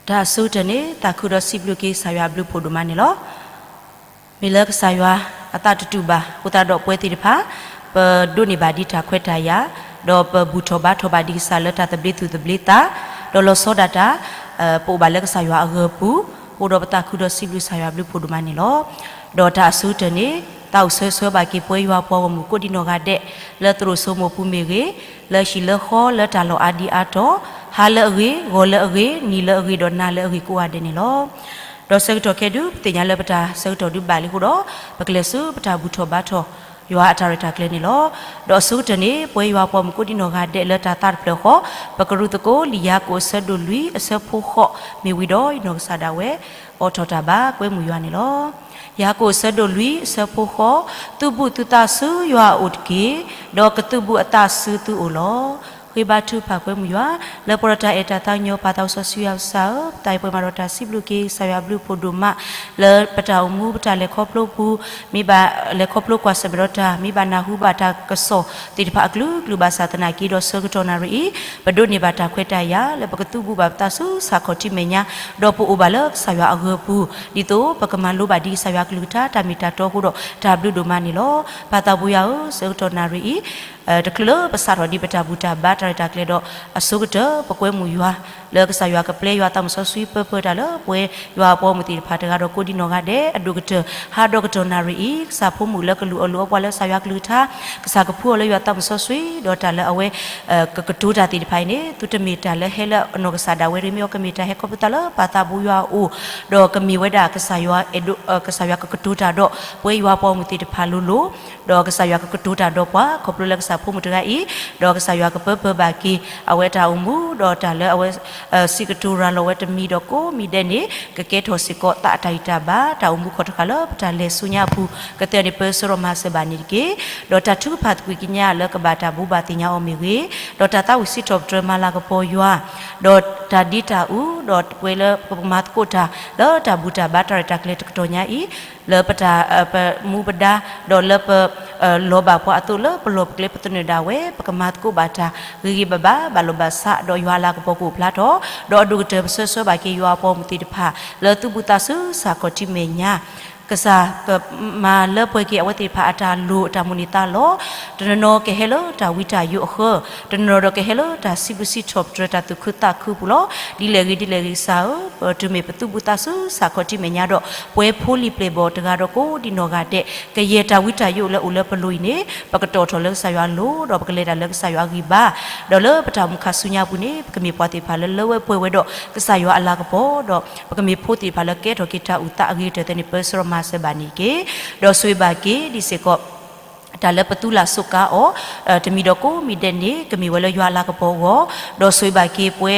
တၢ်အဆိကတၢၢ်န့ၣ် သးခုဒီးစံးဘျုးက့ၤကစၢ်ယွၤအဘျုးဖှိၣ်ဒိၣ်မးန့ၣ်လီၤ. မ့ၢ်လၢကစၢ်ယွၤအသးတတူာ်ဘၣ်အဃိသတးဒီးပဝဲသ့ၣ်တဖၣ် ပဒိးန့ၢ်ဘၣ်ဒံးတၢ်ခွဲးတၢ်ယာ်, ဒီးပဘူၣ်ထီၣ်ဘါထီၣ်ဘၣ်ဒံးကစၢ်လၢတၢ်သဘျ့သူၣ်သဘျ့သး, ဒီးလီၤဆီဒၣ်တၢ် ပအိၣ်ဘၣ်လၢကစၢ်ယွၤအဂၢၤအပူၤ, အဃိဒီးပသးခုဒီးစံးဘျုးကစၢ်ယွၤအဘျုးဖှိၣ်ဒိၣ်မးန့ၣ်လီၤ. ဒီးတၢ်အဆိကတၢၢ်န့ၣ် သးအိၣ်ဆၢဂ့ၤဆၢဝါဘၣ်က့ၤပဝဲယွၤအပှၤဂီၢ်မုၢ်ကိးဒံနီၢ်ဂၤဒဲး လၢသရိာ်စိမိၢ်ပူၤမ့ၢ်ဂ့ၤ, လၢဟံၣ်လၢဃီလၢတၢ်လီၢ်အါဒံအါတီၤ, ဟါလၢအဂ့ၤ, ဂီၤလၢအဂ့ၤ, နံၤလၢအဂ့ၤ, ဒီးနၤလၢအဂ့ၤကိးဂၤဒဲးန့ၣ်လီၤ. ဒီးဆၢကတီၢ်ခဲဒုး ပသ့ၣ်ညါလၢပတၢ်ဆၢကတီၢ်ဒုးဘၣ်လံအဃိဒီး ပကလဲၤဆူပတၢ်ဘူၣ်ထီၣ်ဘါထီၣ်ယွၤအတၢ်ရဲၣ်တၢ်ကျဲၤန့ၣ်လီၤ. ဒီးအဆိကတၢၢ်န့ၣ် ပဝဲယွၤအပှၤဂီၢ်မုၢ်ကိးဒံနီၢ်ဂၤဒဲးလၢတၢ်သးတဖျၢၣ်ဃီ ပကရူၢ်သကိးလံာ်ယၤကိာ်အဆၢဒိၣ်လွံၢ်အဆၢဖိဃိး မ့ၢ်ဝံၤဒီးယနီၢ်ကစၢ်ဒၣ်ဝဲ အိးထီၣ်တၢ်ဘါကွဲမုာ်ယွၤန့ၣ်လီၤ. ယၤကိာ်အဆၢဒိၣ်လွံၢ်အဆၢဖိဃိး, သုဘူးသုသးဆူယွၤအအိၣ်တက့ၢ်, ဒီးကသုးဘူးအသးဆူသုအိၣ်လီၤ. ဃ့ဘါထုကဖၣ်ကွဲမုာ်ယွၤ လၢပှဲၤဒီးတၢ်အဲၣ်တၢ်သးကညီၤ ပၢ်သးစီဆှံယွၤကစၢ်ဧၢ, ပသးပှဲၤမးဒီးတၢ်စံးဘျုးက့ၤကစၢ်ယွၤအဘျုးဖှိၣ်ဒိၣ်မး လၢပတၢ်အိၣ်မူပတၢ်လဲၤခီဖျိပူၤ မ့ၢ်ဘၣ်လဲၤခီဖျိကွၢ်ဆၢၣ်မဲာ်ဒီးတၢ် မ့ၢ်ဘၣ်နၢ်ဟူဘၣ်တၢ်ကစီၣ်သ့ၣ်တဖၣ်အကလုာ်ကလုာ်ဘၣ်ဆၣ်သနာ်က့ ဒီးဆၢကတီၢ်နၣ်ရံၣ်အံၤ ပဒိးန့ၢ်ဘၣ်တၢ်ခွဲးတၢ်ယာ် လၢပကသုးဘူးဘၣ်ပသးဆူစၢ်ခီၣ်ထံးမဲာ်ညါ ဒီးပအိၣ်ဘၣ်လၢကစၢ်ယွၤအဂၢၤအပူၤ ဒ်သိးပကမၤလိဘၣ်ဒံးကစၢ်ယွၤအကလုၢ်ကထါ တၢ်မ့ၢ်တၢ်တီအဃိဒီး တၢ်ဘျုးဒိၣ်မးန့ၣ်လီၤ. ပၢ်သးဘိယွၤဧၢ, ဆၢကတီၢ်နၣ်ရံၣ်အံၤ တချုးလၢပစးထီၣ်ဒံးပတၢ်ဘူၣ်တၢ်ဘါတၢ်ရဲၣ်တၢ်ကျဲၤဒီး အဆိကတၢၢ် ပကွဲမုာ်ယွၤ လၢကစၢ်ယွၤကပျဲယွၤသးမုၣ်စီဆှံ ပၢပၢတၢ်လၢပဝဲယွၤအပှၤဂီၢ်မုၢ်သ့ၣ်တဖၣ်တဂၤဒီးကိးဒံနီၢ်ဂၤဒဲး အဒိၣ်ကတၢၢ် ဟါဒီကတီၢ်နၣ်ရံၣ်အံၤ ကစၢ်ဖိမုၣ်လၢကလူးအီၣ်လူးအီပှၤလၢကစၢ်ယွၤကလုၢ်ကထါ ကစၢ်ကဖှူအီၤလၢယွၤသးမုၣ်စီဆှံ ဒီးတၢ်လၢအဝဲ ကကတိၤတၢ်သ့ၣ်တဖၣ်အံၤန့ၣ် သုတမ့ၢ်တၢ်လၢဟဲလၢအနီၢ်ကစၢ်ဒၣ်ဝဲတဂ့ၤ မ့ၢ်အီၤကမ့ၢ်တၢ်ဟဲခီဖျိသးလၢပၢ်သးဘိယွၤအအိၣ် ဒီးကမ့ၢ်ဝဲဒၣ်ကစၢ်ယွၤအဲၣ်ဒိး ကစၢ်ယွၤကကတိၤတၢ်ဒီး ပဝဲယွၤပှၤဂီၢ်မုၢ်သ့ၣ်တဖၣ်လိၤလိၤ ဒီးကစၢ်ယွၤကကတိၤတၢ်ဒီးပှၤ ခီဖျိလၢကစၢ်ဖိမုၣ်တဂၤအံၤ ဒီးကစၢ်ယွၤကပၢပၢဘၣ်က့ၤ အဝဲတၢ်အိၣ်မူ ဒီးတၢ်လၢအဝဲ စံးကတိၤရၤလီၤဝဲတမံၤဒီးကိးမံၤဒဲးန့ၣ် ကကဲထီၣ်စ့ၢ်ကီးသးအတၢ်ဂံၢ်တၢ်ဘါ တၢ်အိၣ်မူခီၣ်တဃာ်လၢပတၢ်လဲၤဆူညါအပူၤ ကသ့န့ၣ်ပၢဆှၢဒီးမၤစၢၤဘၣ်န့ၣ်တက့ၢ်. ဒီးတၢ်ထုကဖၣ်သကွံာ်ကညးလၢကဘၣ်တၢ်ဘိးဘၣ်သ့ၣ်ညါအီၤမ့ၢ်ဂ့ၤ, ဒီးတၢ်သးဝံၣ်စံးထီၣ်ပတြၢၤမၤလၤကပီၤယွၤ, ဒီးတၢ်ဒ့တၢ်အူ, ဒီးပဝဲလၢပကမၤသကိးတၢ် လၢတၢ်ဘူၣ်တၢ်ဘါတၢ်ရဲၣ်တၢ်ကျဲၤတကတီၢ်ညါအံၤ, လၢပတၢ် ပမူပဒါ, ဒီးလၢပ လီၤဘၣ်ပှၤအသိးလၢပလီၢ်ပကျဲပသနၢၣ်ဒၣ်ဝဲ ပကမၤသကိးဘၣ်တၢ်ဂ့ၤဂ့ၤဘၣ်ဘၣ် ဘၣ်လီၢ်ဘၣ်စး ဒီးယွၤအလၤကပီၤကအိၣ်ဖျါထီၣ်, ဒီးအဒိၣ်ကတၢၢ်ပဆၢဆှၢဘၣ်က့ၤယွၤအပှၤဂီၢ်မုၢ်သ့ၣ်တဖၣ် လၢသုးဘူးသးဆူစၢ်ခီၣ်ထံးမဲာ်ညါ ကစၢ်ကမၤလၢပှဲၤက့ၤအဝဲသ့ၣ်တဖၣ်အတၢ်လိၣ်အတၢ်မိၣ်န့ၢ်သးလီၤ. တနီၤနီၤကဟဲလၢတၢ်ဝံတၢ်ယိးအဃၢၤ, တနီၤနီၤဒီးကဟဲလၢတၢ်စံးဘျုးစံးထီၣ်ပတြၢၤတၢ်သူၣ်ခုသးခုပူၤလီၤ. ဒ်လဲၣ်ဂ့ၤဒ်လဲၣ်ဂ့ၤကစၢ်ဧၢ, ပတုၤမ့ၢ်ပသုးဘူးသးဆူစၢ်ခီၣ်ထံးမဲာ်ညါဒီး ပဝဲဖိလံၤပျဲၢ်ဘီၣ်တဂၤဒီးကိးဒံနီၢ်ဂၤဒဲး ကယဲၢ်တၢ်ဝံတၢ်ယိးလၢအိၣ်လၢပလိၤအံၤန့ၣ် ပကတီၢ်ထီၣ်လၢကစၢ်ယွၤအလိၤ ဒီးပကလဲၤတၢ်လၢကစၢ်ယွၤအဂံၢ်ဘါ, ဒီးလၢပတၢ်အိၣ်မူခါဆူညါအပူၤန့ၣ် ပကမ့ၢ်ပှၤသ့ၣ်တဖၣ်လၢလၢဝဲပှဲၤဝဲဒီးကစၢ်ယွၤအလၤကပီၤ, ဒီးပကမ့ၢ်ဖိသ့ၣ်တဖၣ်လၢကဲထီၣ်က့ၤတၢ်အုၣ်သးအဂ့ၤကတၢၢ်သ့ၣ်န့ၣ် ပၢဆှၢဒီးမၤစၢၤဘၣ်န့ၣ်တက့ၢ်. ဒီးဆိၣ်ဂ့ၤဘၣ်က့ၤဒ်စ့ၢ်ကီး တၢ်လၢပသူလၢ်စူးကါအီၤ တမံၤဒီးကိးမံၤဒဲးန့ၣ် ကမ့ၢ်ဝဲလၢယွၤအလၤကပီၤအဂီၢ်, ဒီးဆိၣ်ဂ့ၤဘၣ်က့ၤပဝဲ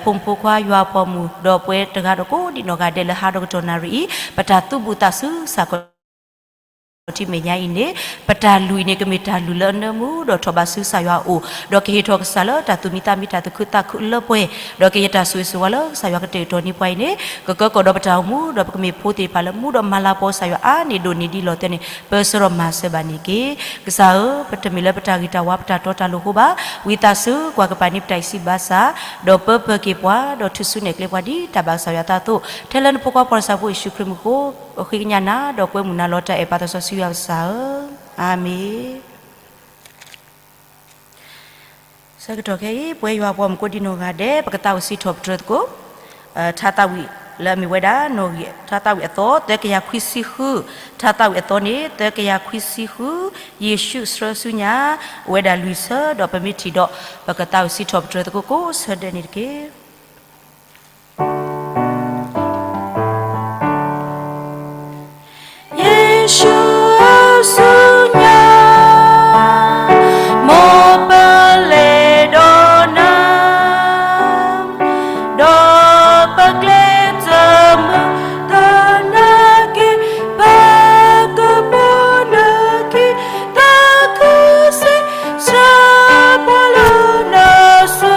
ဖိမုၣ်ဖိခွါယွၤအပှၤဂီၢ်မုၢ် ဒီးပဝဲတဂၤဒီးကိးဒံနီၢ်ဂၤဒဲးလၢဟါဒီကတီၢ်နၣ်ရံၣ်အံၤ ပတၢ်သူးဘူးသးဆူစၢ်ခီၣ်ထံးမဲာ်ညါအံၤန့ၣ် ပတၢ်လုၢ်အံၤန့ၣ် ကမ့ၢ်တၢ်လုၢ်လၢအနၢမူ ဒီးထီၣ်ဘးဆူကစၢ်ယွၤအအိၣ်, ဒီးကဟ့ၣ်ထီၣ်ကစၢ်လၢတၢ်သူၣ်မံသးမံ တၢ်သူၣ်ခုသးခုလၢပှဲၤ, ဒီးကယဲၢ်တၢ်ဆိၣ်ဂ့ၤဆိၣ်ဝါလၢကစၢ်ယွၤကတဲာ်ကတီၤန့ၢ်ပှၤအံၤန့ၣ် ကကၢကီၣ်ဒီးပတၢ်အိၣ်မူ ဒီးပကမ့ၢ်ဖိသ့ၣ်တဖၣ်လၢမူဒီးမၤလၤကပီၤကစၢ်ယွၤအါန့ၢ်ဒိၣ်န့ၢ်ဒံးလီၤတဲာ်န့ၣ် ပၢဆှၢဒီးမၤစၢၤဘၣ်န့ၣ်တက့ၢ်. ကစၢ်ဧၢ, ပတမ့ၢ်လၢပတၢ်ဂ့ၤတၢ်ဝါ ပတၢ်တီတၢ်လိၤအဃိဘၣ်, ဝံသးစူၤကွၢ်ကပၤန့ၢ်ပတၢ်အံးစံးဘါစၢ်, ဒီးပၢပၢက့ၤပှၤ, ဒီးထုးစုနဲၣ်ကျဲပှၤဒ်တၢ်ဘၣ်ကစၢ်ယွၤအသးအသိး, ထဲလၢနဖိခွါပှၤစၢ်ဖိယ့ၣ်ၡူးခရံာ်မူခိၣ်, ဃ့ကညးနၤ ဒီးကွဲမုာ်နၤလီၤတၢ်အဲၣ်ပၢ်သးစီဆှံယွၤကစၢ်ဧၢ, အၤမ့ၣ်. ဆၢကတီၢ်ခဲအံၤ ပဝဲယွၤအပှၤမုၣ်ကိးဒံနီၢ်ဂၤဒဲး ပကသးဝံၣ်စံးထီၣ်ပတြၢၤသကိး ထါသးဝံၣ်လၢအမ့ၢ်ဝဲဒၣ် နီၣ်ဂံၢ်ထါသးဝံၣ်အသီ သၢကယၤခွံဆံဃု, ထါသးဝံၣ်အသီန့ၣ် သၢကယၤခွံဆံဃု, ယ့ၣ်ၡူးဆှၢဆူညါ အိၣ်ဝဲဒၣ်လွံၢ်ဆၢ ဒီးပမ့ၢ်ထံၣ်ဒီး ပကသးဝံၣ်စံးထီၣ်ပတြၢၤသကိးကိးဆၢဒဲးန့ၣ်တက့ၢ်. ယ့ၣ်ၡူးဧၢ ဆူညါ မ်ပလဲၤဒီးနၤ, ဒီးပကျဲတမုာ်သနာ်က့ ပကပိာ်နခံ သးခုစ့ၣ် ဆှၢပှၤလၢနစု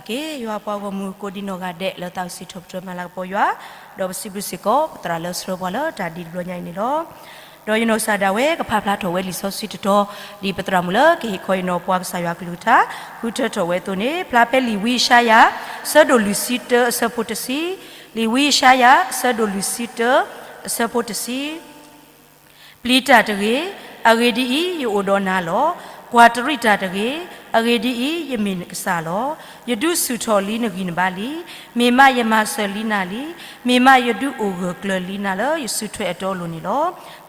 က့ၤ ယွၤပှၤဂီၢ်မုၢ်ကိးဒံနီၢ်ဂၤဒဲး လၢသးစီဆှံထီၣ်ပတြၢၤမၤလၤကပီၤယွၤ, ဒီးပစံးဘျုးစ့ၢ်ကီး ပသရၣ်လၢဆှၢပှၤလၢတၢ်ဒ်တဘျီညါအံၤန့ၣ်လီၤ. ဒီးယနီၢ်ကစၢ်ဒၣ်ဝဲကဖးဖျါထီၣ်ဝဲလံာ်စီဆှံတတီၤ, ဒ်ပသရၣ်မုၣ်လၢကဟ့ၣ်ခီအံၤနီၢ်ပှၤကစၢ်ယွၤကလုၢ်ကထါ ဃုထၢထီၣ်ဝဲအသိးန့ၣ် ဖျါဖဲလံာ်ဝံယၡါယၤ ဆၢဒိၣ်လွံၢ်ဆံတၢအဆၢဖိတဆံ, လံာ်ဝံယၡါယၤ ဆၢဒိၣ်လွံၢ်ဆံတၢ အဆၢဖိတဆံ ပျံၤတၢ်တဂ့ၤ, အဂ့ၢ်ဒ်အံၤ, ယအိၣ်ဒီးနၤလီၤ. ကွၢ်တရံးတၢ်တဂ့ၤ, အဂ့ၢ်ဒ်အံၤ, ယမ့ၢ်နကစၢ်လီၤ. ယဒုးဆူၣ်ထီၣ်လံနဂံၢ်နဘါလံ. မ့ၢ်မးယမၤစၢၤလံနၤလံ. မ့ၢ်မးယဒုးအိၣ်ဂၢၢ်ကျၢၤလံနၤလၢယစုထွဲအတီအလိၤန့ၣ်လီၤ.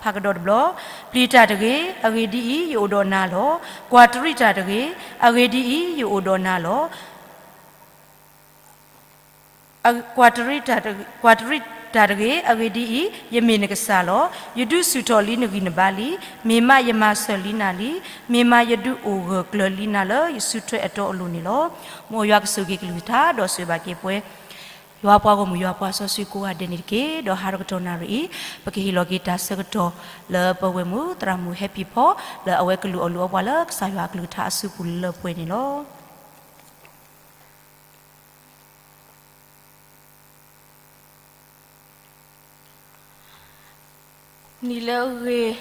ဖးကဒီးတဘျီ, ပျံၤတၢ်တဂ့ၤ, အဂ့ၢ်ဒ်အံၤ, ယအိၣ်ဒီးနၤလီၤ. ကွၢ်တရံးတၢ်တဂ့ၤ, အဂ့ၢ်ဒ်အံၤ, ယအိၣ်ဒီးနၤလီၤ. ကွၢ်တရံးတၢ်တဂ့ၤ, ကွၢ်တရံးတၢ်တဂ့ၤ, အဂ့ၢ်ဒ်အံၤ, ယမ့ၢ်နကစၢ်လီၤ. ယဒုးဆူၣ်ထီၣ်လံနဂံၢ်နဘါလံ. မ့ၢ်မးယမၤစၢၤလံနၤလံ. မ့ၢ်မးယဒုးအိၣ်ဂၢၢ်ကျၢၤလံနၤလၢယစုထွဲအတီအလိၤန့ၣ်လီၤ. မ်ယွၤကဆိၣ်ဂ့ၤကလုၢ်ကထါ ဒီးဆိၣ်ဂ့ၤဘၣ်က့ၤပှၤ ယွၤပှၤဂီၢ်မုၢ် ယွၤပှၤစီဆှံကိးဂၤဒဲးန့ၣ်တက့ၢ်. ဒီးဟးထီၣ်ကတီၢ်နၣ်ရံၣ်အံၤ ပကဟ့ၣ်လီၤက့ၤတၢ်ဆၢကတီၢ်လၢပဝဲၢ်မုၣ်သရၣ်မုၣ် Happy Paul လၢအဝဲကလူးအီၣ်လူးအီပှၤလၢကစၢ်ယွၤအကလုၢ်ကထါအစုပူၤလၢပှဲၤန့ၣ်လီၤ. နံၤလၢအဂ့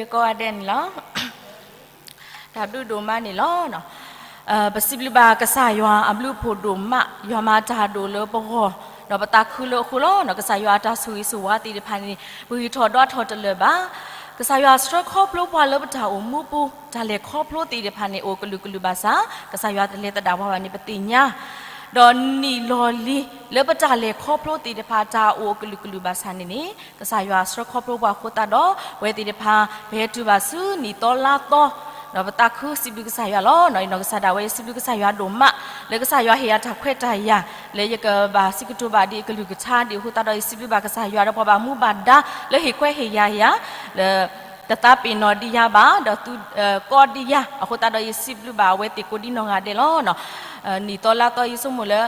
ၤကိးဂၤဒဲးန့ၣ်လီၤ. တၢ်ဘျုးဒိၣ်မးန့ၣ်လီၤ. ပစံးဘျုးဘၣ်ကစၢ်ယွၤအဘျုးအဖှိၣ်ဒိၣ်မး, ယွၤမၤတၢ်ဒိၣ်လၢပဂီၢ်, ဒီးပသးခုလၢအဃိလီၤ. ကစၢ်ယွၤအတၢ်ဆိၣ်ဂ့ၤဆိၣ်ဝါသ့ၣ်တဖၣ်န့ၣ် ပဂံၢ်ထီၣ်ဒွးထီၣ်တလၢာ်ဘၣ်. ကစၢ်ယွၤဆှၢခီဖျိပှၤလၢပတၢ်အိၣ်မူပူၤ တၢ်လဲၤခီဖျိသ့ၣ်တဖၣ်န့ၣ် အိၣ်ကလုာ်ကလုာ်ဘၣ်ဆၣ် ကစၢ်ယွၤတလဲၤသဒၣ်ပှၤဘၣ်န့ၣ် ပသ့ၣ်ညါ ဒီးနံၣ်လီၤလံၤလၢပတၢ်လဲၤခီဖျိသ့ၣ်တဖၣ် တၢ်အိၣ်ကလုာ်ကလုာ်ဘၣ်ဆၣ်န့ၣ်န့ၣ် ကစၢ်ယွၤဆှၢခီဖျိပှၤအဃိသတးဒီး ပဝဲသ့ၣ်တဖၣ် ပဟဲတုၤဘၣ်ဆူနံၣ်သီလါသီ, ဒီးပသးခုစံးဘျုးကစၢ်ယွၤလီၤ. ယနီၢ်ကစၢ်ဒၣ်ဝဲယစံးဘျုးကစၢ်ယွၤဒိၣ်မး လၢကစၢ်ယွၤဟ့ၣ်ယၤတၢ်ခွဲးတၢ်ယာ် လၢယကဘၣ်စံးကတိၤဘၣ်ဒ်အကလုၢ်ကထါဒ်အဃိသတးဒီး ယစံးဘျုးဘၣ်ကစၢ်ယွၤဒီးပှၤဘၣ်မူဘၣ်ဒါ လၢဟ့ၣ်ခွဲးဟ့ၣ်ယာ်ယၤ လၢ တသးပ့ၤနီၣ်ဒံးယၤဘၣ် ဒီးသုကိးဒံးယၤ အဃိသတးဒီးယစံးဘျုးဘၣ်အဝဲသ့ၣ်ကိးဒံနီၢ်ဂၤဒဲးလီၤ. နံၣ်သီလါသီယဆိကမိၣ်လၢ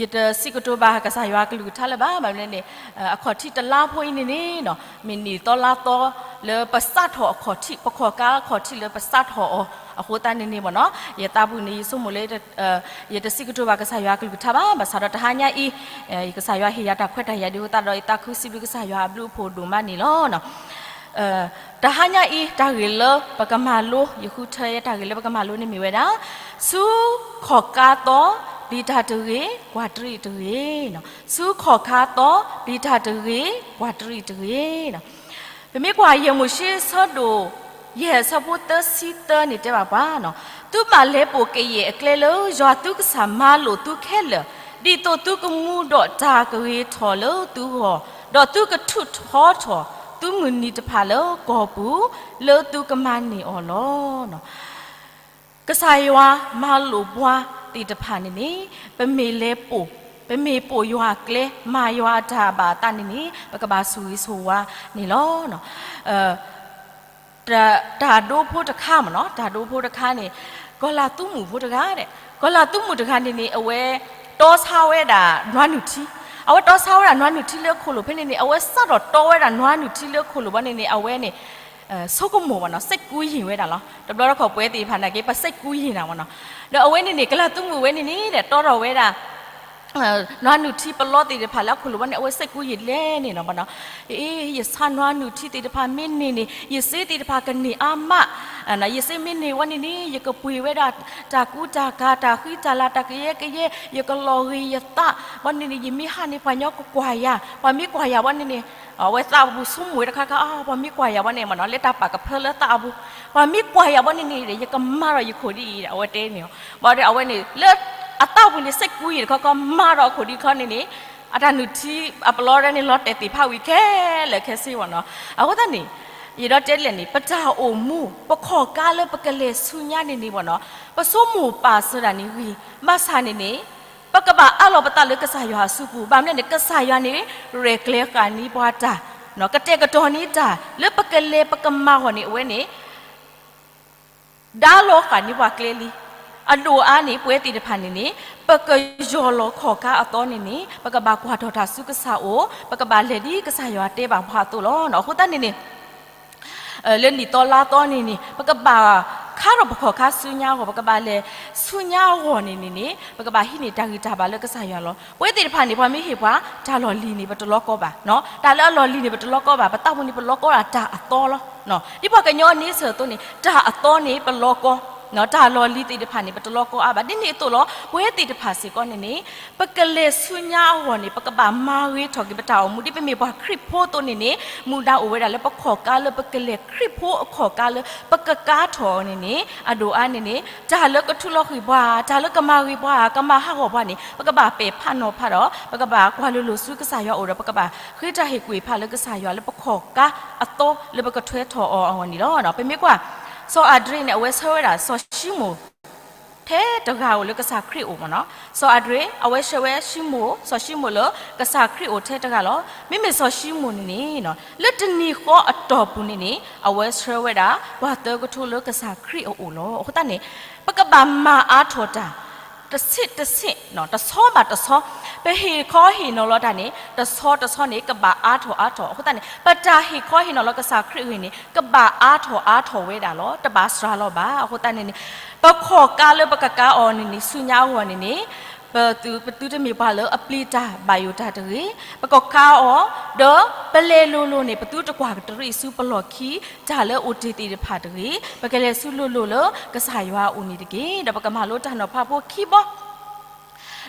ယတစံးကတိၤဘၣ်ကစၢ်ယွၤကလုၢ်ကထါလၢၤဘၣ်, ဘၣ်မနုၤလဲၣ်န့ၣ် အခီၣ်ထံးတလါဖိအံၤန့ၣ်န့ၣ် မ့ၢ်နံၣ်သီလါသီလၢပစးထီၣ်အခီၣ်ထံး, ပခီၣ်ကါအခီၣ်ထံးလၢပစးထီၣ်အီၤအဃိသတးန့ၣ်န့ၣ်ဘၣ်နီၤ, ယသးပူၤန့ၣ် ယဆိကမိၣ်လၢ ယတစံးကတိၤဘၣ်ကစၢ်ယွၤကလုၢ်ကထါဘၣ်, ဘၣ်ဆၣ်ဒီးတဟါညါအံၤ ကစၢ်ယွၤဟ့ၣ်ယၤတၢ်ခွဲးတၢ်ယာ်ဒ်အဃိသတးဒီး ယသးခုစံးဘျုးကစၢ်ယွၤအဘျုးအဖှိၣ်ဒိၣ်မးန့ၣ်လီၤ. တဟါညါအံၤ တၢ်ဂ့ၢ်လၢပကမၤလိ, ယဃုထၢယဲတၢ်ဂ့ၢ်လၢပကမၤလိန့ၣ်မ့ၢ်ဝဲဒၣ်, ဆူခီၣ်ကါသီ ပျံၤတၢ်တဂ့ၤ, ကွၢ်တရံးတဂ့ၤ. ဆူခီၣ်ကါသီ ပျံၤတၢ်တဂ့ၤ, ကွၢ်တရံးတဂ့ၤ. ပမ့ၢ်ကွၢ်ယဲၢ်မိၤၡ့ဆၢဒိၣ်ယဲၢ်အဆၢဖိသၢဆံသၢန့ၣ်တဲဘၣ်ပှၤ, သုဘၣ်လဲၤပိာ်ကယဲၢ်အကျဲလၢယွၤသုကစၢ်မၤလိာ်သုခဲလၢာ်, ဒ်သိးသုကမူဒီးတၢ်ကဂ့ၤထီၣ်လၢသုဂီၢ်, ဒီးသုကထူးထီထီၣ်သုမုၢ်နံၤတဖၣ်လၢကီၢ်ပူၤ လၢသုကမၤန့ၢ်အီၤလီၤ. ကစၢ်ယွၤမၤလိာ်ပှၤသ့ၣ်တဖၣ်န့ၣ်န့ၣ် ပမ့ၢ်လဲၤပိာ်, ပမ့ၢ်ပိာ်ယွၤအကျဲ မၤယွၤအတၢ်ဘၣ်အသးန့ၣ်န့ၣ် ပကဘၣ်ဆိၣ်ဂ့ၤဆိၣ်ဝါန့ၣ်လီၤ. တၢ်ဒိဖိတခါမ့ၢ်နီၤ, တၢ်ဒိဖိတခါန့ၣ် ကီၤလၤသူမုၣ်ဖိတဂၤဒီး ကီၤလၤသူမုၣ်တဂၤန့ၣ်န့ၣ် အဝဲတီဆါဝဲဒၣ်နွါနုၢ်ထံ, အဝဲတီဆါဝဲဒၣ်နွါနုၢ်ထံလၢခိၣ်လိာ်ဖဲန့ၣ်န့ၣ် အဝဲစးထီၣ်တီဝဲဒၣ်နွါနုၢ်ထံလၢခိၣ်လိာ်ဘီန့ၣ်န့ၣ် အဝဲန့ၣ် ဆိကမိၣ်ဘၣ်နီၤ, စိတ်ကူးယဉ်ဝဲဒၣ်လီၤ. တဘျီတခီၣ်ပဝဲသ့ၣ်တဖၣ်န့ၣ်က့ ပစိတ်ကူးယဉ်နၤဘၣ်နီၤ. ဒီးအဝဲန့ၣ်န့ၣ် ကီၤလၤသူမုၣ်ဝဲန့ၣ်န့ၣ်ဒီး တီထီၣ်ဝဲဒၣ် နွါနုၢ်ထံပလီသ့ၣ်တဖၣ်လၢအခိၣ်လိာ်ဘီန့ၣ် အဝဲစိတ်ကူးယဉ်လဲၣ်န့ၣ်လီၤဘၣ်နီၤ. အ့ ယဆါနွါနုၢ်ထံသ့ၣ်တဖၣ်မ့ၢ်န့ၢ်န့ၣ် ယစ့သ့ၣ်တဖၣ်ကန့ၢ်အါမး, ယစ့မ့ၢ်န့ၢ်ဝဲန့ၣ်န့ၣ် ယကပှ့ၤဝဲဒၣ်တၢ်ကူတၢ်ကၤ တၢ်ဃံတၢ်လၤ တၢ်ကယဲကယဲ ယကလီၤဂ့ၤယသးဘီန့ၣ်န့ၣ် ယမ့ၢ်ဟးန့ၣ် ပှၤကညီကကွၢ်ယၤ, ပှၤမ့ၢ်ကွၢ်ယၤဘီန့ၣ်န့ၣ် အဝဲသးပူၤဆိကမိၣ်ဝဲတခါခါ ပှၤမ့ၢ်ကွၢ်ယၤဘီန့ၣ်မ့ၢ်နီၤ လၢတၢ်ပာ်ကဖၢလၢသးအပူၤ, ပှၤမ့ၢ်ကွၢ်ယၤဘီန့ၣ်န့ၣ် ယကမၤဒီးယခိၣ်ဒ်အံၤ အဝဲတဲန့ၣ်, ဘၣ်ဒီးအဝဲန့ၣ် လၢအသးပူၤန့ၣ် စိတ်ကူးယဉ်တခီခီ မၤဒီးအခိၣ်ဒ်ခီန့ၣ်န့ၣ် အတၢ်နုၢ်ထံအပလီဒၣ်န့ၣ် လီၤတဲာ်သ့ၣ်ဖးဝံၤခဲလၢာ်ခဲဆ့ဘီနီၤ. အဃိသတးန့ၣ် ယဒီးတဲလဲၣ်န့ၣ် ပတၢ်အိၣ်မူ ပခီၣ်ကါလၢပကလဲၤဆူညါန့ၣ်န့ၣ်ဘီနီၤ ပဆိကမိၣ်ပာ်စၢၤဒၣ်န့ၣ်ဂ့ၤ, ဘၣ်ဆၣ်န့ၣ်န့ၣ် ပကဘၣ်အးလီၤပသးလၢကစၢ်ယွၤအစုပူၤ, ဘၣ်မနုၤလဲၣ်န့ၣ် ကစၢ်ယွၤန့ၣ် ရဲၣ်ကျဲၤဃာ်န့ၢ်ပှၤတၢ်, ကတဲာ်ကတီၤန့ၢ်တၢ် လၢပကလဲၤပကမၤအဂီၢ်န့ၣ် အဝဲန့ၣ် ဒါလီၤဃာ်န့ၢ်ပှၤကျဲလံ. အဒိၣ်အါန့ၣ် ပဝဲသ့ၣ်တဖၣ်န့ၣ်န့ၣ် ပကယီၢ်လီၤခီၣ်ကါအသီန့ၣ်န့ၣ် ပကဘၣ်ကွၢ်ထီၣ်တၢ်ဆူကစၢ်အိၣ်, ပကဘၣ်လဲၤဒ်ကစၢ်ယွၤတဲဘၣ်ပှၤအသိးလီၤ. အဃိသတးန့ၣ်န့ၣ် လၢနံၣ်သီလါသီန့ၣ်န့ၣ် ပကဘၣ် ခါထီၣ်ပခီၣ်ခါဆူညါအဂီၢ် ပကဘၣ်လဲၤဆူညါအဂီၢ်န့ၣ်န့ၣ်န့ၣ် ပကဘၣ်ဟံးန့ၢ်တၢ်ဂံၢ်တၢ်ဘါလၢကစၢ်ယွၤလီၤ. ပဝဲသ့ၣ်တဖၣ်န့ၣ် ပှၤမ့ၢ်ဟ့ၣ်ပှၤတၢ်လီၢ်လံၤန့ၣ် ပတလီၤကီဘၣ်. တၢ်လၢအလီၢ်လံၤန့ၣ် ပတလီၤကီဘၣ်. ပသးပူၤန့ၣ် ပလီၤကီဒၣ်တၢ်အသီလီၤ. ဒ်ပှၤကညီအန့ဆၢၣ်အသိးန့ၣ် တၢ်အသီန့ၣ် ပလီၤကီ, တၢ်လီၢ်လံၤသ့ၣ်တဖၣ်န့ၣ် ပတလီၤကီအါဘၣ်. ဒ်န့ၣ်အသိးလီၤ ပဝဲသ့ၣ်တဖၣ်စ့ၢ်ကီးန့ၣ်န့ၣ် ပကလဲၤဆူညါအဂီၢ်န့ၣ် ပကဘၣ်မၤဂ့ၤထီၣ်က့ၤပတၢ်အိၣ်မူ ဒ်ပမ့ၢ်ပှၤခရံာ်ဖိအသိးန့ၣ်န့ၣ် မူဒါအိၣ်ဝဲဒၣ်လၢပခီၣ်ကါလၢပကလဲၤ ခရံာ်ဖိအခီၣ်ကါလၢ ပကကါထီၣ်အီၤန့ၣ်န့ၣ် အဒိၣ်အါန့ၣ်န့ၣ် တၢ်လၢကထူလီၤဃံၢ်ပှၤ တၢ်လၢကမၤဂ့ၤပှၤ ကမၤဟးဂီၤပှၤန့ၣ် ပကဘၣ်ပဲာ်ဖးနီၤဖးဒီး ပကဘၣ်ကွၢ်လိၤလိၤဆူကစၢ်ယွၤအအိၣ်ဒီး ပကဘၣ်ဃ့တၢ်ဟ့ၣ်ကွံာ်ဖးလၢကစၢ်ယွၤလၢပခီၣ်ကါအသီလၢပကထွဲထီၣ်အီၤအဂီၢ်န့ၣ်လီၤ. ပမ့ၢ်ကွၢ် စီၤအၤဒြ့းန့ၣ် အဝဲဆှၢဝဲဒၣ်စီၤၡံမိၣ် ထဲတဂၤဧိၤလၢကစၢ်ခရံာ်အအိၣ်မ့ၢ်နီၤ. စီၤအၤဒြ့း အဝဲဆှၢဝဲၡံမိၣ် စီၤၡံမိၣ်လၢကစၢ်ခရံာ်အိၣ်ထဲတဂၤလီၤ. မ့မ့ၢ်စီၤၡံမိၣ်န့ၣ်န့ၣ် လၢတနံၤဃီအတီၢ်ပူၤန့ၣ်န့ၣ် အဝဲဆှၢဝဲဒၣ် ပှၤသၢကထိလၢကစၢ်ခရံာ်အအိၣ်လီၤ. အဃိသတးန့ၣ် ပကဘၣ်မၤအါထီၣ်တၢ် တဆံးတဆံး တဆီဘၣ်တဆီ ပဟ့ၣ်ခီဟ့ၣ်နီၤလီၤတၢ်န့ၣ် တဆီတဆီန့ၣ် ကဘၣ်အါထီၣ်အါထီၣ်. အဃိသတးန့ၣ် ပတၢ်ဟ့ၣ်ခီဟ့ၣ်နီၤလီၤကစၢ်ခရံာ်အဂ့ၢ်န့ၣ် ကဘၣ်အါထီၣ်အါထီၣ်ဝဲဒၣ်လီၤ. တဘၣ်စှၤလီၤဘၣ်. အဃိသတးန့ၣ်န့ၣ် ပခီၣ်ကါလၢပကကါအီၤန့ၣ်န့ၣ် ဆူညါအဂီၢ်န့ၣ်န့ၣ် ပသု ပသုတမ့ၢ်ပှၤလၢအပျံၤတၢ်ဘၣ်ယိၣ်တၢ်တဂ့ၤ. ပကကါအီၤ ဒီးပလဲၤလိၤလိၤန့ၣ် ပသုတကွၢ်တရံးဆူပလီၢ်ခံ တၢ်လၢအိၣ်တ့ၢ်သ့ၣ်တဖၣ်တဂ့ၤ. ပကလဲၤဆူလိၤလိၤလၢကစၢ်ယွၤအအိၣ်န့ၣ်တက့ၢ်. ဒီးပကမၤလိတၢ်နီၤဖးဖိခံဘီ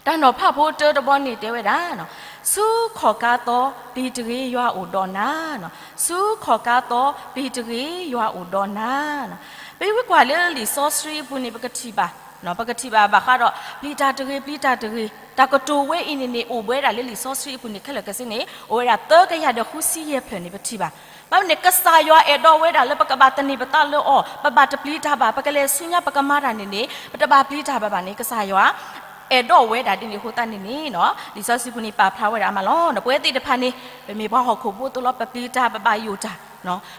တၢ်နီၤဖးဖိတၢတဘီန့ၣ်တဲဝဲဒၣ်, ဆူခီၣ်ကါသီပျံၤတဂ့ၤ ယွၤအိၣ်ဒီးနၤ, ဆူခီၣ်ကါသီပျံၤတဂ့ၤ ယွၤအိၣ်ဒီးနၤ. ပဝဲကွၢ်လၢလံာ်စီဆှံအပူၤန့ၣ် ပကထံၣ်ဘၣ်, ပကထံၣ်ဘၣ်ဘၣ်ဃးဒီး ပျံၤတၢ်တဂ့ၤ ပျံၤတၢ်တဂ့ၤ, တၢ်ကတိၤဝဲအံၤန့ၣ်န့ၣ် အိၣ်ဝဲဒၣ်လၢလံာ်စီဆှံအပူၤန့ၣ် ခဲလၢာ်ခဲဆ့န့ၣ် အိၣ်ဝဲဒၣ်သၢကယၤဒီးဃုဆံယဲၢ်ဖျၢၣ်န့ၣ် ပထံၣ်ဘၣ်. ဘၣ်မနုၤန့ၣ် ကစၢ်ယွၤအဲၣ်ဒိးဝဲဒၣ်လၢပကဘၣ်သန့ၤပသးလၢအီၤ, ပဘၣ်တပျံၤတၢ်ဘၣ်, ပကလဲၤဆူညါပကမၤတၢ်န့ၣ်န့ၣ် ပတဘၣ်ပျံၤတၢ်ဘၣ်ဘၣ်န့ၣ် ကစၢ်ယွၤ အဲၣ်ဒိးဝဲဒၣ်ဒ်န့ၣ်အဃိသတးန့ၣ်န့ၣ် လံာ်စီဆှံပူၤန့ၣ် ပာ်ဖျါဝဲဒၣ်အါမးလီၤ. ပဝဲသ့ၣ်တဖၣ်န့ၣ် ပမ့ၢ်ပှၤဟီၣ်ခိၣ်ဖိအသိးလီၤ. ပပျံၤတၢ်ပဘၣ်ယိၣ်တၢ်,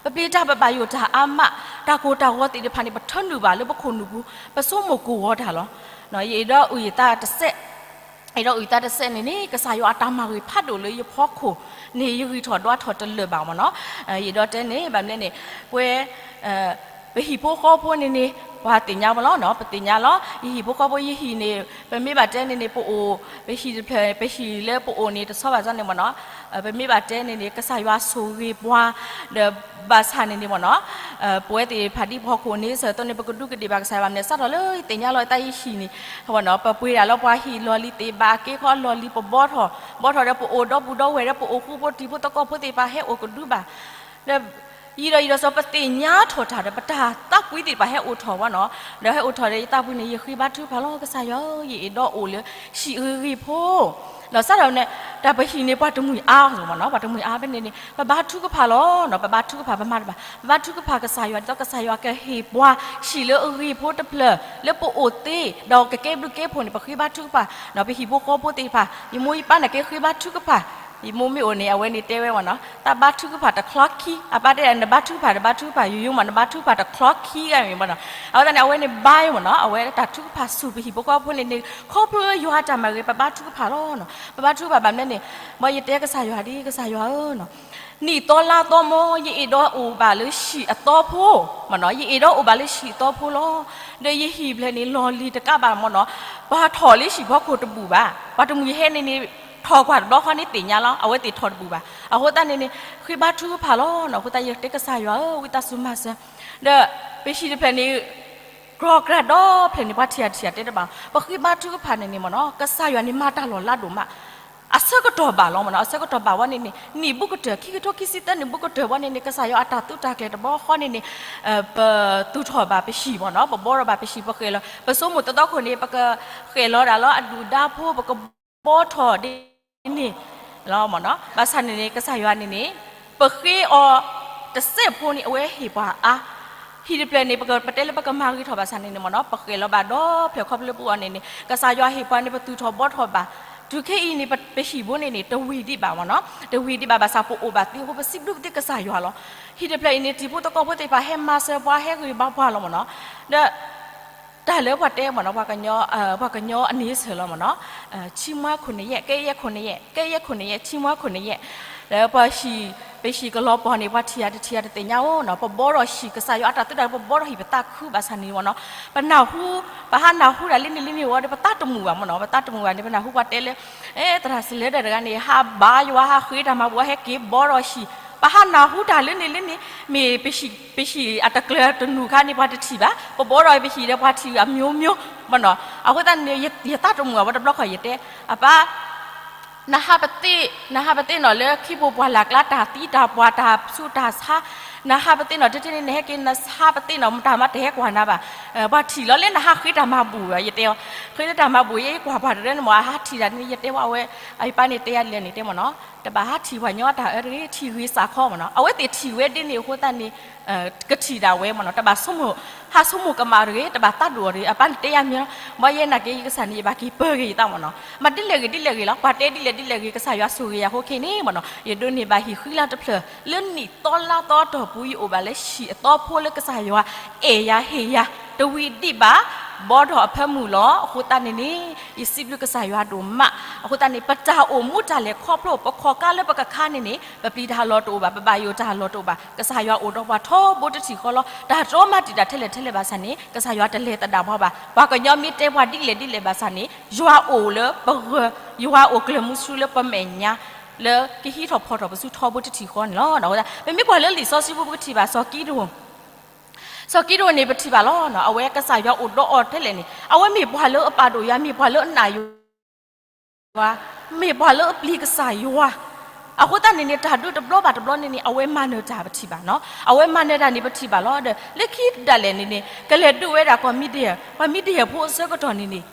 ပပျံၤတၢ်ပဘၣ်ယိၣ်တၢ်အါမး, တၢ်ကိၢ်တၢ်ဂီၤသ့ၣ်တဖၣ်န့ၣ် ပထၢနုာ်ဘၣ်လၢပခိၣ်နူာ်ပူၤ, ပဆိကမိၣ်ကိၢ်ဂီၤတၢ်လီၤ. ယအဲၣ်ဒိးအုၣ်ယသးတစဲး အဲၣ်ဒိးအုၣ်ယသးတစဲးန့ၣ်န့ၣ် ကစၢ်ယွၤအတၢ်မၤဂ့ၤဖးဒိၣ်လၢယဖီခိၣ်န့ၣ် ယဂံၢ်ထီၣ်ဒွးထီၣ်တလၢာ်ဘၣ်မ့ၢ်နီၤ. ယအဲၣ်ဒိးတဲန့ၣ် ဘၣ်မနုၤန့ၣ် ပဝဲ ပဟံၣ်ဖိဃီဖိန့ၣ်န့ၣ် ပှၤသ့ၣ်ညါဝဲလီၤ, ပသ့ၣ်ညါလီၤ. ယဟံၣ်ဖိဃီဖိ ယဟံၣ်န့ၣ် ပမ့ၢ်ဘၣ်တဲန့ၣ်န့ၣ် ပအိၣ် ပဟံၣ်တဖျၢၣ် ပဟံၣ်လၢပအိၣ်န့ၣ် တဆီဘၣ်ဆီန့ၣ်မ့ၢ်နီၤ. ပမ့ၢ်ဘၣ်တဲန့ၣ်န့ၣ် ကစၢ်ယွၤဆိၣ်ဂ့ၤပှၤ ဒီးဘၣ်ဆၣ်န့ၣ်န့ၣ်မ့ၢ်နီၤ ပဝဲသ့ၣ်တဖၣ်ဒ်ပှၤဟီၣ်ခိၣ်န့ဆၢၣ်အသိးန့ၣ် ပကဒူးကဒ့ၣ်ဘၣ်ကစၢ်ယွၤဘၣ်မနုၤ စးထီၣ်လၢယသ့ၣ်ညါလီၤတၢ်ယဟံၣ်န့ၣ် ပပှ့ၤဒၣ်လၢပှၤဟံၣ် လီၢ်လံၤသ့ၣ်ဘၣ်က့ၤခီ လီၢ်လံၤပဘီထီၣ် ဘီထီၣ်ဒီးပအိၣ်ဒီပုၢ်ဒီဝဲၢ်ဒီး ပအိၣ်ဃူဖိတံၤဖိသကိးဖိသ့ၣ်တဖၣ်ဟဲအိၣ်ကဒုဘၣ် ဒီး ယံာ်ဒီးယံာ်ဒီးစီၤ ပသ့ၣ်ညါထီၣ်တၢ်ဒီး ပတၢ်သးကွံသ့ၣ်တဖၣ်ဟဲအိၣ်ထီၣ်ဝဲနီၤ. ဒီးဟဲအိၣ်ထီၣ်ဒီးယသးပူၤန့ၣ် ယဃ့ဘါထုကဖၣ်လီၤ ကစၢ်ယွၤဧၢ ယအဲၣ်ဒိးအိၣ်လၢဟံၣ်အဂ့ၤဂ့ၤဖိ ဒီးစးထီၣ်န့ၣ် တၢ်ပဟံၣ်န့ၣ် ပှၤတမှံၤအါမ့ၢ်နီၤ ပှၤတမှံၤအါဖဲန့ၣ်န့ၣ် ပဘါထုကဖၣ်လီၤနီၤ ပဘါထုကဖၣ် ပမၤတဘၣ် ပဘါထုကဖၣ်ကစၢ်ယွၤ ဒ်သိးကစၢ်ယွၤကဟ့ၣ်ပှၤ ဟံၣ်လၢအဂ့ၤဖိတဖျၢၣ် လၢပအိၣ်သ့ ဒီးကကဲဘျုးကဲဖှိၣ်န့ၣ် ပဃ့ဘါထုကဖၣ် ပဟံၣ်ဖိဃီဖိသ့ၣ်တဖၣ် ယမိၢ်ယပၢ်န့ၣ်က့ဃ့ဘါထုကဖၣ် ယမိၢ်မ့ၢ်အိၣ်န့ၣ် အဝဲန့ၣ်တဲဝဲမ့ၢ်နီၤ တၢ်ဘါထုကဖၣ်တချီခံ အပၢ်တဲ နဘါထုကဖၣ် နဘါထုကဖၣ် ယိယိမး နဘါထုကဖၣ်တချီခံဂၤမ့ၢ်မ့ၢ်နီၤ အဝဲသတးန့ၣ် အဝဲန့ၣ်ဘါမ့ၢ်နီၤ အဝဲတၢ်ထုကဖၣ်ဆူၣ်ပဟံၣ်ဖိဃီဖိန့ၣ်န့ၣ် ခီဖျိလၢယွၤတၢ်မၤဂ့ၤ ပဘါထုကဖၣ်လီၤနီၤ ပဘါထုကဖၣ်ဘၣ်မနုၤန့ၣ် မ်ယတဲကစၢ်ယွၤဒ် ကစၢ်ယွၤဧၢနီၤ နံၣ်သီလါသီမ့ၢ် ယအဲၣ်ဒိးအိၣ်ဘၣ်လၢဟံၣ်အသီဖိ မ့ၢ်နီၤ ယအဲၣ်ဒိးအိၣ်ဘၣ်လၢဟံၣ်အသီဖိလီၤ ဒီးယဟံၣ်ဖျၢၣ်န့ၣ် လီၢ်လံၤတကးဘၣ်မ့ၢ်နီၤ ပှၤထီၣ်လၢဟံၣ်ဖီခိၣ်တဘူၣ်ဘၣ် ပှၤတမှံၤဟဲန့ၣ်န့ၣ် ထီၣ်ကွၢ်တဘျီဃီန့ၣ်သ့ၣ်ညါလီၤ အဝဲသ့ၣ်ထီၣ်တဘူၣ်ဘၣ် အဃိသတးန့ၣ်န့ၣ် ဃ့ဘါထုကဖၣ်လီၤနီၤ အဃိသတးယတဲကစၢ်ယွၤဧၢ ဝံသးစူၤမၤစၢၤ ဒီးပဟံၣ်တဖျၢၣ်န့ၣ် ကြီကြၢ်ဒီဖျၢၣ်န့ၣ် ပှၤထံၣ်ယၤထံၣ်ယၤတဲတဘၣ် ပဃ့ဘါထုကဖၣ်န့ၣ်န့ၣ်မ့ၢ်နီၤ ကစၢ်ယွၤန့ၣ်မၤတၢ်လီၤလးဒိၣ်မး အဆၢကတီၢ်ဘၣ်လီၤမ့ၢ်နီၤ အဆၢကတီၢ်ဘၣ်ဝဲန့ၣ်န့ၣ် နံၣ်ဘူးကတၢၢ် ခံကထိခံဆံသၢနံၣ်ဘူးကတၢၢ်ဝဲန့ၣ်န့ၣ် ကစၢ်ယွၤအတၢ်သုးတၢ်ကျဲၤတဘျီဃီန့ၣ်န့ၣ် ပသူၣ်ထီၣ်ဘၣ်ပဟံၣ်မ့ၢ်နီၤ ပဘီထီၣ်ဘၣ်ပဟံၣ် ပဃဲၤလီၤ ပဆိကမိၣ်တသီခိၣ်န့ၣ် ပကဃဲၤလီၤဒၣ်လၢအဒုၣ်ဒါဖိ ပကဘီထီၣ်ဒ်န့ၣ်လီၤမ့ၢ်နီၤ ဘၣ်ဆၣ်န့ၣ်န့ၣ် ကစၢ်ယွၤန့ၣ်န့ၣ် ပဃ့အီၤတစဲးဖိန့ၣ် အဝဲဟ့ၣ်ပှၤအါ ဟံၣ်တဖျၢၣ်န့ၣ် ပက ပတဲလၢပကမၤဂ့ၤထီၣ်ဘၣ်ဆၣ်န့ၣ်န့ၣ်မ့ၢ်နီၤ ပဃဲၤလီၤဘၣ်ဒီဖျၢၣ်ခီဖျိလၢပအီၤန့ၣ်န့ၣ် ကစၢ်ယွၤဟ့ၣ်ပှၤန့ၣ် ပသူၣ်ထီၣ်ဘီထီၣ်ဘၣ် တုၤခဲအံၤန့ၣ် ပဟံၣ်ဖိန့ၣ်န့ၣ် တဝံၤဒံးဘၣ်မ့ၢ်နီၤ တဝံၤဒံးဘၣ် ဘၣ်ဆၣ်ပအိၣ်ဘၣ်သ့အဃိ ပစံးဘျုးကသ့ကစၢ်ယွၤလီၤ ဟံၣ်တဖျၢၣ်အံၤန့ၣ် တံၤဖိသကိးဖိသ့ၣ်တဖၣ်ဟဲမၤစၢၤပှၤ ဟဲဂ့ၤဘါပှၤလီၤမ့ၢ်နီၤ ဒီး တၢ်လၢပှၤတဲမ့ၢ်နီၤ ပှၤကညီ ပှၤကညီအန့ဆၢၣ်လီၤမ့ၢ်နီၤ ချီးမွမ်းခုနစ်ရက် ကဲယဲၢ်ခုနစ်ရက် ကဲယဲၢ်ခုနစ်ရက် ချီးမွမ်းခုနစ်ရက် ဒီးပှၤဟံၣ်, ပဟံၣ်ကလီၤပှီၢ်န့ၣ် ပှၤထံၣ်ယၤတထံၣ်ယၤတသ့ၣ်ညါဧိၤနီၤ, ပဘီထီၣ်ဟံၣ်ကစၢ်ယွၤအတၢ်သုတၢ် ပဘီထီၣ်ဟံၣ်ပသးခုဘၣ်ဆၣ်န့ၣ်မ့ၢ်နီၤ, ပနၢ်ဟူ, ပဟးနၢ်ဟူတၢ်လၢန့ၣ်လၢန့ၣ်ဝံၤဒီး ပသးတမုာ်ဘၣ်မ့ၢ်နီၤ, ပသးတမုာ်ဘၣ်န့ၣ် ပနၢ်ဟူပှၤတဲလၢ အဲ သရၣ်စလဲဒီးတဂၤန့ၣ် ဟးဘါယွၤ ဟးဃ့တၢ်မၤဘူၣ် ဟဲက့ၤဘီထီၣ်ဟံၣ်, ပဟးနၢ်ဟူတၢ်လၢန့ၣ်လၢန့ၣ်, မ့ၢ်ပဟံၣ်, ပဟံၣ်အတကျၢၤတနူၢ်ခါန့ၣ် ပှၤတထံၣ်ဘၣ်, ပဘီထီၣ်ပဟံၣ်ဒီးပှၤထံၣ်အမျိုးမျိုးမ့ၢ်နီၤ, အဃိသတးန့ၣ် ယသးတမုာ်ဘၣ် တဘျီဃီယတဲ, အပၢ် နဟးပသ့ၣ်, နဟးပသ့ၣ်နီၤလၢခံပူၤပှၢ်လၢ်ကျါ တၢ်သံတၢ်ပှၢ် တၢ်ဆူးတၢ်ဆါ, နဟးပသ့ၣ်နီၤ တထံၣ်န့ၣ် နဟဲက့ၤ နဟးပသ့ၣ်နီၤ တၢ်မၤတဟဲကွၢ်နၤဘၣ်, ပှၤထံၣ်လီၤလၢနဟးဃ့တၢ်မၤဘူၣ် ယတဲအီၤ, ဃ့လၢတၢ်မၤဘူၣ် ယကွၢ်ပှၤတရဲန့ၣ်မ့ၢ် အဟးထံၣ်တၢ်န့ၣ် ယတဲဝဲအဝဲ, အပၢ်န့ၣ်တဲယၤဒ်လဲၣ်န့ၣ် တဲမ့ၢ်နီၤ, တဘၣ်ဟးထံၣ်ပှၤညီတၢ်အၢတဂ့ၤ ထံၣ်ဂ့ၤစးခီမ့ၢ်နီၤ, အဝဲသ့ၣ်ထံၣ်ဝဲဒ်န့ၣ်အဃိသတးန့ၣ် ကထံၣ်ဒၣ်ဝဲမ့ၢ်နီၤ, တဘၣ်ဆိကမိၣ်, ဟးဆိကမိၣ်ကမၣ်တဂ့ၤ, တဘၣ်သးဒိၣ်အီၤတဂ့ၤ, အပၢ်န့ၣ်တဲယၤမ့ၢ်လီၤ, မ်ယဲနာ်က့ၤယကစၢ်န့ၣ် ယဘၣ်က့ၤပၢၤက့ၤယသးမ့ၢ်နီၤ, မ့ၢ်ဒ်လဲၣ်ဂ့ၤဒ်လဲၣ်ဂ့ၤလီၤ, ပှၤတဲဒ်လဲၣ်ဒ်လဲၣ်ဂ့ၤ ကစၢ်ယွၤဆိၣ်ဂ့ၤယၤဃိခဲန့ၣ်မ့ၢ်နီၤ, ယဒိးန့ၢ်ဘၣ်ဟံၣ်ဃံလၤတဖျၢၣ် လၢနံၣ်သီလါသီအတီၢ်ပူၤ ယအိၣ်ဘၣ်လၢဟံၣ်အသီဖိလၢကစၢ်ယွၤအဲၣ်ယၤဟ့ၣ်ယၤ တဝံၤဒံးဘၣ်, ဘီထီၣ်အဖၢမုၢ်လီၤ, အဃိသတးန့ၣ်န့ၣ် ယစံးဘျုးကစၢ်ယွၤဒိၣ်မး, အဃိသတးန့ၣ် ပတၢ်အိၣ်မူတၢ်လဲၤခီဖျိ ပခီၣ်ကါလၢပကခါန့ၣ်န့ၣ် ပပျံၤတၢ်အလီၢ်တအိၣ်ဘၣ်, ပဘၣ်ယိၣ်တၢ်အလီၢ်တအိၣ်ဘၣ်, ကစၢ်ယွၤအိၣ်ဒီးပှၤထီဘိတထံၣ်ဃီလီၤ, တၢ်တြီမၤတံာ်တာ်ထဲလဲၣ်ထဲလဲၣ်ဘၣ်ဆၣ်န့ၣ် ကစၢ်ယွၤတလဲၤသဒၣ်ပှၤဘၣ်, ပှၤကညီမ့ၢ်တဲပှၤဒ်လဲၣ်ဒ်လဲၣ်ဘၣ်ဆၣ်န့ၣ် ယွၤအိၣ်လၢပဂၢၢ်, ယွၤအိၣ်ကျၢၤမုဆူလၢပမဲာ်ညါ လၢကဟံးထီၣ်ဖီၣ်ထီၣ်ပဆူထီဘိတထံၣ်ဃီန့ၣ်လီၤ. ပမ့ၢ်ကွၢ်လၢလံာ်စီဆှံပူၤ ပကထံၣ်ဘၣ်စီၤကံဒဧိၣ် စီၤကံဒဧိၣ်န့ၣ် ပထံၣ်ဘၣ်လီၤ, အဝဲကစၢ်ယွၤအိၣ်ဒီးအီၤထဲလဲၣ်န့ၣ် အဝဲမ့ၢ်ပှၤလၢအပာ်ဒိၣ်ယွၤ, မ့ၢ်ပှၤလၢအနာ်ယွၤ, မ့ၢ်ပှၤလၢအပျံၤကစၢ်ယွၤ, အဃိသတးန့ၣ်န့ၣ် တၢ်ဒုးတဘျီဘၣ်တဘျီန့ၣ်န့ၣ် အဝဲမၤနၢၤတၢ်ပထံၣ်ဘၣ်နီၤ, အဝဲမၤနၢၤတၢ်န့ၣ်ပထံၣ်ဘၣ်လီၤ. ဒီးလၢခံဒၣ်လဲာ်န့ၣ်န့ၣ် ကလဲၤဒုးဝဲဒၣ်ကီၢ်မံၤဒယၢၣ်, ပှၤမံၤဒယၢၣ်ဖိအဆၢကတီၢ်န့ၣ်န့ၣ်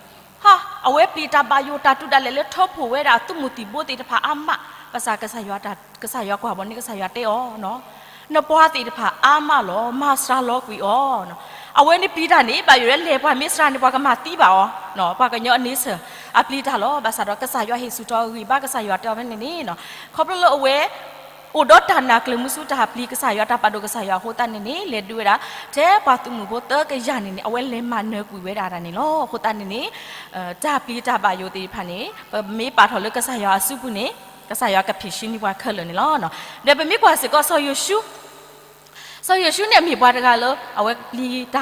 ဟါ, အဝဲပျံၤတၢ်ဘၣ်ယိၣ်တၢ်တုၤဒၣ်လဲာ်လၢထၢဖှိၣ်ဝဲဒၣ်အသုးမုၢ်သံၣ်ဘိသ့ၣ်တဖၣ်အါမး, ဘၣ်ဆၣ်ကစၢ်ယွၤတၢ်, ကစၢ်ယွၤကွၢ်ဘီန့ၣ် ကစၢ်ယွၤတဲအီၤ, နပှၤသ့ၣ်တဖၣ်အါမးလီၤ, မၤစှၤလီၤကွံာ်အီၤ. အဝဲန့ၣ်ပျံၤတၢ်န့ၣ် ဘၣ်ယိၣ်လၢလဲၤပှၤမ့ၢ်စှၤန့ၣ် ပှၤကမၤသံဘၣ်အီၤ, ပှၤကညီအန့ဆၢၣ်, အပျံၤတၢ်လီၤ. ဘၣ်ဆၣ်ဒီးကစၢ်ယွၤဟ့ၣ်ဆူၣ်ထီၣ်အဂံၢ်ဘါ ကစၢ်ယွၤတဲအီၤဖဲန့ၣ်န့ၣ်, ခီဖျိလၢအဝဲ အိၣ်ဒီးတၢ်နာ်ကျၢၤမုဆူတၢ်ပျံၤကစၢ်ယွၤ တၢ်ပာ်ဒိၣ်ကစၢ်ယွၤအဃိသတးန့ၣ်န့ၣ် လဲၤဒုးဝဲဒၣ် ထဲပှၤသုးမုၢ်ဖိသၢကယၤန့ၣ်န့ၣ် အဝဲလဲၤမၤနၢၤကွံာ်ဝဲဒၣ်တၢ်န့ၣ်လီၤ. အဃိသတးန့ၣ်န့ၣ် တၢ်ပျံၤတၢ်ဘၣ်ယိၣ်သ့ၣ်တဖၣ်န့ၣ် ပမ့ၢ်ပာ်ထီၣ်လၢကစၢ်ယွၤအစုပူၤန့ၣ် ကစၢ်ယွၤကဖံးဆူနံၣ်ပှၤခဲလၢာ်န့ၣ်လီၤ. ဒီးပမ့ၢ်ကွၢ်စ့ၢ်ကီးစီၤယိၤၡူ စီၤယိၤၡူန့ၣ်မ့ၢ်ပှၤတဂၤလၢ အဝဲပျံၤတ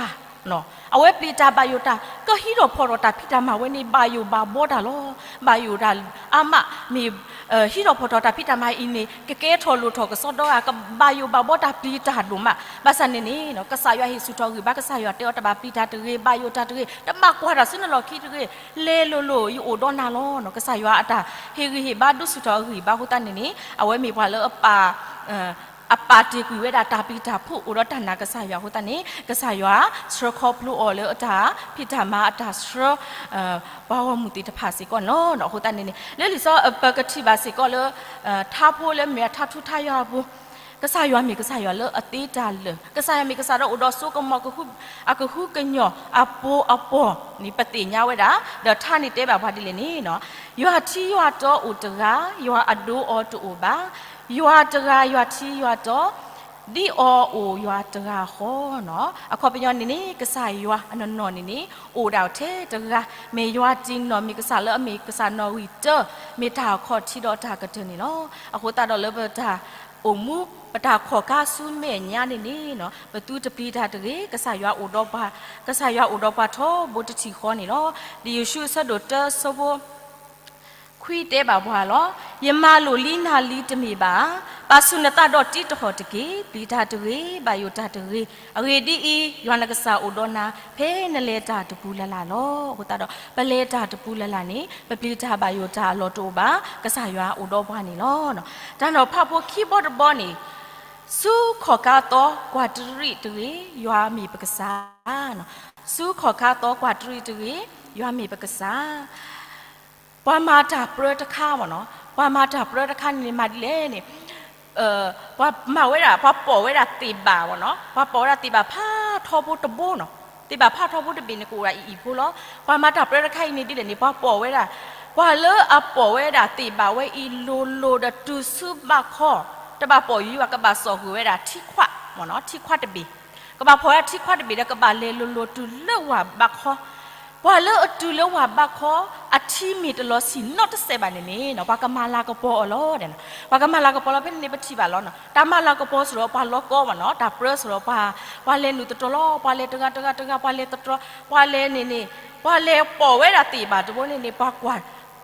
ၢ်, အဝဲပျံၤတၢ်ဘၣ်ယိၣ်တၢ် ကဟံးထီၣ်ဖီၣ်ထီၣ်တၢ်ဖံးတၢ်မၤဝဲန့ၣ် ဘၣ်ယိၣ်ဘၣ်ဘီတၢ်လီၤ. ဘၣ်ယိၣ်တၢ်အါမး, မ့ၢ်ဟံးထီၣ်ဖီၣ်ထီၣ်တၢ်ဖံးတၢ်မၤအံၤန့ၣ် ကကဲထီၣ်လိၣ်ထီၣ်ကစီဒီဂၤ ကဘၣ်ယိၣ်ဘၣ်ဘီတၢ်ပျံၤတၢ်ဒိၣ်မး. ဘၣ်ဆၣ်န့ၣ်န့ၣ် ကစၢ်ယွၤဟ့ၣ်ဆူၣ်ထီၣ်အဂံၢ်ဘါ ကစၢ်ယွၤတဲအီၤ တဘၣ်ပျံၤတၢ်တဂ့ၤ, ဘၣ်ယိၣ်တၢ်တဂ့ၤ, တဘၣ်ကွၢ်တၢ်ဆူနလီၢ်ခံတဂ့ၤ, လဲၤလိၤလိၤ ယအိၣ်ဒီးနၤလီၤ. ကစၢ်ယွၤအတၢ်ဟ့ၣ်ဂံၢ်ဟ့ၣ်ဘါဒုးဆူၣ်ထီၣ်အဂံၢ်ဘါအဃိသတးန့ၣ်န့ၣ် အဝဲမ့ၢ်ပှၤလၢအပာ် အပာ်တ့ၢ်ကွံာ်ဝဲဒၣ်တၢ်ပျံၤတၢ်ဖုး အိၣ်ဒီးတၢ်နာ်ကစၢ်ယွၤအဃိသတးန့ၣ် ကစၢ်ယွၤဆှၢခီဖျိအီၤလၢအတၢ်ဖံးတၢ်မၤအတၢ်ဆှၢ ပှၤဂီၢ်မုၢ်သ့ၣ်တဖၣ်စ့ၢ်ကီးန့ၣ်လီၤ. အဃိသတးန့ၣ်န့ၣ် လၢလံာ်စီဆှံပကထံၣ်ဘၣ်စ့ၢ်ကီးလၢ ထါဖိလၢမ့ၢ်အထါထူထါယွၤအပူၤ ကစၢ်ယွၤမ့ၢ်ကစၢ်ယွၤလၢအသ့တၢ်လၢာ်, ကစၢ်ယွၤမ့ၢ်ကစၢ်လၢအိၣ်ဒီးစိကမီၤ အကဟုကညီၢ်အပူၤအပူၤန့ၣ် ပသ့ၣ်ညါဝဲဒၣ်, ဒီးထါန့ၣ်တဲဘၣ်ပှၤဒ်လဲၣ်န့ၣ် ယွၤထံယွၤတီအိၣ်တဂၤ, ယွၤအဒိအီၤတအိၣ်ဘၣ်, ယွၤတဂၤယွၤထံယွၤတီ, ဒ်အီၤအိၣ်ယွၤတဂၤဃီန့ၣ်လီၤ. အခီပညီန့ၣ်န့ၣ် ကစၢ်ယွၤအနီၢ်နီၢ်န့ၣ်န့ၣ် အိၣ်ဒၣ်ထဲတဂၤ, မ့ၢ်ယွၤတံၢ်နီၢ် မ့ၢ်ကစၢ်လၢအမ့ၢ်ကစၢ်နီၣ်ဂံၢ်တၢ, မ့ၢ်တၢ်အခီၣ်ထံးဒီးတၢ်ကတၢၢ်န့ၣ်လီၤ. အဃိသတးဒီးလၢပတၢ်အိၣ်မူ ပတၢ်ခီၣ်ကါဆူမဲာ်ညါန့ၣ်န့ၣ် ပသုတပျံၤတၢ်တဂ့ၤ, ကစၢ်ယွၤအိၣ်ဒီးပှၤ, ကစၢ်ယွၤအိၣ်ဒီးပှၤထီဘိတထံၣ်ဃီန့ၣ်လီၤ. လံာ်ယိၤၡူအဆၢဒိၣ်တၢအဆၢဖိ ခွံတဲဘၣ်ပှၤလီၤ. ယမၤလိာ်လံနၤလံတမ့ၢ်ဘၣ်ဧါ, ပာ်ဆူၣ်နသးဒီးတံးတဟီၣ်တက့ၢ်. ပျံၤတၢ်တဂ့ၤ, ဘၣ်ယိၣ်တၢ်တဂ့ၤ. အဂ့ၢ်ဒ်အံၤ, ယွၤနကစၢ်အိၣ်ဒီးနၤ ဖဲနလဲၤတၢ်တပူၤလၢ်လၢ်လီၤ. အဃိသတးဒီး ပလဲၤတၢ်တပူၤလၢ်လၢ်န့ၣ် ပပျံၤတၢ်ဘၣ်ယိၣ်တၢ်အလီၢ်တအိၣ်ဘၣ်, ကစၢ်ယွၤအိၣ်ဒီးပှၤန့ၣ်လီၤ. တၢ်နီၤဖးဖိခံဘီတဘီန့ၣ်, ဆူခီၣ်ကါသီကွၢ်တရံးတဂ့ၤ, ယွၤမ့ၢ်ပကစၢ်. ဆူခီၣ်ကါသီကွၢ်တရံးတဂ့ၤ, ယွၤမ့ၢ်ပကစၢ်. ပှၤမၤတၢ်ပြၢတခါမ့ၢ်နီၤ, ပှၤမၤတၢ်ပြၢတခါန့ၣ်န့ၣ် မၤဒ်လဲၣ်န့ၣ်, ပှၤမၤဝဲဒၣ် ပှၤပိာ်ဝဲဒၣ်သ့ၣ်ဘၣ်မ့ၢ်နီၤ, ပှၤပိာ်ဝဲဒၣ်သ့ၣ်ဘၣ်ဖးထီဖိတဘိနီၤ, သ့ၣ်ဘၣ်ဖးထီဖိတဘ့ၣ်န့ၣ် ကအိၣ်ဒၣ်အံၤအံၤဖိလီၤ. ပှၤမၤတၢ်ပြၢတခါအံၤန့ၣ်ဒ်လဲၣ်န့ၣ် ပှၤပိာ်ဝဲဒၣ်, ပှၤလၢအပိာ်ဝဲဒၣ်သ့ၣ်ဘၣ်ဝဲအံၤလိၤလိၤဒီးတုၤဆူဘးခီ, တဘၣ်ပိာ်ယွၤ ကဘၣ်စိာ်ဃုာ်ဝဲဒၣ်ထံခွးမ့ၢ်နီၤ, ထံခွးတဘ့ၣ်, ကဘၣ်ပိာ်ဝဲဒၣ်ထံခွးတဘ့ၣ်ဒီး ကဘၣ်လဲၤလိၤလိၤတုၤလၢဝၤဘးခီ ပှၤလၢအတုၤလၢဝၤဘးခီ အထံမ့ၢ်တလီၤဆံးနီတစဲးဘၣ်န့ၣ်န့ၣ် ပှၤကမၤလၤကပီၤအီၤလီၤ. ပှၤကမၤလၤကပီၤလီၤဖဲန့ၣ်န့ၣ် ပထံၣ်ဘၣ်လီၤ. တၢ်မၤလၤကပီၤစ့ၢ်ကီး ပှၤလီကီမ့ၢ်နီၤ, တၢ်ပြၢစ့ၢ်ကီး ပှၤလဲၤနုာ်တတြီလီၤ, ပှၤလဲၤတဂၤတဂၤတဂၤ ပှၤလဲၤတတြီ, ပှၤလဲၤန့ၣ်န့ၣ် ပှၤလဲၤပိာ်ဝဲဒၣ်သ့ၣ်ဘၣ်တဘိန့ၣ်န့ၣ် ပှၤကွၢ်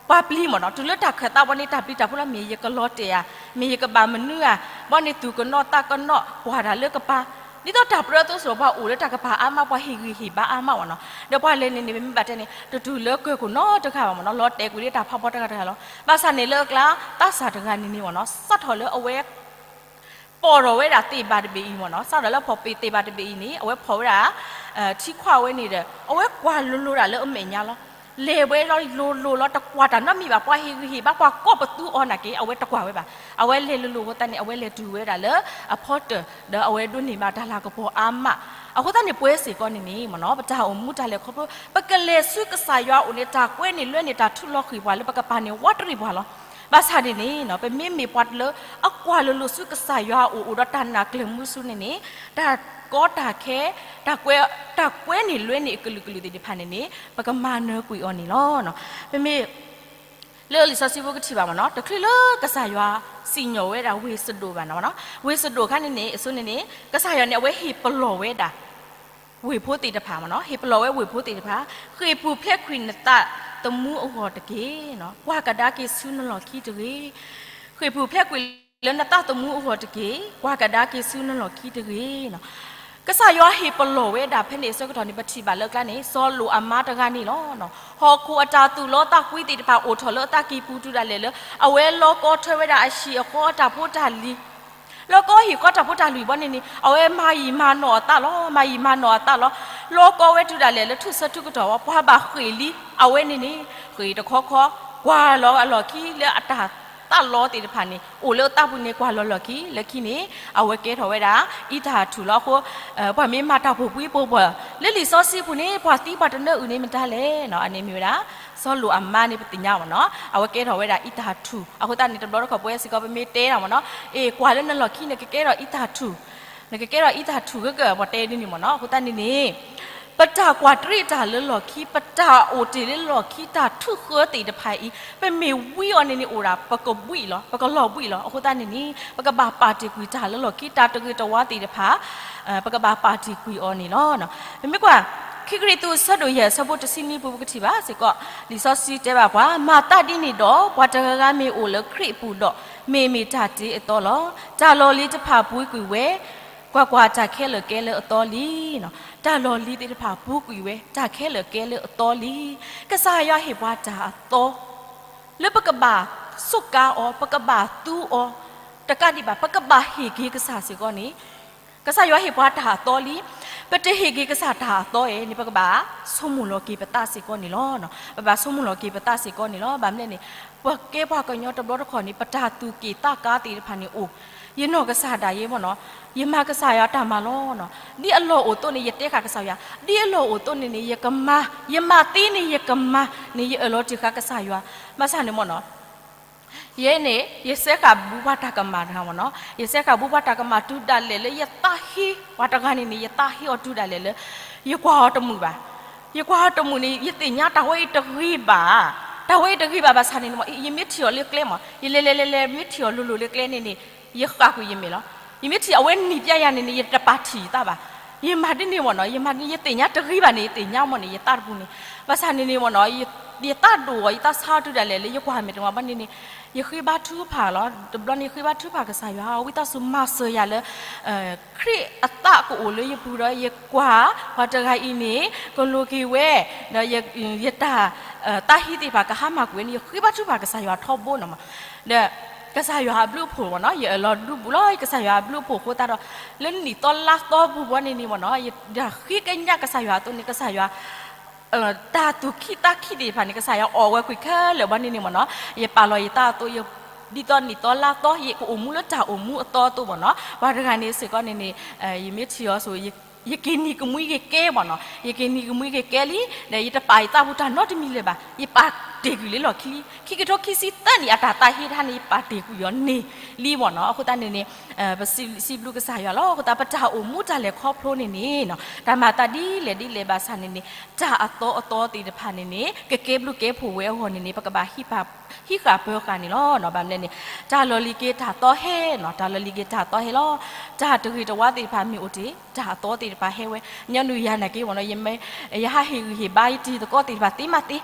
ပှၤပျံၤမ့ၢ်နီၤ, တုၤလၢတၢ်ခၢၣ်သးဘီန့ၣ် တၢ်ပျံၤတၢ်ဖုးလီၤ မ့ၢ်ယကလီၤတဲာ်ဧါ, မ့ၢ်ယကဘၣ်မနုၤဧါ, ဘီန့ၣ်သူၣ်ကနီၤသးကနီၤ ကွၢ်တၢ်လၢကပၤ, ဒ်သိးတၢ်ပြၢအသိးစ့ၢ်ကီး ပှၤအိၣ်လၢတၢ်ကပၤအါမး ပှၤဟ့ၣ်ဂံၢ်ဟ့ၣ်ဘါအါမးမ့ၢ်နီၤ, ဒီးပှၤလဲၤန့ၣ်န့ၣ် ပမ့ၢ်ဘၣ်တဲန့ၣ် တတုၤလၢကၢၢ်ခိၣ်နီတဂၤဘၣ်မ့ၢ်နီၤ, လီၤတဲာ်ကွံာ်လၢတၢ်ဖးဖီတဂၤတဂၤလီၤ. ဘၣ်ဆၣ်န့ၣ်လၢအကျါ သးစၢ်တဂၤန့ၣ်န့ၣ်မ့ၢ်နီၤ စးထီၣ်လၢအဝဲ ပိာ်ထီၣ်ဝဲဒၣ်သ့ၣ်ဘၣ်တဘ့ၣ်အံၤမ့ၢ်နီၤ, စးထီၣ်လၢဖီၣ်ပ့ၤသ့ၣ်ဘၣ်တဘ့ၣ်အံၤန့ၣ် အဝဲဖီၣ်ဝဲဒၣ် ထံခွးဝဲန့ၣ်ဒီး အဝဲကွၢ်လိၤလိၤဒၣ်လၢအမဲာ်ညါလီၤ. လဲၤဝဲလီၤလိၤလိၤလီၤ တကွၢ်တၢ်နီတမံၤဘၣ်, ပှၤဟ့ၣ်ဂံၢ်ဟ့ၣ်ဘါ ပှၤကိးပသူအီၤနာ်က့ အဝဲတကွၢ်ဝဲဘၣ်. အဝဲလဲၤလိၤလိၤအဃိသတးန့ၣ် အဝဲလဲၤတုၤဝဲဒၣ်လၢအဖီတၢၢ် ဒီးအဝဲဒိးန့ၢ်ဘၣ်တၢ်လၤကပီၤအါမး. အဃိသတးန့ၣ် ပဝဲစ့ၢ်ကီးန့ၣ်န့ၣ်မ့ၢ်နီၤ ပတၢ်အိၣ်မူတၢ်လဲၤခီဖျိ ပကလဲၤဆူကစၢ်ယွၤအအိၣ်န့ၣ် တၢ်ကွဲန့ၢ်လွဲန့ၢ်တၢ်ထူးလီၤဃံၤပှၤလၢပကပၤန့ၣ် ဝးတရံးပှၤလီၤ. ဘၣ်ဆၣ်န့ၣ်န့ၣ် ပမ့မ့ၢ်ပှၤတလၢ အကွၢ်လိၤလိၤဆူကစၢ်ယွၤအအိၣ် အိၣ်ဒီးတၢ်နာ်ကျၢၤမူဆူန့ၣ်န့ၣ် တၢ်ကီတၢ်ခဲ တၢ်ကွဲ တၢ်ကွဲန့ၢ်လွဲန့ၢ်အကလုာ်ကလုာ်သ့ၣ်တဖၣ်န့ၣ်န့ၣ် ပကမၤနၢၤကွံာ်အီၤန့ၣ်လီၤ. ပမ့ၢ် လၢလံာ်စီဆှံဖိကထံၣ်ဘၣ်မ့ၢ်နီၤ တချုးလၢကစၢ်ယွၤစံၣ်ညီၣ်ဝဲဒၣ်ဝ့ၢ်စဒိၣ်ဘၣ်နီၤ, ဝ့ၢ်စဒိၣ်အခါန့ၣ်န့ၣ် အဆိန့ၣ်န့ၣ် ကစၢ်ယွၤန့ၣ် အဝဲဟ့ၣ်ပလီၢ်ဝဲဒၣ် ဝ့ၢ်ဖိသ့ၣ်တဖၣ်မ့ၢ်နီၤ, ဟ့ၣ်ပလီၢ်ဝဲဝ့ၢ်ဖိသ့ၣ်တဖၣ်, ဃ့ၢ်ပူၤဖျဲးကွံာ်နသးသမူအဂီၢ်တက့ၢ်. ကွၢ်ကဒါက့ၤဆူနလီၢ်ခံတဂ့ၤ. ဃ့ၢ်ပူၤဖျဲးကွံာ်လၢနသးသမူအဂီၢ်တက့ၢ်. ကွၢ်ကဒါက့ၤဆူနလီၢ်ခံတဂ့ၤ. ကစၢ်ယွၤဟ့ၣ်ပလီၢ်ဝဲဒၣ်ဖဲန့ၣ်အဆၢကတီၢ်န့ၣ် ပထံၣ်ဘၣ်လၢအကျါန့ၣ် စီၤလိာ်အမါတဂၤန့ၣ်လီၤ. ဟီၣ်ခိၣ်အတၢ်သူၣ်လီသးကွံသ့ၣ်တဖၣ် အိၣ်ထီၣ်လၢအသးကံၢ်ပူၤတုၤဒၣ်လဲာ်လၢ အဝဲလီၤကီထွဲဝဲဒၣ်အဟံၣ်အဃီအတၢ်ဖိတၢ်လံၤ လီၤကီဟံၣ်ဃီတၢ်ဖိတၢ်လံၤဘီန့ၣ်န့ၣ် အဝဲမၤယံာ်မၤနီၢ်အသးလီၤ, မၤယံာ်မၤနီၢ်အသးလီၤ. လီၤကီဝဲတုၤဒၣ်လဲာ်လၢထူၣ်စုထူၣ်ကတီၢ်ဝဲ ပှၤဘၣ်ဃ့ၢ်လံ, အဝဲန့ၣ်န့ၣ် ဃ့ၢ်တခီခီ, ကွၢ်လီၤအလီၢ်ခံလၢအတၢ်သးလီသ့ၣ်တဖၣ်န့ၣ် အိၣ်လၢအသးပူၤန့ၣ် ကွၢ်လီၤလီၢ်ခံ, လၢခံန့ၣ် အဝဲကဲထီၣ်ဝဲဒၣ် အံတၢ်ထူၣ်လီၤအဃိ, ပှၤမ့ၢ်မၤတၢ်ဖှိၣ်ပှံပှိၢ်ပှၢ် လၢလံာ်စီဆှံပူၤန့ၣ် ပှၤသံပှၤတနၢအုၣ်န့ၣ်မတၤလဲၣ်, အန့ၣ်မ့ၢ်ဝဲဒၣ် စီၤလိာ်အမါန့ၣ် ပသ့ၣ်ညါမ့ၢ်နီၤ, အဝဲကဲထီၣ်ဝဲဒၣ်အံတၢ်ထူၣ်, အဃိသတးန့ၣ် တဘျီတခီၣ်ပဝဲစ့ၢ်ကီး ပမ့ၢ်တဲဒၣ်မ့ၢ်နီၤ, အ့ၣ် ကွၢ်လၢနလီၢ်ခံ နကကဲထီၣ်အံတၢ်ထူၣ်, နကကဲထီၣ်အံတၢ်ထူၣ်ဂ့ၤကၢ် ပှၤတဲဒ်န့ၣ်မ့ၢ်နီၤ, အဃိသတးန့ၣ်န့ၣ် ပတၢ်ကွၢ်တရံးတၢ်လၢလီၢ်ခံ ပတၢ်အိၣ်တ့ၢ်လၢလီၢ်ခံ တၢ်ထူၣ်ဃၢသ့ၣ်တဖၣ်အံၤ ပမ့ၢ်ဝံအီၤန့ၣ်န့ၣ် အိၣ်ဒၣ် ပကဘှံးလီၤ, ပကလီၤဘှံးလီၤ, အဃိသတးန့ၣ်န့ၣ် ပကဘၣ်ပာ်တ့ၢ်ကွံာ်တၢ်လၢလီၢ်ခံ တၢ်တဂ့ၤတဝါသ့ၣ်တဖၣ် ပကဘၣ်ပာ်တ့ၢ်ကွံာ်အီၤန့ၣ်လီၤ. ပမ့ၢ်ကွၢ် ခံကရံၣ်သူး အဆၢဒိၣ်ယဲၢ် အဆၢဖိတဆံနွံပူၤ ပကထံၣ်ဘၣ်စ့ၢ်ကီး လံာ်စီဆှံတဲဘၣ်ပှၤ, မၤသးဒ်န့ၣ်ဒီး ပှၤတဂၤဂၤမ့ၢ်အိၣ်လၢခရံာ်အပူၤဒီး မ့ၢ်မ့ၢ်တၢ်တ့အသီလီၤ. တၢ်လီၢ်လံၤတဖၣ်ပူၤကွံာ်ဝဲ, ကွၢ်ကွၢ်, တၢ်ခဲလၢာ်ကဲလၢအသီလံ. တၢ်လီၢ်လံၤသ့ၣ်တဖၣ်ပူၤကွံာ်ဝဲ, တၢ်ခဲလၢာ်ကဲလၢအသီလံ. ကစၢ်ယွၤဟ့ၣ်ပှၤတၢ်အသီ လၢပကဘၣ်စူးကါအီၤ, ပကဘၣ်သူအီၤ, တကးဒံးဘၣ် ပကဘၣ်ဟ့ၣ်က့ၤကစၢ်စ့ၢ်ကီးန့ၣ်, ကစၢ်ယွၤဟ့ၣ်ပှၤတၢ်အသီလံ. ပတဟ့ၣ်က့ၤကစၢ်တၢ်အသီအံၤန့ၣ် ပကဘၣ်ဆိကမိၣ်လီၤက့ၤပသးစ့ၢ်ကီးန့ၣ်လီၤ. ပဘၣ်ဆိကမိၣ်လီၤက့ၤပသးစ့ၢ်ကီးန့ၣ်လီၤ. ဘၣ်မနုၤလဲၣ်န့ၣ် ပကဲပှၤကညီတဘျီတခီၣ်န့ၣ် ပတၢ်သူၣ်က့ၣ်သးကါသ့ၣ်တဖၣ်န့ၣ်အိၣ်, ယနီၢ်ကစၢ်ဒၣ်ယဲမ့ၢ်နီၤ, ယမၤကစၢ်ယွၤတၢ်မၤလီၤ. ဒ်အလီၢ်အိၣ်သိးန့ၣ် ယတဲဃာ်ကစၢ်ယွၤ, ဒ်အလီၢ်အိၣ်သိးန့ၣ်န့ၣ် ယကမၤ, ယမၤသ့န့ၣ် ယကမၤန့ၣ် ယအၢၣ်လီၤတ့ၢ်ဃာ်ကစၢ်ယွၤ. ဘၣ်ဆၣ်န့ၣ်မ့ၢ်နီၤ ယဲန့ၣ် ယစဲဃာ်ဘူးပှၤတၢ်ကမၣ်တဂၤမ့ၢ်နီၤ, ယစဲဃာ်ဘူးပှၤတၢ်ကမၣ်တုၤဒၣ်လဲာ်လၢယသးဟ့, ပှၤတဂၤန့ၣ်န့ၣ် ယသးဟ့အီၤတုၤဒၣ်လဲာ်လၢ ယကွၢ်အီၤတမုာ်ဘၣ်. ယကွၢ်အီၤတမုာ်န့ၣ် ယသ့ၣ်ညါတၢ်ဝဲအံၤတဂ့ၤဘၣ်, တၢ်ဝဲအံၤတဂ့ၤဘၣ်ဘၣ်ဆၣ်န့ၣ် ယမ့ၢ်ထံၣ်အီၤလၢကျဲမ့ၢ် ယလဲၤလဲၤလဲၤလဲၤ မ့ၢ်ထံၣ်အီၤလိၤလိၤလၢကျဲန့ၣ်န့ၣ် ယဃၣ်ကွံာ်ယမဲာ်လီၤ. ယမ့ၢ်ထံၣ်အဝဲနံၤပျဲယၤန့ၣ်န့ၣ် ယတပာ်ထံၣ်ယသးဘၣ်. ယမၤဒ်န့ၣ်မ့ၢ်နီၤ, ယမၤဒ်န့ၣ် ယသ့ၣ်ညါတဂ့ၤဘၣ်န့ၣ် ယသ့ၣ်ညါမ့ၢ်န့ၣ် ယသးတပူၤန့ၣ်, ဘၣ်ဆၣ်န့ၣ်န့ၣ်မ့ၢ်နီၤ ယသးဒိၣ်အီၤ ယသးဆါအီၤတုၤဒၣ်လဲာ်လၢယကွၢ်မဲာ်တမၤဘၣ်န့ၣ်န့ၣ် ယဃ့ဘါထုကဖၣ်လီၤ. တဘျီန့ၣ် ယဃ့ဘါထုကဖၣ်ကစၢ်ယွၤ ဝံသးစူၤမၤစၢၤယၤလၢ ခရံာ်အသးကအိၣ်လၢယပူၤဒီး ယကွၢ်ပှၤတဂၤအံၤန့ၣ် ကလိၤက့ၤဝဲ, ဒီးယတၢ်သးဟ့သ့ၣ်တဖၣ်ကဟါမၢ်ကွံာ်ဝဲန့ၣ် ယဃ့ဘါထုကဖၣ်ကစၢ်ယွၤထီဘိနီၤမး. ဒီးကစၢ်ယွၤအဘျုးအဖှိၣ်မ့ၢ်နီၤ ယအၢၣ်လီၤဒူဘူးလီၤ ကစၢ်ယွၤအဘျုးအဖှိၣ်အဃိသတးဒီး လၢနံၣ်သီလါသီပူၤဘီန့ၣ်န့ၣ်မ့ၢ်နီၤ ယတၢ်ဃ့ကညးကစၢ်ယွၤအသိးန့ၣ် ကစၢ်ယွၤ တၢ်သူၣ်ခံသးခံသ့ၣ်တဖၣ်န့ၣ် ကစၢ်ယွၤအီၣ်ဝဲကွံာ်ခဲလၢာ်ဘီန့ၣ်န့ၣ်မ့ၢ်နီၤ ယပာ်လီၤယသးအသိး ဒ်သိးနံၣ်သီလါသီ ယကအိၣ်မူလၢတၢ်အိၣ်မူအသီအသိးမ့ၢ်နီၤ ပှၤတဂၤန့ၣ်စ့ၢ်ကီးန့ၣ်န့ၣ် ယမ့ၢ်ထံၣ်အီၤဆိ ယက့ၤနံၤကမှံဂ့ၤကဲမ့ၢ်နီၤ ယက့ၤနံၤကမှံဂ့ၤကဲလံ ဒီးယတပာ်ယသးပူၤတၢ်နီတမံၤလၢၤဘၣ် ယပာ် ပာ်တ့ၢ်ကွံာ်လံလီၢ်ခံလံ. ခံကထိခံဆံသၢနံၣ်အတၢ်သးဟ့တဟါန့ၣ် ပာ်တ့ၢ်ကွံာ်အီၤန့ၢ်လံမ့ၢ်နီၤ. အဃိသတးန့ၣ်န့ၣ် ပစံးဘျုးကစၢ်ယွၤလီၤ. အဃိသတး ပတၢ်အိၣ်မူတၢ်လဲၤခီဖျိန့ၣ်န့ၣ် တၢ်မၤသးဒ်လဲၣ်ဒ်လဲၣ်ဘၣ်ဆၣ်န့ၣ်န့ၣ် တၢ်အသီအသီသ့ၣ်တဖၣ်န့ၣ်န့ၣ် ကကဲဘျုးကဲဖှိၣ်ဝဲအဂီၢ်န့ၣ်န့ၣ် ပကဘၣ်ဟံးဃာ်ပၢဃာ်န့ၣ်လီၤ. ဘၣ်မနုၤလဲၣ်န့ၣ် တၢ်လီၢ်လံၤက့ၤတၢ်သီဟဲနီၤ, တၢ်လီၢ်လံၤက့ၤတၢ်သီဟဲလီၤ. တၢ်တဂ့ၤတဝါသ့ၣ်တဖၣ်မ့ၢ်အိၣ်တ့ၢ် တၢ်အသီသ့ၣ်တဖၣ်ဟဲဝဲ. ညီနုၢ်ယၤနာ်က့မ့ၢ်နီၤ, ယဟးဟ့ၣ်ဂံၢ်ဟ့ၣ်ဘါယတံၤသကိးသ့ၣ်တဖၣ်သ့မးသ့.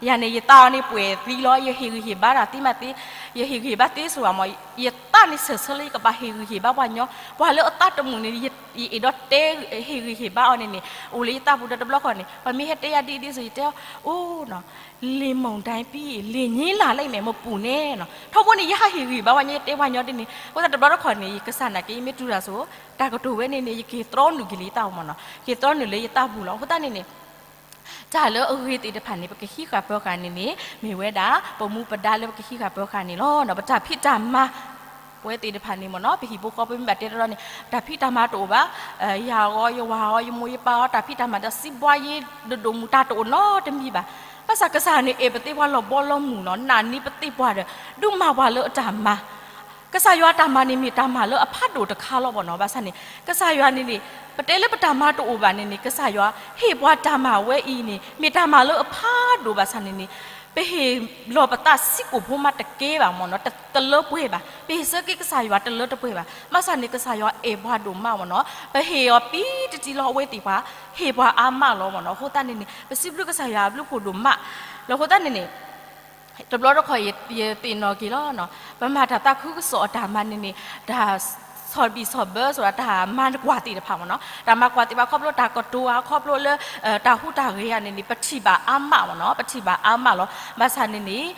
ယၤန့ၣ် ယသးအီၤန့ၣ်ပှဲၤသံလီၤ. ယဟ့ၣ်ဂံၢ်ဟ့ၣ်ဘါတၢ်သ့မးသ့, ယဟ့ၣ်ဂံၢ်ဟ့ၣ်ဘါသ့စ့ၢ်ကီးမ့ၢ်, ယသးန့ၣ်ဆၢၣ်ဆၢလၢယကဘၣ်ဟ့ၣ်ဂံၢ်ဟ့ၣ်ဘါပှၤညီ, ပှၤလၢအသးတမုာ်န့ၣ် ယအဲၣ်ဒိးတဲဟ့ၣ်ဂံၢ်ဟ့ၣ်ဘါအီၤန့ၣ်န့ၣ် အိၣ်လၢယသးပူၤဒီးတဘျီဃီန့ၣ် ပှၤမ့ၢ်ဟဲတဲယၤဒ်အံၤဒ်အံၤစ့ၢ် ယတဲအီၤ, အိၣ်နီၤ လေမုန်တိုင်းပြီး လေညင်းလာလိမ့်မယ် မပူၤန့ၣ်နီၤ. ထီဘိန့ၣ် ယဟးဟ့ၣ်ဂံၢ်ဘါပှၤညီ ယတဲပှၤညီဒ်န့ၣ်, အဃိသတးတဘျီတခီၣ်န့ၣ် ယကစၢ်နာ်က့ ယမ့ၢ်တူၢ်တၢ်ဆိ တၢ်ကတိၤဝဲန့ၣ်န့ၣ် ယက့ၤသြီနုာ်က့ၤလၢယသးပူၤမ့ၢ်နီၤ, က့ၤသြီနုာ်လၢယသးပူၤလီၤ. အဃိသတးန့ၣ်န့ၣ် တၢ်လၢအဂ့ၤသ့ၣ်တဖၣ်န့ၣ် ပကဟံးဃာ်ပၢဃာ်န့ၣ်န့ၣ် မ့ၢ်ဝဲဒၣ် ပမူပဒါလၢပကဟံးဃာ်ပၢဃာ်န့ၣ်လီၤ. ပတၢ်ဖံးတၢ်မၤ ပဝဲသ့ၣ်တဖၣ်န့ၣ်မ့ၢ်နီၤ, ပဟံၣ်ဖိဃီဖိမ့ၢ်ဘၣ်တဲတရီန့ၣ် တၢ်ဖံးတၢ်မၤတအိၣ်ဘၣ်, ယၤအီၤ ယဝၤအီၤ ယမိၢ်ယပၢ်အီၤ တၢ်ဖံးတၢ်မၤဒီး စံးဘှါယ့ ဒိၣ်ဒိၣ်မုၢ် တၢ်တအိၣ်နီတမံၤဘၣ်. ဘၣ်ဆၣ်ကစၢ်ယွၤန့ၣ် အဲၣ်ပသ့ပှၤလီၤဘီလီၤမုၢ်နီၤ, နာ်န့ၢ်ပသ့ပှၤဒီး ဒုးမၤပှၤလၢအတၢ်မၤ ကစၢ်ယွၤအတၢ်မၤန့ၣ် မ့ၢ်တၢ်မၤလၢအဖးဒိၣ်တခါလီၤမ့ၢ်နီၤ. ဘၣ်ဆၣ်န့ၣ် ကစၢ်ယွၤန့ၣ်န့ၣ် ပတဲလၢပတၢ်မၤတအိၣ်ဘၣ်န့ၣ်န့ၣ် ကစၢ်ယွၤဟ့ၣ်ပှၤတၢ်မၤဝဲအံၤန့ၣ် မ့ၢ်တၢ်မၤလၢအဖးဒိၣ်ဘၣ်ဆၣ်န့ၣ်န့ၣ် ပဟ့ၣ်လီၤပသးစ့ၢ်ကီးဖိမးတကဲဘၣ်မ့ၢ်နီၤ, တလၢပှဲၤဘၣ်, ပဟ့ၣ်ဆၢက့ၤကစၢ်ယွၤတလၢတပှဲၤဘၣ်. ဘၣ်ဆၣ်န့ၣ် ကစၢ်ယွၤအဲၣ်ပှၤဒိၣ်မးမ့ၢ်နီၤ, ပဟ့ၣ်အီၤပံတတံၤလီၤ အဝဲသ့ၣ်ပှၤ ဟ့ၣ်ပှၤအါမးလီၤမ့ၢ်နီၤ. အဃိသတးန့ၣ်န့ၣ် ပစံးဘျုးကစၢ်ယွၤအဘျုးဖှိၣ်ဒိၣ်မးလီၤ. အဃိသတးန့ၣ်န့ၣ် တဘျီတခီၣ်ယသ့ၣ်နီၣ်က့ၤလီၤ, ပမၤတၢ်သးခုကစီၣ်အတၢ်မၤန့ၣ်န့ၣ် တၢ်ဆီၣ်ဘံၣ်ဆီၣ်ဘၢစ့ၢ်ကီး တၢ်မၤကွၢ်သ့ၣ်တဖၣ်မ့ၢ်နီၤ, တၢ်မၤကွၢ်သ့ၣ်တဖၣ်ခီဖျိတၢ်ကတိၤဧါ ခီဖျိလၢ တၢ်ဟူးတၢ်ဂဲၤဧါန့ၣ်န့ၣ် ပထံၣ်ဘၣ်အါမးမ့ၢ်နီၤ, ပထံၣ်ဘၣ်အါမးလီၤ. ဘၣ်ဆၣ်န့ၣ်န့ၣ်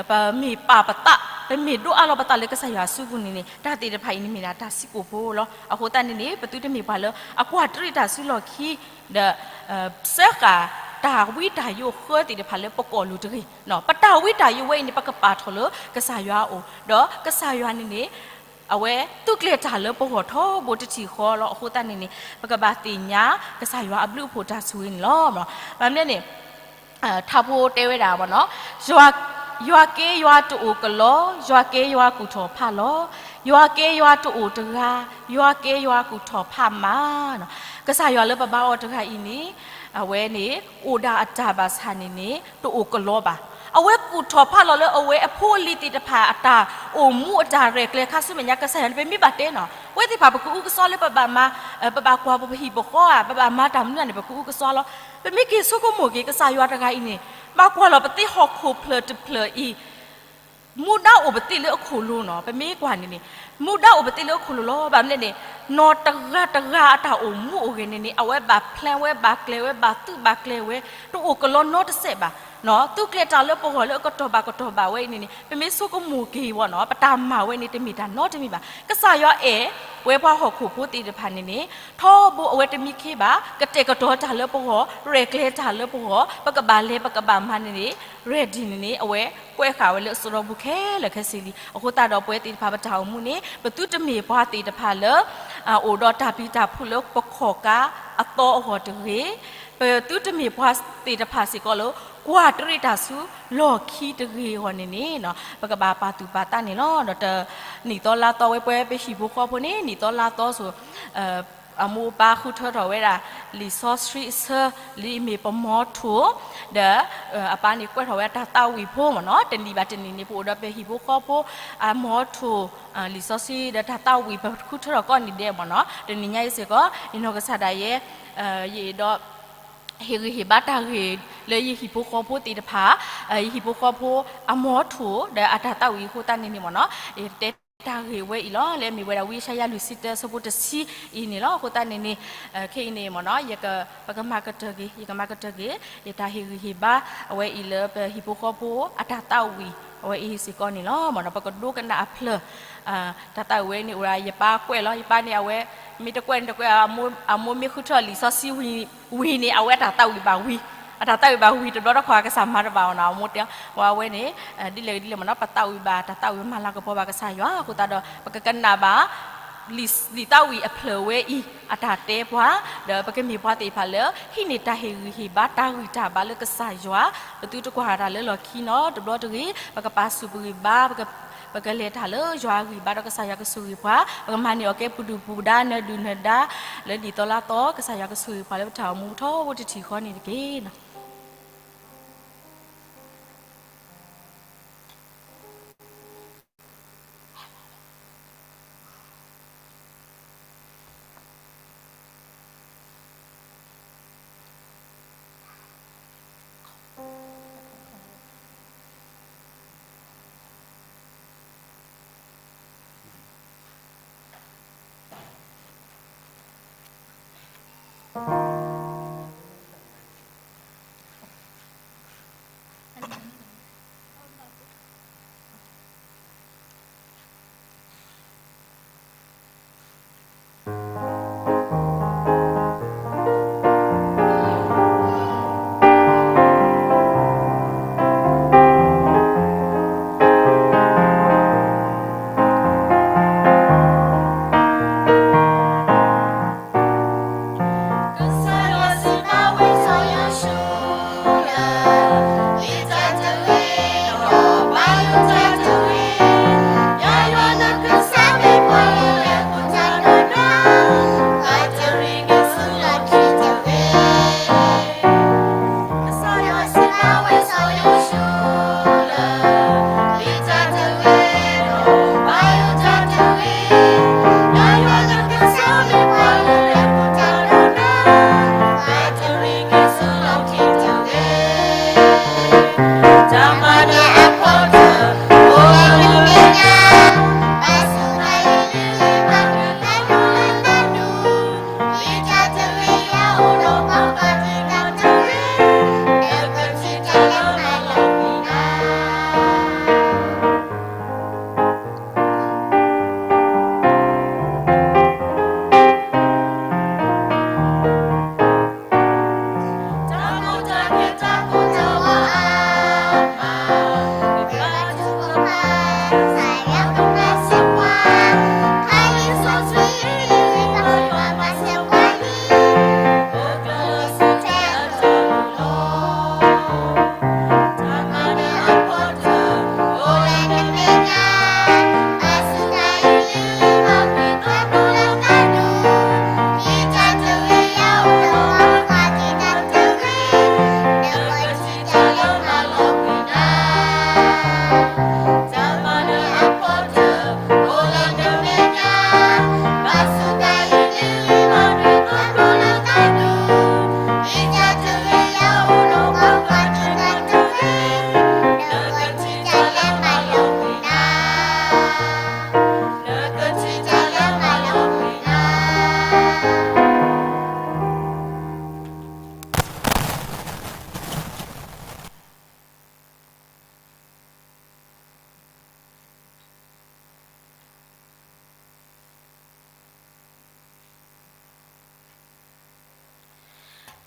ပမ့ၢ်ပာ်ပသး ပမ့ၢ်ဒိးအးလီၤပသးလၢကစၢ်ယွၤစုပူၤန့ၣ်န့ၣ် တၢ်သ့ၣ်တဖၣ်အံၤန့ၣ်မ့ၢ်ဒၣ်တၢ်စံးကိာ်ဖိလီၤ. အဃိသတးန့ၣ်န့ၣ် ပသုတမ့ၢ်ပှၤလၢအကွၢ်တရံးတၢ်စုလီၢ်ခံ ဒီး စၢဃာ်တၢ်ဝံတၢ်ယိးဃၢသ့ၣ်တဖၣ်လၢပကိာ်လိၤတဂ့ၤ, ပတၢ်ဝံတၢ်ယိးဝဲအံၤန့ၣ် ပကပာ်ထီၣ်လၢကစၢ်ယွၤအအိၣ်, ဒီးကစၢ်ယွၤန့ၣ်န့ၣ် အဝဲသူၣ်ကျဲၤတၢ်လၢပဂီၢ်ထီဘိတထံၣ်ဃီလီၤ. အဃိသတးန့ၣ်န့ၣ် ပကဘၣ်သ့ၣ်ညါကစၢ်ယွၤအဘျုးအဖှိၣ်တၢ်ဆိၣ်ဂ့ၤန့ၣ်လီၤ. ဘၣ်မနုၤလဲၣ်န့ၣ် ထါဖိတဲဝဲဒၣ်မ့ၢ်နီၤ, ယွၤက့ယွၤတအိၣ်ကလီ, ယွၤက့ယွၤကူၣ်ထီၣ်ဖးလီၤ, ယွၤက့ယွၤတအိၣ်တဂၤ, ယွၤက့ယွၤကူၣ်ထီၣ်ဖးမးနီၤ. ကစၢ်ယွၤလၢပဘါအီၤတဂၤအံၤန့ၣ် အဝဲန့ၣ် အိၣ်ဒၣ်အတၢ်ဘၣ်ဆၣ်န့ၣ်န့ၣ် တအိၣ်ကလီဘၣ်. အဝဲကူၣ်ထီၣ်ဖးလီၤလၢအဝဲအဖိအလံၤသ့ၣ်တဖၣ်အတၢ်အိၣ်မူအတၢ်ရဲၣ်ကျဲၤခါဆူမဲာ်ညါ ကစၢ်ယွၤန့ၣ် ပမ့ၢ်ဘၣ်တဲနီၤ, ဝဲသ့ၣ်တဖၣ်ပကအုကစွါလၢပဘၣ်မၤ ပဘၣ်ကွၢ်ပဟံၣ်ပဃီဧါ, ပဘၣ်မၤတၢ်မနုၤန့ၣ် ပကအုကစွါလီၤ. ပမ့ၢ်က့ၤဆိကမိၣ်က့ၤ ကစၢ်ယွၤတဂၤအံၤန့ၣ် ဘၣ်ကွၢ်လီၤပသ့ဟီၣ်ခိၣ်ဖျၢၣ်တဖျၢၣ်အံၤ မူဒါအိၣ်ပသ့ၣ်လၢအခိၣ်လိၤနီၤ. ပမ့ၢ်ကွၢ်န့ၣ်န့ၣ် မူဒါအိၣ်ပသ့ၣ်လၢအခိၣ်လိၤလီၤ. ဘၣ်မနုၤလဲၣ်န့ၣ် နီၢ်တဂၤတဂၤအတၢ်အိၣ်မူအိၣ်ဂဲၤန့ၣ်န့ၣ် အဝဲဘၣ် plan ဝဲ ဘၣ်ကျဲၤဝဲ ဘၣ်သုးဘၣ်ကျဲၤဝဲ တအိၣ်ကလီနီတစဲးဘၣ်. သုးကျဲၤတၢ်လၢပဂီၢ်လၢအကတီၢ်ဘၣ်ကတီၢ်ဘၣ်ဝဲအံၤန့ၣ်န့ၣ် ပမ့ၢ်ဆိကမိၣ်က့ၤဝဲနီၤ ပတၢ်မၤဝဲန့ၣ်တမ့ၢ်တၢ်နီတမံၤဘၣ်. ကစၢ်ယွၤအဲၣ်ဝဲပှၤဟီၣ်ခိၣ်ဖိသ့ၣ်တဖၣ်န့ၣ်န့ၣ် ထီဘိအဝဲတမံခ့ဘၣ် ကတဲာ်ကတီၤတၢ်လၢပဂီၢ် ရဲၣ်ကျဲၤတၢ်လၢပဂီၢ် ပကဘၣ်လဲၤပကဘၣ်မၤန့ၣ်န့ၣ် ready န့ၣ်န့ၣ် အဝဲကွဲးဃာ်ဝဲလၢအစိဒီပူၤခဲလၢာ်ခဲဆ့လံ. အဃိသတးဒီးပဝဲသ့ၣ်တဖၣ်ပတၢ်အိၣ်မူန့ၣ် ပသုတမ့ၢ်ပှၤသ့ၣ်တဖၣ်လၢ အိၣ်ဒီးတၢ်ပျံၤတၢ်ဖုးလၢပခီၣ်ကါအသီအဂီၢ်တဂ့ၤ, ပသုတမ့ၢ်ပှၤသ့ၣ်တဖၣ်စ့ၢ်ကီးလၢ ကွၢ်တရံးတၢ်ဆူလီၢ်ခံတဂ့ၤအဂီၢ်န့ၣ်န့ၣ် ပကဘၣ်ပာ်သူၣ်ပာ်သးန့ၣ်လီၤ. ဒီးတနံၣ်သီလါသီဝဲပဝဲပဟံၣ်ဖိဃီဖိန့ၣ် နံၣ်သီလါသီဆိ အမိၢ်အပၢ်ဃုထၢထီၣ်ဝဲဒၣ် လံာ်စီဆှံအဆၢ လံာ်မ့ၢ်ပမီထိၣ် ဒီး အပၢ်န့ၣ်ကွဲးထီၣ်ဝဲတၢ်သးဝံၣ်ဖိမ့ၢ်နီၤ. တနံၣ်ဘၣ်တနံၣ်န့ၣ် ပအိၣ်ဒီးပဟံၣ်ဖိဃီဖိ အမီထိၣ် လံာ်စီဆှံဒီးတၢ်သးဝံၣ် ပဃုထၢထီၣ်ကိးနံၤဒဲးမ့ၢ်နီၤ. တနံၤညါအံၤစ့ၢ်ကီး ယနီၢ်ကစၢ်ဒၣ်ယဲ ယအဲၣ်ဒိး ဟ့ၣ်ဂံၢ်ဟ့ၣ်ဘါတၢ်ဂ့ၢ်လၢယဟံၣ်ဖိဃီဖိသ့ၣ်တဖၣ်, ယဟံၣ်ဖိဃီဖိအမီထိၣ် ဒီးအတၢ်သးဝံၣ်အဃိသတးန့ၣ်န့ၣ်မ့ၢ်နီၤ, ယတဲတၢ်ဂ့ၢ်ဝဲအံၤလီၤ. လၢအမ့ၢ်ဝဲဒၣ် ဝံယၡါယၤလွံၢ်ဆံတၢ အဆၢဖိတဆံအံၤန့ၣ်လီၤ. အဃိသတးန့ၣ်န့ၣ် ခဲအံၤန့ၣ်မ့ၢ်နီၤ, ပကမၤကတၢၢ်က့ၤ, ယကမၤကတၢၢ်က့ၤ ယတၢ်ဟ့ၣ်ဂံၢ်ဟ့ၣ်ဘါ အဝဲအံၤလၢပဟံၣ်ဖိဃီဖိအတၢ်သးဝံၣ် အဝဲအံၤစ့ၢ်ကီးန့ၣ်လီၤ. မ့ၢ်နီၤ ပကဒိကနၣ်အဖျၢၣ် တၢ်သးဝံၣ်ဝဲန့ၣ်အိၣ်ဒၣ် ယပၢ်ကွဲးလီၤ. ယပၢ်န့ၣ် အဝဲ မ့ၢ်တကွဲးန့ၣ်တကွဲး အမိၢ်မ့ၢ်ဃုထၢလံာ်စီဆှံဝံၤန့ၣ် အဝဲအတၢ်သးဝံၣ်ဘၣ်ဝံၤ, အတၢ်သးဝံၣ်ဘၣ်ဝံၤ တဘျီတခီၣ်အကစၢ်မၤတဘၣ်အီၤနီၤ. အမိၢ်တဲ ဝဲအဝဲန့ၣ် ဒ်လဲၣ်ဂ့ၤဒ်လဲၣ်မ့ၢ်နီၤ, ပသးဝံၣ်ဘၣ် တၢ်သးဝံၣ်မၤလၤကပီၤဘၣ်ကစၢ်ယွၤ အဃိသတးဒီး ပကကနၣ်ဘၣ် လံာ်သးဝံၣ်အဖျၢၣ်ဝဲအံၤ အတၢ်တဲပှၤ, ဒီးပကမ့ၢ်ပှၤသ့ၣ်တဖၣ်လၢ ဟံးန့ၢ်တၢ်ဟ့ၣ်ဂံၢ်ဟ့ၣ်ဘါ တၢ်ဂံၢ်တၢ်ဘါလၢကစၢ်ယွၤ, ပသုတကွၢ်တၢ်လၢလီၢ်ခံနီၤ, တဘျီတဂ့ၤ ပကပာ်ဆူၣ်ပဂံၢ်ဘါ, ပကလဲၤတၢ်လၢယွၤအဂံၢ်ဘါဒီးကစၢ်ယွၤကဆိၣ်ဂ့ၤပှၤ, ပကမၤန့ၢ်အီၣ်ကဲပဒုၣ်ပဒါ နၢၤဒုၣ်နၢၤဒါ လၢနံၣ်သီလါသီ, ကစၢ်ယွၤကဆိၣ်ဂ့ၤပှၤလၢပတၢ်အိၣ်မူထီဘိတထံၣ်ဃီန့ၣ်တက့ၢ်.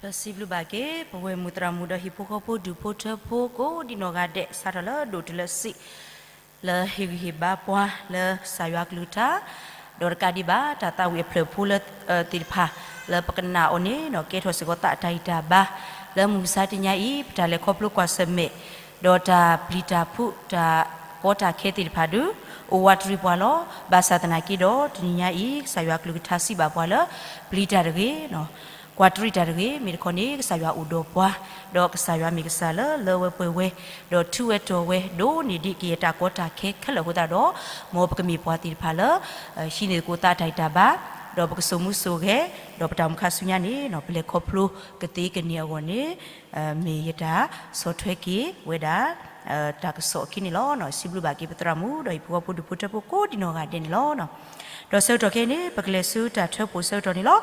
ပစံးဘျုးဘၣ်က့ၤ ပဝဲၢ်မုၣ်သရၣ်မုၣ်ဒီးဟံၣ်ဖိဃီဖိဒူၣ်ဖိထၢဖိကိးဒံနီၢ်ဂၤဒဲး စးထီၣ်လၢဒိၣ်တုၤလၢစံး လၢဟ့ၣ်ဂံၢ်ဟ့ၣ်ဘါပှၤလၢကစၢ်ယွၤကလုၢ်ကထါ, ဒီးတကးဒံးဘၣ် တၢ်သးဝံၣ်အဖျၢၣ်ဖိလၢ သ့ၣ်တဖၣ် လၢပကနၣ်အီၤန့ၣ် ကဲထီၣ်စ့ၢ်ကီးသးတၢ်ဂံၢ်တၢ်ဘါ လၢမုၢ်မဆါတနံၤအံၤ ပတၢ်လဲၤခီဖျိကွၢ်ဆၢၣ်မဲာ် ဒီးတၢ်ပျံၤတၢ်ဖုးတၢ်ကီတၢ်ခဲသ့ၣ်တဖၣ်ဒုး အိၣ်ဝးတရံးပှၤလီၤ. ဘၣ်ဆၣ်သနာ်က့ဒီး တနံၤညါအံၤ ကစၢ်ယွၤကလုၢ်ကထါစံးဘၣ်ပှၤလၢ ပျံၤတၢ်တဂ့ၤ ကွၢ်တရံးတၢ်တဂ့ၤ, မ့ၢ်တခီန့ၣ် ကစၢ်ယွၤအိၣ်ဒီးပှၤ, ဒီးကစၢ်ယွၤမ့ၢ်ကစၢ်လၢလၢဝဲပှဲၤဝဲ, ဒီးထူဝဲတီၤဝဲ ဒိၣ်န့ၢ်ဒံးကယဲၢ်တၢ်ကီတၢ်ခဲခဲလၢာ်အဃိသတးဒီး, မ်ပကမ့ၢ်ပှၤသ့ၣ်တဖၣ်လၢ ဟံးန့ၢ်သကိးသးတၢ်ဂံၢ်တၢ်ဘါ, ဒီးပကစိာ်မူစိာ်ဂဲၤ, ဒီးပတၢ်အိၣ်မူခါဆူညါန့ၣ် ပလဲၤခီဖျိကသ့ကန့ၢ်အဂီၢ်န့ၣ် မ့ၢ်ယတၢ်ဆီၣ်ထွဲက့ၤဝဲဒၣ် တၢ်ကစီၣ်အခံန့ၣ်လီၤ. စံးဘျုးဘၣ်က့ၤပသရၣ်မုၣ် ဒီးဟံၣ်ဖိဃီဖိဒူၣ်ဖိထၢဖိကိးဒံနီၢ်ဂၤဒဲးန့ၣ်လီၤ. ဒီးဆၢကတီၢ်ခဲအံၤန့ၣ် ပကလဲၤဆူတၢ်ထၢဖှိၣ်ဆၢကတီၢ်န့ၣ်လီၤ.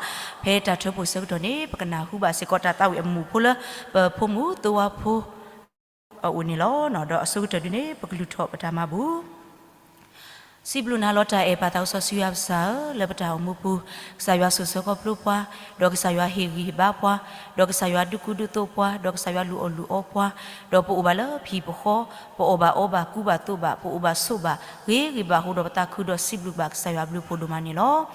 ဖဲတၢ်ထၢဖှိၣ်ဆၢကတီၢ်န့ၣ် ပကနၢ်ဟူဘၣ်စ့ၢ်ကီးတၢ်သးဝံၣ်အမူးဖိလၢ ပဖိမုၣ်သိဝါဖိအအိၣ်န့ၣ်လီၤ. ဒီးအဆိကတၢၢ်ဒုန့ၣ် ပကလုၢ်ထီၣ်ပတၢ်မၤဘူၣ် စံးဘျုးနၤလီၤတၢ်အဲၣ်ပၢ်သးစီဆှံယွၤပစၢ်ဧၢ, လၢပတၢ်အိၣ်မူပူၤ, ကစၢ်ယွၤစိာ်ဆှၢခီဖျိပှၤ, ဒီးကစၢ်ယွၤဟ့ၣ်ဂံၢ်ဟ့ၣ်ဘါပှၤ, ဒီးကစၢ်ယွၤဒုးကူဒုးသိးပှၤ, ဒီးကစၢ်ယွၤလူၤအီၣ်လူၤအီပှၤ, ဒီးပအိၣ်ဘၣ်လၢပဟံၣ်ပဃီ, ပအီၣ်ဘၣ်အီဘၣ်ကူဘၣ်သိးဘၣ်, ပအိၣ်ဘၣ်ဆိးဘၣ်, ဂ့ၤဂ့ၤဘၣ်အဃိဒီးပသးခုဒီးစံးဘျုးဘၣ်ကစၢ်ယွၤအဘျုးအဖှိၣ်ဒိၣ်မးန့ၣ်လီၤ.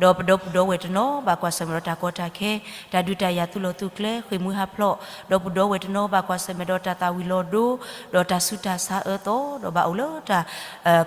ဒီးပဒီပုၢ်ဒီဝဲၢ်တနီၤဘၣ်ကွၢ်ဆၢၣ်မဲာ်ဒီးတၢ်ကီတၢ်ခဲ, တၢ်ဒုးတၢ်ယၤသူၣ်လီၤသူၣ်ကျဲ, ဃ့ၢ်မှံဟးဖျိး, ဒီပုၢ်ဒီဝဲၢ်တနီၤဘၣ်ကွၢ်ဆၢၣ်မဲာ်ဒီးတၢ်သၣ်ဝံၤလီၤဒိ, ဒီးတၢ်ဆူးတၢ်ဆါအၢသီ, ဒီးဘၣ်အိၣ်လၢတၢ်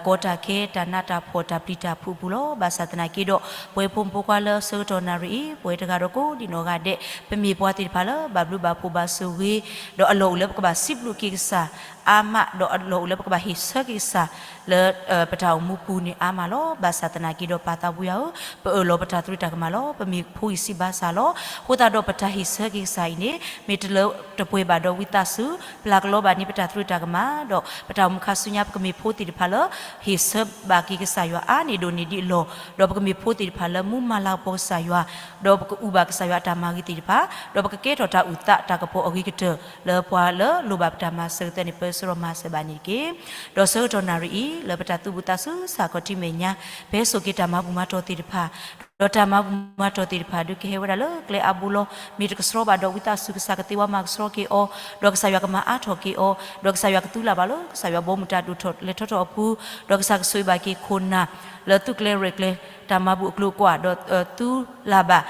ကီတၢ်ခဲ, တၢ်နးတၢ်ဖှီၣ်, တၢ်ပျံၤတၢ်ဖုးအပူၤလီၤ. ဘၣ်ဆၣ်သနာ်က့ဒီး ပဝဲဖိမုၣ်ဖိခွါလၢဆၢကတီၢ်နၣ်ရံၣ်အံၤ, ပဝဲတဂၤဒီးကိးဒံနီၢ်ဂၤဒဲး, ပမ့ၢ်ပှၤသ့ၣ်တဖၣ်လၢဘၣ်ဘျုးဘၣ်ဖှိၣ်ဘၣ်ဆိၣ်ဂ့ၤ, ဒီးအလီၢ်အိၣ်လၢပကဘၣ်စံးဘျုးက့ၤကစၢ်အါမး, ဒီးအလီၢ်အိၣ်လၢပကဘၣ်ဟ့ၣ်ဆၢက့ၤကစၢ် လၢပတၢ်အိၣ်မူပူၤန့ၣ်အါမးလီၤ. ဘၣ်ဆၣ်သနာ်က့ဒီးပၢ်သးဘိယွၤဧၢ, ပအၢၣ်လီၤပတၢ်သရူးတၢ်ကမၣ်လီၤ. ပမ့ၢ်ဖိဂံၢ်စၢ်ဘါစၢ်လီၤ. အဃိသတးဒီးပတၢ်ဟ့ၣ်ဆၢက့ၤကစၢ်အံၤန့ၣ် မ့ၢ်တလၢတပှဲၤဘၣ်ဒီးဝံသးစူၤ ပျၢ်ကလီဘၣ်န့ၢ်ပတၢ်သရူးတၢ်ကမၣ်, ဒီးပတၢ်အိၣ်မူခါဆူညါ ပကမ့ၢ်ဖိသ့ၣ်တဖၣ်လၢ ဟ့ၣ်ဆၢဘၣ်က့ၤကစၢ်ယွၤအါန့ၢ်ဒိၣ်န့ၢ်ဒံးအလီၢ်, ဒီးပကမ့ၢ်ဖိသ့ၣ်တဖၣ်လၢမူမၤလၤကပီၤကစၢ်ယွၤ, ဒီးပကအုၣ်ဘၣ်ကစၢ်ယွၤအတၢ်မၤဂ့ၤသ့ၣ်တဖၣ်, ဒီးပကကဲထီၣ်တၢ်အုၣ်သးတၢ်ကပီၤအဂ့ၤကတၢၢ်လၢပှၤလၢလိၣ်ဘၣ်ပတၢ်မၤစၢၤကတၢၢ်န့ၣ် ပၢဆှၢဒီးမၤစၢၤဘၣ်န့ၣ်တက့ၢ်. ဒီးဆၢကတီၢ်နၣ်ရံၣ်အံၤ လၢပတၢ်သူၣ်ဘူၣ်သးစူၤ ဆၢကတီၢ်ထံမဲာ်ညါ, ပဟဲစိာ်က့ၤတၢ်မၤဘူၣ်မၤတီၢ်သ့ၣ်တဖၣ်, ဒီးတၢ်မၤဘူၣ်မၤတီၢ်သ့ၣ်တဖၣ်ဒုးကဟဲဝဲဒၣ်လၢကျဲအါဘိလီၤ. မ့ၢ်တကဆှီဘၣ်ဒီးဝံသးစူၤ ကစၢ်ကသ့ဝဲမၤကဆှီက့ၤအီၤ, ဒီးကစၢ်ယွၤကမၤအါထီၣ်က့ၤအီၤ, ဒီးကစၢ်ယွၤကသူလၢ်ဘၣ်လၢ ကစၢ်ယွၤဘီမုၢ်တၢ်ဒိၣ်ထီၣ်လဲၤထီၣ်ထီၣ်အပူၤ, ဒီးကစၢ်ကဆိၣ်ဂ့ၤဘၣ်က့ၤခိၣ်နၢ် လၢသူကျဲရဲၣ်ကျဲၤ တၢ်မၤဘူၣ်အကျိၤအကွာ်, ဒီးသူလၢ်ဘၣ်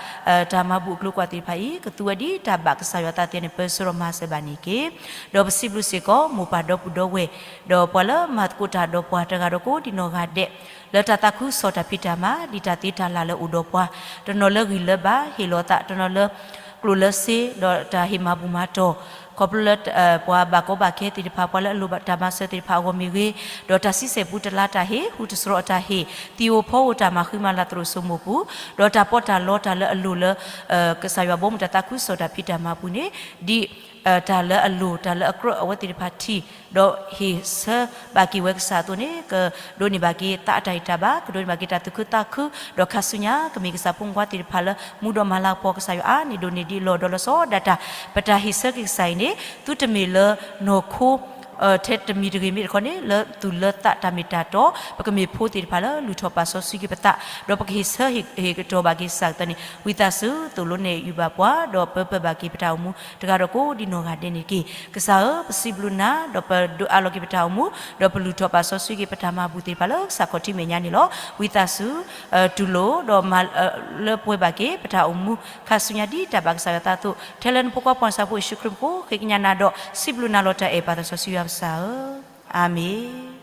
တၢ်မၤဘူၣ်အကျိၤအကွာ်သ့ၣ်တဖၣ်အံၤ ကသူဝဲဒ်တၢ်ဘၣ်ကစၢ်ယွၤသးသ့န့ၣ် ပၢဆှၢဒီးမၤစၢၤဘၣ်န့ၣ်တက့ၢ်. ဒီးပစံးဘျုးစ့ၢ်ကီး မိၢ်ပၢ်ဒီပုၢ်ဒီဝဲၢ်, ဒီးပှၤလၢမၤသကိးတၢ်ဒီးပှၤတဂၤဒီးကိးဒံနီၢ်ဂၤဒဲး, လၢတၢ်သးခုကစီၣ်တၢ်ဖံးတၢ်မၤ ဒ်တၢ်သ့တၢ်လၢ်လၢအိၣ်ဒီးပှၤ, တနီၤလၢဂံၢ်လၢဘါဟ့ၣ်လီၤသး, တနီၤလၢကျိၣ်လၢစ့, ဒီးတၢ်ဟ့ၣ်မၤဘူၣ်မၤတီၢ်, ခီဖျိလၢ ပှၤဘၣ်ကီဘၣ်ခဲသ့ၣ်တဖၣ်, ပှၤလၢအလိၣ်ဘၣ်တၢ်မၤစၢၤသ့ၣ်တဖၣ်အဂီၢ်မ့ၢ်ဂ့ၤ, ဒီးတၢ်ဆံဆဲၣ်ပူတလါတၢ်ဟ့ၣ် ဟူတစရီအတၢ်ဟ့ၣ်, သံၣ်ဧိၤဖီဧိၤတၢ်မၤဃံမၤလၤသရိာ်စိမိၢ်ပူၤ, ဒီးတၢ်ပီးတၢ်လီတၢ်လၢအလိၣ်လၢ ကစၢ်ယွၤဘီမုၢ်တၢ်သးခုကစီၣ်တၢ်ဖံးတၢ်မၤပူၤန့ၣ်, ဒ်တၢ်လၢအလိၣ် တၢ်လၢအကြၢးအဝဲသ့ၣ်တဖၣ်ထံၣ်, ဒီးဟ့ၣ်ဆၢဘၣ်က့ၤဝဲကစၢ်အသိးန့ၣ်, ကဒိးန့ၢ်ဘၣ်က့ၤသးအတၢ်ဟ့ၣ်တၢ်ဘၣ်, ကဒိးန့ၢ်ဘၣ်က့ၤတၢ်သူၣ်ခုသးခု, ဒီးခါဆူညါ ကမ့ၢ်ကစၢ်ဖိမုၣ်ဖိခွါသ့ၣ်တဖၣ်လၢမူဒီးမၤလၤကပီၤကစၢ်ယွၤအါန့ၢ်ဒိၣ်န့ၢ်ဒံးအလီၢ်, ဒီးလီၤဆီဒၣ်တၢ် ပတၢ်ဟ့ၣ်ဆၢက့ၤကစၢ်အံၤန့ၣ် သုတမ့ၢ်လၢနီၢ်ခိ ထဲတမံၤတဂ့ၤမ့ၢ်တခီန့ၣ် လၢသူၣ်လၢသးတၢ်မ့ၢ်တၢ်တီ, ပကမ့ၢ်ဖိသ့ၣ်တဖၣ်လၢလုၢ်ထီၣ်ပာ်စီဆှံက့ၤပသး, ဒီးပကဟ့ၣ်ဆၢဟ့ၣ်ကတီၢ်ဘၣ်က့ၤကစၢ်အသိးန့ၣ်, ဝံသးစူၤသိၣ်လိနဲၣ်ယုာ်ဘၣ်ပှၤ, ဒီးပၢပၢဘၣ်က့ၤပတၢ်အိၣ်မူတဂၤဒီးကိးဒံနီၢ်ဂၤဒဲးန့ၣ်တက့ၢ်. ကစၢ်ဧၢ, ပစံးဘျုးနၤ, ဒီးပဒုးအးလီၤက့ၤပတၢ်အိၣ်မူ, ဒီးပလုၢ်ထီၣ်ပာ်စီဆှံက့ၤပတၢ်မၤဘူၣ်သ့ၣ်တဖၣ်လၢကစၢ်ခီၣ်ထံးမဲာ်ညါန့ၣ်လီၤ. ဝံသးစူၤ တူၢ်လိာ် ဒီးမၤ လၢပှဲၤဘၣ်က့ၤပတၢ်အိၣ်မူ ခါဆူညါဒ်တၢ်ဘၣ်ကစၢ်ယွၤသးအသိး, ထဲလၢနဖိခွါပှၤစၢ်ဖိယ့ၣ်ၡူးခရံာ်အမံၤဃိ ဃ့ကညးနၤဒီးစံးဘျုးနၤလီၤတၢ်အဲၣ်ပၢ်သးစီဆှံယွၤကစၢ်ဧၢ, အၤမ့ၣ်.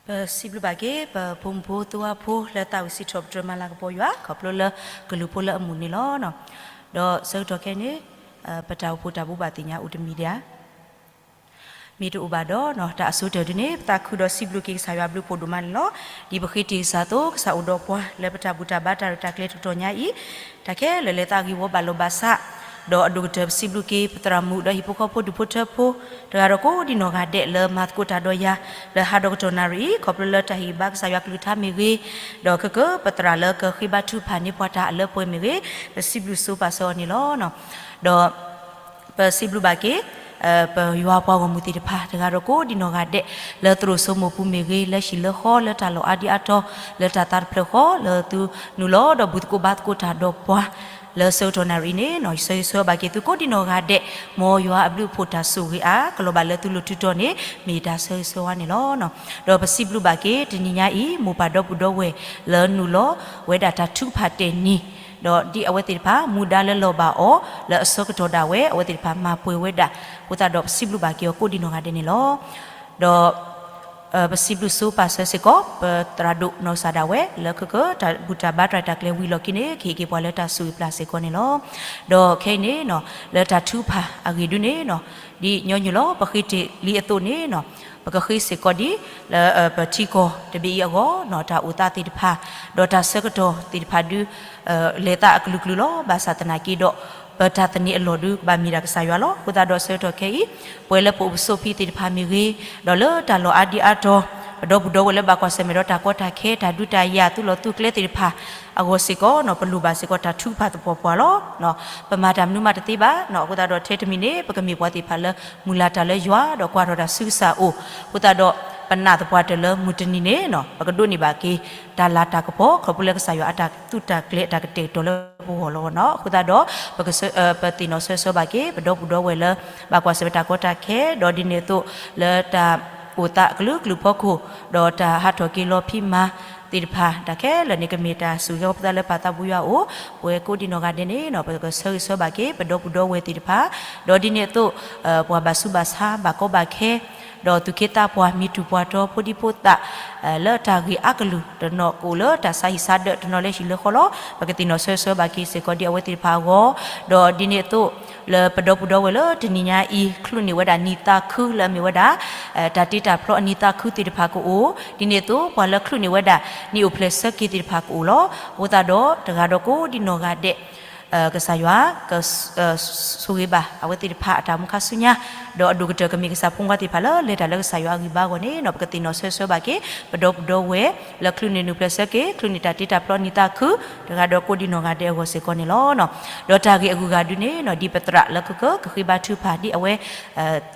ပစံးဘျုးဘၣ်က့ၤ ပဖိမုၣ်ဖိသဝီဖိလၢသးဝံၣ်စံးထီၣ်ပတြၢၤမၤလၤကပီၤယွၤ ခီဖျိလၢကလုာ်ဖိလၢအမုာ်န့ၣ်လီၤ. ဒီးဆၢကတီၢ်ခဲအံၤန့ၣ် ပတၢ်အိၣ်ဖှိၣ်တၢ်ဘိးဘၣ်သ့ၣ်ညါအိၣ်တမံၤဒံးဧါ. မ့ၢ်တအိၣ်ဘၣ်ဒီး တၢ်အဆိကတၢၢ်ဒုန့ၣ် ပသးခုဒီးစံးဘျုးက့ၤကစၢ်ယွၤဘျုးဖှိၣ်ဒိၣ်မးန့ၣ်လီၤ. ဒ်ပဃ့တ့ၢ်ကစၢ်အသိး ကစၢ်အိၣ်ဒီးပှၤလၢပတၢ်ဘူၣ်တၢ်ဘါတၢ်ရဲၣ်တၢ်ကျဲၤတကတီၢ်ညါအံၤ တၢ်ခဲလၢာ်လၢသးဂ့ၤဝီဘၣ်လီၤဘၣ်စး, ဒီးအဒိၣ်ကတၢၢ်ပစံးဘျုးက့ၤ ပသရၣ်မုၣ်ဒီးဟံၣ်ဖိဃီဖိဒူၣ်ဖိထၢဖိ တဂၤဒီးကိးဒံနီၢ်ဂၤဒဲးလၢမၤသကိးတၢ်ဒီးယၤ လၢဟါဒီးကတီၢ်နၣ်ရံၣ်အံၤ ခီဖျိလၢတၢ်ဟ့ၣ်ဂံၢ်ဘါကစၢ်ယွၤကလုၢ်ကထါမ့ၢ်ဂ့ၤ, ဒီးခဲကၢ ပသရၣ်လၢကဃ့ဘါထုကဖၣ်န့ၢ်ပှၤတၢ်အလၢပှဲၤမ့ၢ်ဂ့ၤ, ပစံးဘျုးစိပာ်စၢၤအီၤန့ၣ်လီၤ. ဒီး ပစံးဘျုးဘၣ်က့ၤ ပယွၤပှၤဂီၢ်မုၢ်သ့ၣ်တဖၣ် တဂၤဒီးကိးဒံနီၢ်ဂၤဒဲး လၢသရိာ်စိမိၢ်ပူၤမ့ၢ်ဂ့ၤ, လၢဟံၣ်လၢဃီ လၢတၢ်လီၢ်အါဒံအါတီၤ လၢတၢ်သးတဖျၢၣ်ဃီ လၢသုနုာ်လီၤဒီးဘူၣ်သကိးဘါသကိးတၢ်ဒီးပှၤ လၢဆၢကတီၢ်နၣ်ရံၣ်အံၤန့ၣ် ယဆၢဂ့ၤဆၢဝါဘၣ်က့ၤသုကိးဒံနီၢ်ဂၤဒဲး, မ်ယွၤအဘျုးအဖှိၣ်တၢ်ဆိၣ်ဂ့ၤအါ ကလီၤဘၣ်လၢသုလိၤထုတီၤန့ၣ် မ့ၢ်တၢ်ဆၢဂ့ၤဆၢဝါန့ၣ်လီၤ. ဒီးပစံးဘျုးဘၣ်က့ၤ တနံၤညါအံၤ မိၢ်ပၢ်ဒီပုၢ်ဒီဝဲၢ်လၢနုာ်လီၤဝဲဒၣ်တၢ်ထုကဖၣ်တဲာ်နံၤ ဒီးဒ်အဝဲသ့ၣ်တဖၣ် မူဒါလၢလီၤဘၣ်အီၤ လၢအဆၢကတီၢ်ဒၣ်ဝဲ အဝဲသ့ၣ်တဖၣ်မၤပှဲၤဝဲဒၣ်, အဃိသတးဒီးပစံးဘျုးဘၣ်က့ၤအီၤကိးဒံနီၢ်ဂၤဒဲးန့ၣ်လီၤ. ဒီး ပစံးဘျုးစိပာ်စၢၤစ့ၢ်ကီး ပသရၣ်ဒိၣ်နီၢ်ကစၢ်ဒၣ်ဝဲ လၢခဲကၢတၢ်ဘူၣ်တၢ်ဘါတၢ်ရဲၣ်တၢ်ကျဲၤဝံၤလီၢ်ခံန့ၣ် ကဟ့ၣ်က့ၤပှၤလၢတၢ်ဆိၣ်ဂ့ၤပျၢ်စ့ၢ်ကီးန့ၣ်လီၤ. ဒီးခဲအံၤန့ၣ် လၢတၢ်ထုကဖၣ်အဂ့ၢ်ဒုန့ၣ် ဒ်ညီနုၢ်လီၤ ပဃ့တ့ၢ်လံအသိးန့ၣ် ပကဃ့စ့ၢ်ကီးဒ် လၢပထံကီၢ်တဘ့ၣ်အံၤအဂီၢ် တၢ်အိၣ်သးသ့ၣ်တဖၣ် ဒီးတၢ်ဆၢကတီၢ်သ့ၣ်တဖၣ်ဒု လဲၤသးအကလုာ်ကလုာ်လီၤ. ဘၣ်ဆၣ်သနာ်က့ဒီး ပတၢ်သန့ၤအလီၢ်ဒု ကဘၣ်မ့ၢ်ဒၣ်ကစၢ်ယွၤလီၤ. အဃိသတးဒီးဆၢကတီၢ်ခဲအံၤ ပဝဲလၢပအိၣ်ပဆိးဖံသ့ၣ်တဖၣ်မ့ၢ်ဂ့ၤ, ဒီးလၢတၢ်လီၢ်အါဒံအါတီၤ ပဒီပုၢ်ဒီဝဲၢ်လၢဘၣ်ကွၢ်ဆၢၣ်မဲာ်ဒီးတၢ်ကီတၢ်ခဲ တၢ်ဒုးတၢ်ယၤ သူၣ်လီၤသူၣ်ကျဲသ့ၣ်တဖၣ်အဂီၢ်စ့ၢ်ကီး ပလိၣ်ဘၣ်စ့ၢ်ကီးတၢ်ထုကဖၣ်သပှၢ်ပှၢ်လီၤ. ပမၤတၢ်မနုၤမးတသ့ဘၣ်. အဃိသတးဒီးထဲတမံၤန့ၣ် ပကမ့ၢ်ပှၤသ့ၣ်တဖၣ်လၢ မုၢ်လၢ်တၢ်လၢယွၤ ဒီးကွၢ်ထီၣ်တၢ်ဆူကစၢ်အအိၣ်, အဃိသတးဒီး ပနာ်သပှၢ်တၢၢ်လၢမုၢ်တနံၤန့ၣ် ပကဒိးန့ၢ်ဘၣ်က့ၤ တၢ်လၤတၢ်ကပီၤ ခီဖျိလၢကစၢ်ယွၤအတၢ်သူၣ်တၢ်ကျဲၤအတၢ်ကတဲာ်ကတီၤလၢပဂီၢ်လီၤ. အဃိသတးဒီး ပသ့ၣ်နီၣ်ဆၢဂ့ၤဆၢဝါဘၣ်က့ၤ ပဒီပုၢ်ဒီဝဲၢ်လၢ ဘၣ်ကွၢ်ဆၢၣ်မဲာ်တၢ်ကီတၢ်ခဲ ဒီးဒ်န့ၣ်အသိး လၢတၢ်အိၣ်သးအကလုာ်ကလုာ်ဖီခိၣ် ဒီးတၢ်ဟးထီၣ်က့ၤလီၤဖံးမၤသ့ၣ်တဖၣ် တၢ်ခဲလၢာ်န့ၣ် ကမ့ၢ်တၢ်ဆိၣ်ဂ့ၤပသးလၢပသးပူၤယွၤအအိၣ်, ပဝဲကိးဒံနီၢ်ဂၤဒဲးန့ၣ် ပကဆၢဂ့ၤဆၢဝါဘၣ်က့ၤ ပဒီပုၢ်ဒီဝဲၢ်သ့ၣ်တဖၣ်, ဒီးဒ်န့ၣ်အသိး ပှၤဘၣ်ဆူးဘၣ်ဆါ ဘၣ်ကီဘၣ်ခဲ ဒီးသူၣ်က့သးပှၢ် မံၤတူၢ်ပှၤတီၤ ဖိဒံဖိသၣ် လၢတၢ်ဂ့ၢ်အါကလုာ် တနီၤကအိၣ်လၢတၢ်ဆါဟံၣ်ဆါဒၢး တနီၤလၢဟံၣ်လၢဃီလီၤ. ပကသ့ၣ်နီၣ်ဆၢဂ့ၤဆၢဝါဘၣ်က့ၤစ့ၢ်ကီးဒ်အဝဲသ့ၣ်တဖၣ်အဂီၢ်, ဒီးဒ်န့ၣ်အသိးလၢပဒီပုၢ်ဒီဝဲၢ်လၢတနံၤညါအံၤ ချုးန့ၢ်ဝဲဒၣ်နံၣ်သးခုလၢအမ့ၢ်ဝဲဒၣ် တၢ်တ့တၢ်ဖျီအနံၣ်သးခုသ့ၣ်တဖၣ်ကအိၣ်, ဒ်န့ၣ်အသိးပှၤလၢချုးန့ၢ်ဝဲဒၣ်နံၣ်အိၣ်ဖျဲၣ်ဆၢက့ၤသ့ၣ်တဖၣ်ကအိၣ်လီၤ. အဃိသတးဒီး တဂၤဒီးကိးဒံနီၢ်ဂၤဒဲး ကစၢ်ယွၤ က ဆိၣ်ဂ့ၤဘၣ် အဝဲသ့ၣ်တဖၣ်အတၢ်မူခါဆူညါ, ဒီးအဒိၣ်ကတၢၢ်ကမ့ၢ်ကစၢ်ဖိခွါသ့ၣ်တဖၣ်လၢလဲၤတၢ်လၢကစၢ်ယွၤအဂံၢ်ဘါအဂီၢ်န့ၣ် ပကသ့ၣ်နီၣ်ဆၢဂ့ၤဆၢဝါဘၣ်က့ၤ ပဒီပုၢ်ဒီဝဲၢ် လၢချုးန့ၢ်နံၣ်အိၣ်ဖျဲၣ်ဆၢက့ၤ ချုးန့ၢ်တၢ်တ့တၢ်ဖျီနံၣ်သးခု တဂၤဒီးကိးဒံနီၢ်ဂၤဒဲးအဂီၢ်စ့ၢ်ကီးန့ၣ်လီၤ. ဒီးတၢ်ဂ့ၢ်အဂုၤအဂၤဒုန့ၣ် ဒ်ပသရၣ်လၢကက ကဃ့ဘါထုကဖၣ်ဒ်အဝဲ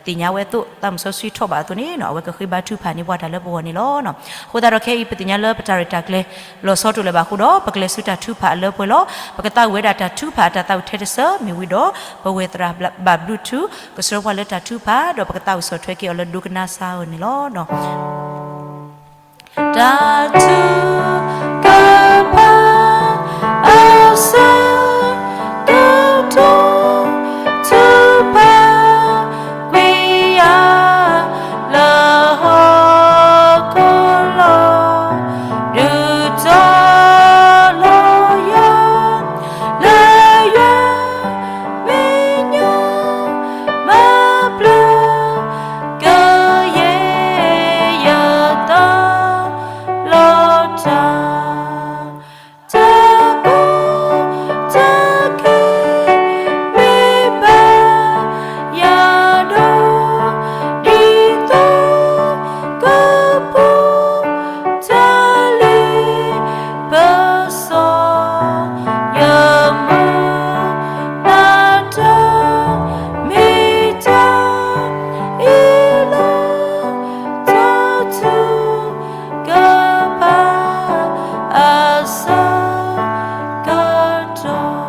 သ့ၣ်ညါဝဲအသိး သးမုၢ်စီဆှံထီၣ်ဘၣ်အသိးန့ၣ် အဝဲကဃ့ဘါထုကဖၣ်န့ၢ်ပှၤတၢ်လၢပဂီၢ်န့ၣ်လီၤ. အဃိသတးဒီးခဲအံၤ ပသ့ၣ်ညါလၢပတၢ်ရဲၣ်တၢ်ကျဲၤ လီၤဆီတအိၣ်လၢၤဘၣ်အဃိဒီး ပကလဲၤဆူတၢ်ထုကဖၣ်အလၢပှဲၤလီၤ. ပကသးဝံၣ်ဝဲဒၣ်တၢ်ထုကဖၣ်အတၢ်သးဝံၣ်ထဲတစၢၤ မ့ၢ်ဝံၤဒီး ပဝဲၢ်သရၣ်ဘၣ်ဘျုးထူ ကဆှၢပှၤလၢတၢ်ထုကဖၣ် ဒီးပကသးဝံၣ်ဆီၣ်ထွဲက့ၤအီၤလၢဒိကနၣ်စၢ်အဂီၢ်န့ၣ်လီၤ. တၢ်ထုကဖၣ် အဆၢကတီၢ် ထုကဖၣ်ကွံာ်ယၤ လၢဟီၣ်ခိၣ်လီၤ ဒုးတီၤလီၤယၤ လၢယွၤမ့ၢ်ညီ မၤပျၢၤ ကယဲၢ်ယသး လီၤတၢ် တၢ်ကီတၢ်ခဲ မ့ၢ်ဘၣ်ယၤဒီး ဒ်သိးကပူၤ တၢ်လ့ပစီ ယမုၢ်နၤတၢ် မ့ၢ်တၢ်အ့ၣ်လိာ် တၢ်ထုကဖၣ် အဆၢကတီၢ်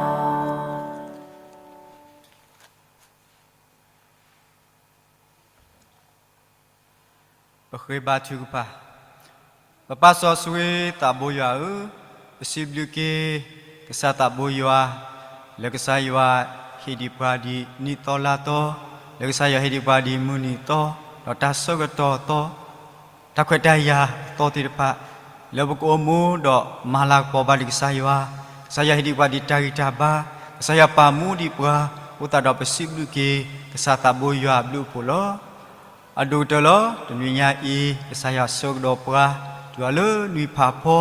ပဃ့ဘါထုကဖၣ်. ပပၢ်စီဆှံသးဘိယွၤဧၢ, ပစံးဘျုးက့ၤ ကစၢ်သးဘိယွၤ, လၢကစၢ်ယွၤဟ့ၣ်ဒံးပှၤဒ်နံၣ်သီလါသီ, လၢကစၢ်ယွၤဟ့ၣ်ဒံးပှၤဒ်မုၢ်နံၤသီ, ဒီးတၢ်ဆၢကတီၢ်သီ, တၢ်ခွဲးတၢ်ယာ် လၢပကအိၣ်မူဒံးပှၤလၢအသီသ့ၣ်တဖၣ်, လၢပကအိၣ်မူဒီးမၤလၤကပီၤဘၣ်ဒံးကစၢ်ယွၤ, ကစၢ်ယွၤဟ့ၣ်ဒံးပှၤဒံးတၢ်ဂံၢ်တၢ်ဘါ, ကစၢ်ယွၤပာ်မူဒံးပှၤ, အဃိသတးဒီးပစံးဘျုးက့ၤ ကစၢ်သးဘိယွၤအဘျုးအဖှိၣ်လီၤ. အဒိၣ်ကတၢၢ်လီၤ. တနွံညါအံၤ ကစၢ်ယွၤဆၢကတီၢ်ပှၤ တုၤအီၤလၢနွံဖးဖီ,